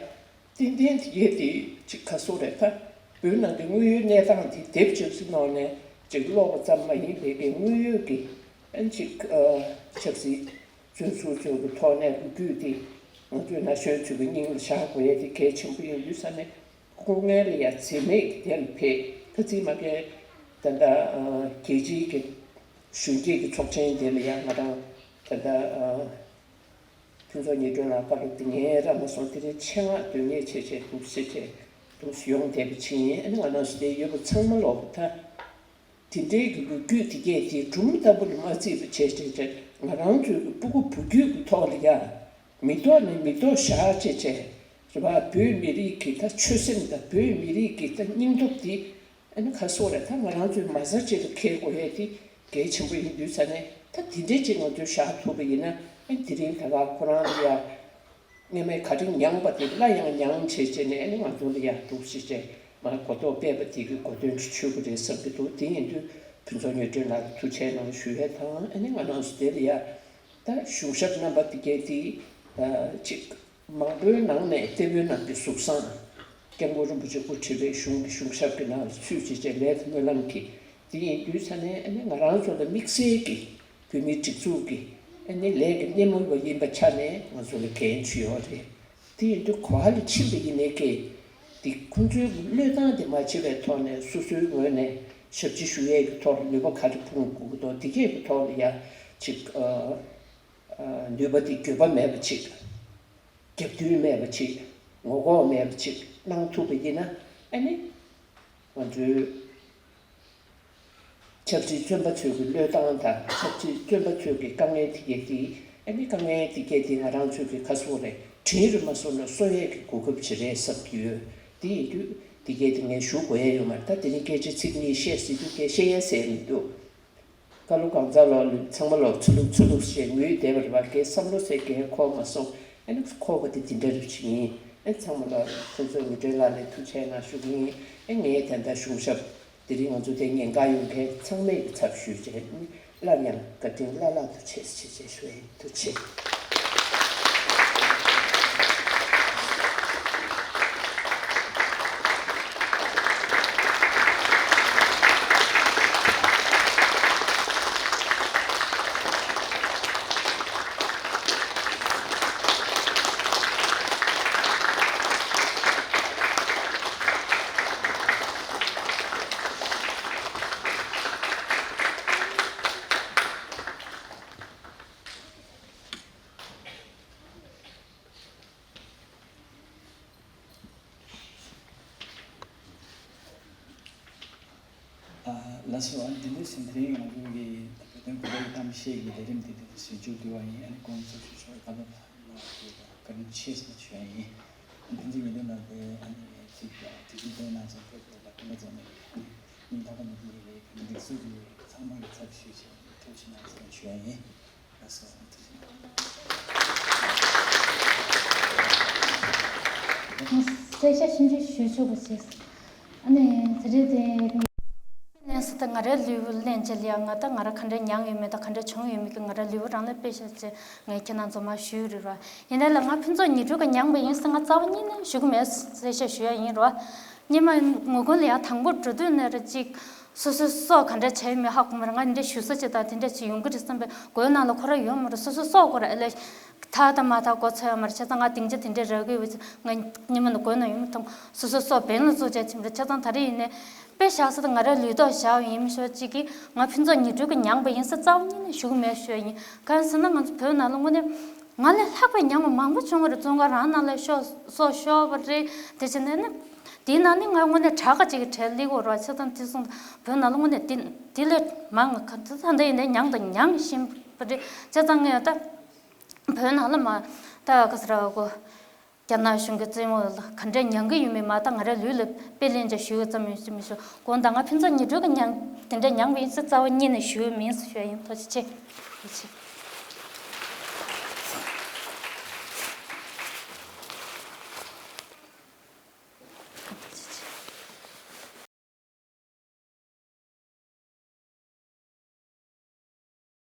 ཏན་ཏན་དེ་གས་དེ་ཅིག་ག་སོ་རེད་ད། བོད་ནང་གི་དངོས་ཡོད་གནས་སྟངས་དེ་དེབ་ཅིག་སུ་ནང་ནས་ཅིག་ཀློག་པ་ཙམ་མ་ཡིན་པའི་གི་དངོས་ཡོད་ཀྱི་ཨན་ཅིག་ཨ་ཆབ་སྲིད་བཙོན་ཟུར་ཚོའི་གི་ཐོག་ནས་ལོ་རྒྱུས་དེ་ང་ཚོའི་ན་གཞོན་ཚོའི་གི་སྙིང་ལ་བཞག་དགོས་ཡས་དེ་གལ་ཆེན་པོ་ཡིན་དུས་ས་ནས། སྐུ་ངལ་ལ་ཡ་འཛེམས་མེད་ཀྱི་དེ་ལ་ཕེབས། ཁ་ཚིག་མ་ཁའི་ད་ལྟ་ཨ་རྒྱལ་སྤྱིའི་གི་གཞོན་སྐྱེས་ཀྱི་ཚོགས་ཆེན་དེ་ལ་ཡ་ང་རང་ད་ལྟ་ཨ་ཕུན་ཚོགས་ཉི་སྒྲོན་ལགས་བཀའ་སློབ་དེ་ངས་རག་མ་སོང་། དེ་རིང་ཆེད་མངགས་དོན་གཉེར་བྱས་བྱས་འདུག་སེ་བྱས་འདུག་སེ་ཡོང་བསྡད་པ་ཅིག་ཡིན། ཨ་ནི་ང་རང་ཚོ་དེ་ཡོད་པ་ཚང་མ་ལོག་པ་ད། དེ་འདྲའི་གི་ལོ་རྒྱུས་དེ་གས་དེ་སྒྲུང་ལྟ་བུ་ལ་མ་བརྩིས་པ་བྱས་བྱས་བྱས་ང་རང་ཚོའི་གི་སྤུ་གུ་བུ་རྒྱུད་ཀྱི་ཐོག་ལ་ཡ། མི་ཐོག་ནས་མི་ཐོག་བཞག་བྱས་བྱས། རེད་པ། བོད་མི་རིགས་ཀྱི་ད་ཆོད་སེམས་དང་བོད་མི་རིགས་ཀྱི་ད་སྙིང་སྟོབས་འདི་ཨ་ནི་ག་སོགས་རེད། ད་ང་རང་ཚོའི་མ་རྩ་གཅིག་ལ་འཁེལ་དགོས་ཡས་དེ་གལ་ཆེན་པོ་ཡིན་དུས་ས་ནས། ད་དེ་འདྲའི་ཅིག་ང་ཚོས་བཞག་ཐུབ་པ་ཡིན་ན་ཨ་ནི་དེ་རིང་ད་ག་ཁོ་རང་ལ་ཡ། སྔོན་མའི་ག་རེ་མྱངས་པ་དེ་སླར་ཡང་མྱངས་བྱས་བྱས་ནས་ཨ་ནི་ང་ཚོ་ལ་ཡ་འདུག་སེ་བྱས་མར་གོ་རྟོགས་སྤེལ་བ་དེ་གི་གོ་དོན་གྱི་ཆོད་ཀྱི་རེད་བསམ་གྱི་འདུག་དེ་ཡིན་དུས་ཕུན་ཚོགས་ཉི་སྒྲོན་ལགས་ལ་ཐུགས་རྗེ་གནང་ཞུ་ཡས་དང་། ཨ་ནི་ང་རང་ཚོ་དེ་ལ་ཡ་ད་གཞུང་ཞབས་རྣམ་པ་དེ་གས་དེ་ཅིག་མང་པོའི་ནང་ནས་ལྟེ་བའི་ནང་གི་གཟུགས་བཟང་། སྐྱབས་མགོན་རིན་པོ་ཆེ་དབུ་ཁྲིད་པའི་གཞུང་གི་གཞུང་ཞབས་ཀྱི་ནང་ལ་ཚུད་བྱས་བྱས་ལས་དང་སྨོན་ལམ་གྱིས། དེ་ཡིན་དུས་ས་ནས་ཨ་ནི་ང་རང་ཚོ་ལ་དམིགས་བསལ་གྱི་བོད་མིའི་སྒྲིག་འཛུགས་ཀྱི་ཨ་ནི་ལས་ཀྱི་སྣེ་མོ་བ་ཡིན་པ་ཆ་ནས་ང་ཚོ་ལ་འགན་ཆེ་ཡོད་རེད། དེ་ཡིན་དུས་ག་པ་ལ་ཕྱིན་པ་ཡིན་ནའི་ཀྱེ། དེ་ཁོང་ཚོའི་གི་བློས་བཏང་དེ་མ་བྱེད་པའི་ཐོག་ནས་སོ་སོའི་ངོས་ནས་ཞབས་ཕྱི་ཞུ་ཡས་ཀྱི་ཐོག་ལ་ནུས་པ་ག་རེ་སྤུངས་དགོས་ཀྱི་འདུག་དེ་གས་ཀྱི་ཐོག་ལ་ཡ་ཅིག་ཨ་ཨ་ནུས་པ་དེ་འགྱོད་པ་མེད་པ་ཅིག་རྒྱབ་མདུན་མེད་པ་ཅིག་ངོ་ལྐོག་མེད་པ་ཅིག་གནང་ཐུབ་པ་ཡིན་ན་ཨ་ནི་ང་ཚོའི་ཆབ་སྲིད་བཙོན་པ་ཚོའི་གི་བློས་བཏང་དང་ཆབ་སྲིད་བཙོན་པ་ཚོའི་གི་དཀའ་ངལ་དེ་གས་དེ་ཨ་ནི་དཀའ་ངལ་དེ་གས་དེ་ང་རང་ཚོའི་གི་ཁ་སོ་རེད། དྲིན་རེད་མ་སོང་ན་གསོ་ཡས་ཀྱི་གོ་སྐབས་ཅིག་རེད་བསམ་གྱི་ཡོད། དེ་ཡིན་དུས་དེ་གས་དེ་ངས་ཞུ་དགོས་ཡས་ཡོད་མ་རེད། ད་དེ་རིང་སྐད་ཆ་ཚིག་གཉིས་བཤད་ཟེར་དུས་སྐད་བཤད་ཡས་ཟེར་མི་འདུག་བཀའ་སློབ་གང་ཚར་ལོག་ཚང་མ་ལོག་ཚུར་ལུགས་ཚུར་ལུགས་ཞེས་ངུས་བསྡད་པ་རེད་པ། ངའི་བསམ་བློ་ཟེར་གང་འཁོར་མ་སོང་། ཨ་ནི་འཁོར་བ་དེ་འདི་འདྲ་རེད་ཅིག་ཡིན། ཨ་ཚང་མ་ལོག་ཁོང་ཚོའི་ངུ་སྒྲོན་ལག་ལ་ཐུགས་རྗེ་གནང་ཞུ་གི་ཡིན། ཨ་ངས་ད་ལྟ་གཞུང་ཞབས་དེ་རིང་ང་ཚོ་དེ་ཉེན་ཁ་ཡོད་མཁན་ཚང་མའི་གི་ཚབ་ཞུས་བྱས་ནི་སླར་ཡང་བཀའ་དྲིན་བླ་ལྷག་ཏུ་ཆེ་ཞེས་བྱས་ཞུ་ཡིན། ཐུགས་རྗེ་ཆེ། ལགས་སོ། ཨ་ནི་དེ་འདྲ་ཞིག་དེ་རིང་ང་ཚོ་གི་བོད་དོན་གོ་བརྡའི་གཏམ་བཤད་ཀྱི་ལས་རིམ་དེ་འདྲ་ཞིག་མཇུག་བསྒྲིལ་བ་ཡིན། ཨ་ནི་གོང་ཚོགས་ཞུ་ཆོག་ག་ལ་ལ་བཀའ་དྲིན་ཆེ་ཟེར་ཞུ་ཡ་ཡིན། ཨ་ནི་ཕན་ཚུན་ཉེ་དོན་ལ་དེ་ཨ་ནི་ཅིག་དེ་དུས་ཚོད་བཏོན་གནང་སོང་། བོད་ཀྱི་ལ་ཀུན་ལ་འཛོམས་ནས་ཨ་ནི་ཉིན་ཐོག་ག་ནས་དེ་ཡི་གི་སྒྲིག་འཛུགས་ཀྱི་ཚང་མ་གི་ཚབ་ཞུས་བྱས་ཐུགས་རྗེ་གནང་ཟེར་ཞུ་ཡ་ཡིན། གསལ་བཤད་ཞིབ་འཇུག་ཞུ་ཆོག་པ་བྱས། ཨ་ནི་དེ་རེད་དེ། ནས་ད་ང་རའི་ལུས་པོ་ལེན་བྱས་ལ་ཡ། ང་ད་ང་ར་ག་འདྲ་མྱངས་ཡོད་མེད་དང་ག་འདྲ་བྱུང་ཡོད་མེད་ཀྱི་ང་རའི་ལུས་པོ་རང་ལ་དཔེ་བཞག་བྱས་ངས་ཁྱེད་རང་ཚོ་མར་ཞུས་རེད་བ། ཡིན་ནའི་ལ་ང་ཕུན་ཚོགས་ཉི་སྒྲོན་གྱིས་མྱངས་པ་ཡིན་ཟེར་ང་རྩ་བ་ཉིད་ནས་ཞུ་གི་མེད། གསལ་བཤད་ཞུ་ཡ་ཡིན་རེད་བ། སྔོན་མ་ངོ་རྒོལ་ལ་ཡ་དང་པོ་འགྲོ་དུས་ནས་ར་ཅིག་སོ་སོའི་སྲོག་ག་འདྲ་བྱས་ཡོད་མེད་ཧ་གོ་མ་རེད། ང་འདི་འདྲ་ཞུ་ས་ཅིག་དང་དེ་འདྲ་ཅིག་ཡོང་གི་རེད་བསམ་པའི་མགོའི་ནང་ལ་ཁོ་རང་ཡོད་མ་རེད། སོ་སོའི་སྲོག་ཁོ་རང་ཨེ་ལས་ཐག་དང་མ་ཐག་གོ་ཚོད་ཡོད་མ་རེད། བྱས་ཙང་ང་སྡིངས་ཆ་དེ་འདྲ་རག་གི་ཡོད་ཙང་ང་སྔོན་མ་ནས་མགོའི་ནང་ཡོད་མ་མཐོང་། སོ་སོའི་སྲོག་འབེན་ལ་བཙུགས་བྱས་ཕྱིན་པ་རེད། བྱས་ཙང་ད་རེས་ཡིན་ནའི་དཔེ་བཞག་ས་དང་ང་རའི་ལུས་ཐོག་བཞག་ཡོད་ཡིན་མི་ཤོག་ཅིག་གིས་ང་ཕུན་ཚོགས་ཉི་སྒྲོན་གྱིས་མྱངས་པ་ཡིན་ཟེར་རྩ་བ་ཉིད་ནས་ཞུ་གི་མེད་ཞུ་ཡ་ཡིན། གང་ཟེར་ན་ང་ཚོ་བོད་ནང་ལ་དངོས་གནས། ང་ལས་ལྷག་པའི་མྱངས་པ་མང་པོ་བྱུང་བ་རེད། བཙོན་ཁང་རང་ནང་ལ་ཤོར་སོ་ཤོར་བ་རེད། དེ་བྱས་ནས་ནི་དེའི་ནང་ནས་ང་དངོས་གནས་དྲག་ག་ཅིག་གི་གྲས་སླེབས་ཡོད་རེད་བ། བྱས་ཙང་དེ་སོང་བོད་ནང་ལ་དངོས་གནས་དེ་དེ་ལས་མང་ག་ཚོད་ད་ལྟ་ཡིན་ནའི་མྱངས་དང་མྱངས་བཞིན་པ་རེད། བྱས་ཙང་ངས་ད་བོད་ནང་ལ་མ་ད་ག་ས་ར་གོ་རྒྱ་ནག་གཞུང་གི་བཙོན་འོག་ལ་ག་འདྲས་མྱང་གི་ཡོད་མེད་མ་ད་ང་རའི་ལུས་ལ་དཔེ་ལེན་བྱས་ཞུ་ཡོད་ཙམ་ཡོད་ཅི་མི་ཞུ། དགོངས་དག་ང་ཕུན་ཚོགས་ཉི་སྒྲོན་གྱིས་མྱངས་དེ་འདྲས་མྱངས་པ་ཡིན་ཟེར་རྩ་བ་ཉིད་ནས་ཞུ་ཡོད་མིན་ཟེར་ཞུ་ཡ་ཡིན། ཐུགས་རྗེ་ཆེ། ཐུགས་རྗེ་ཆེ།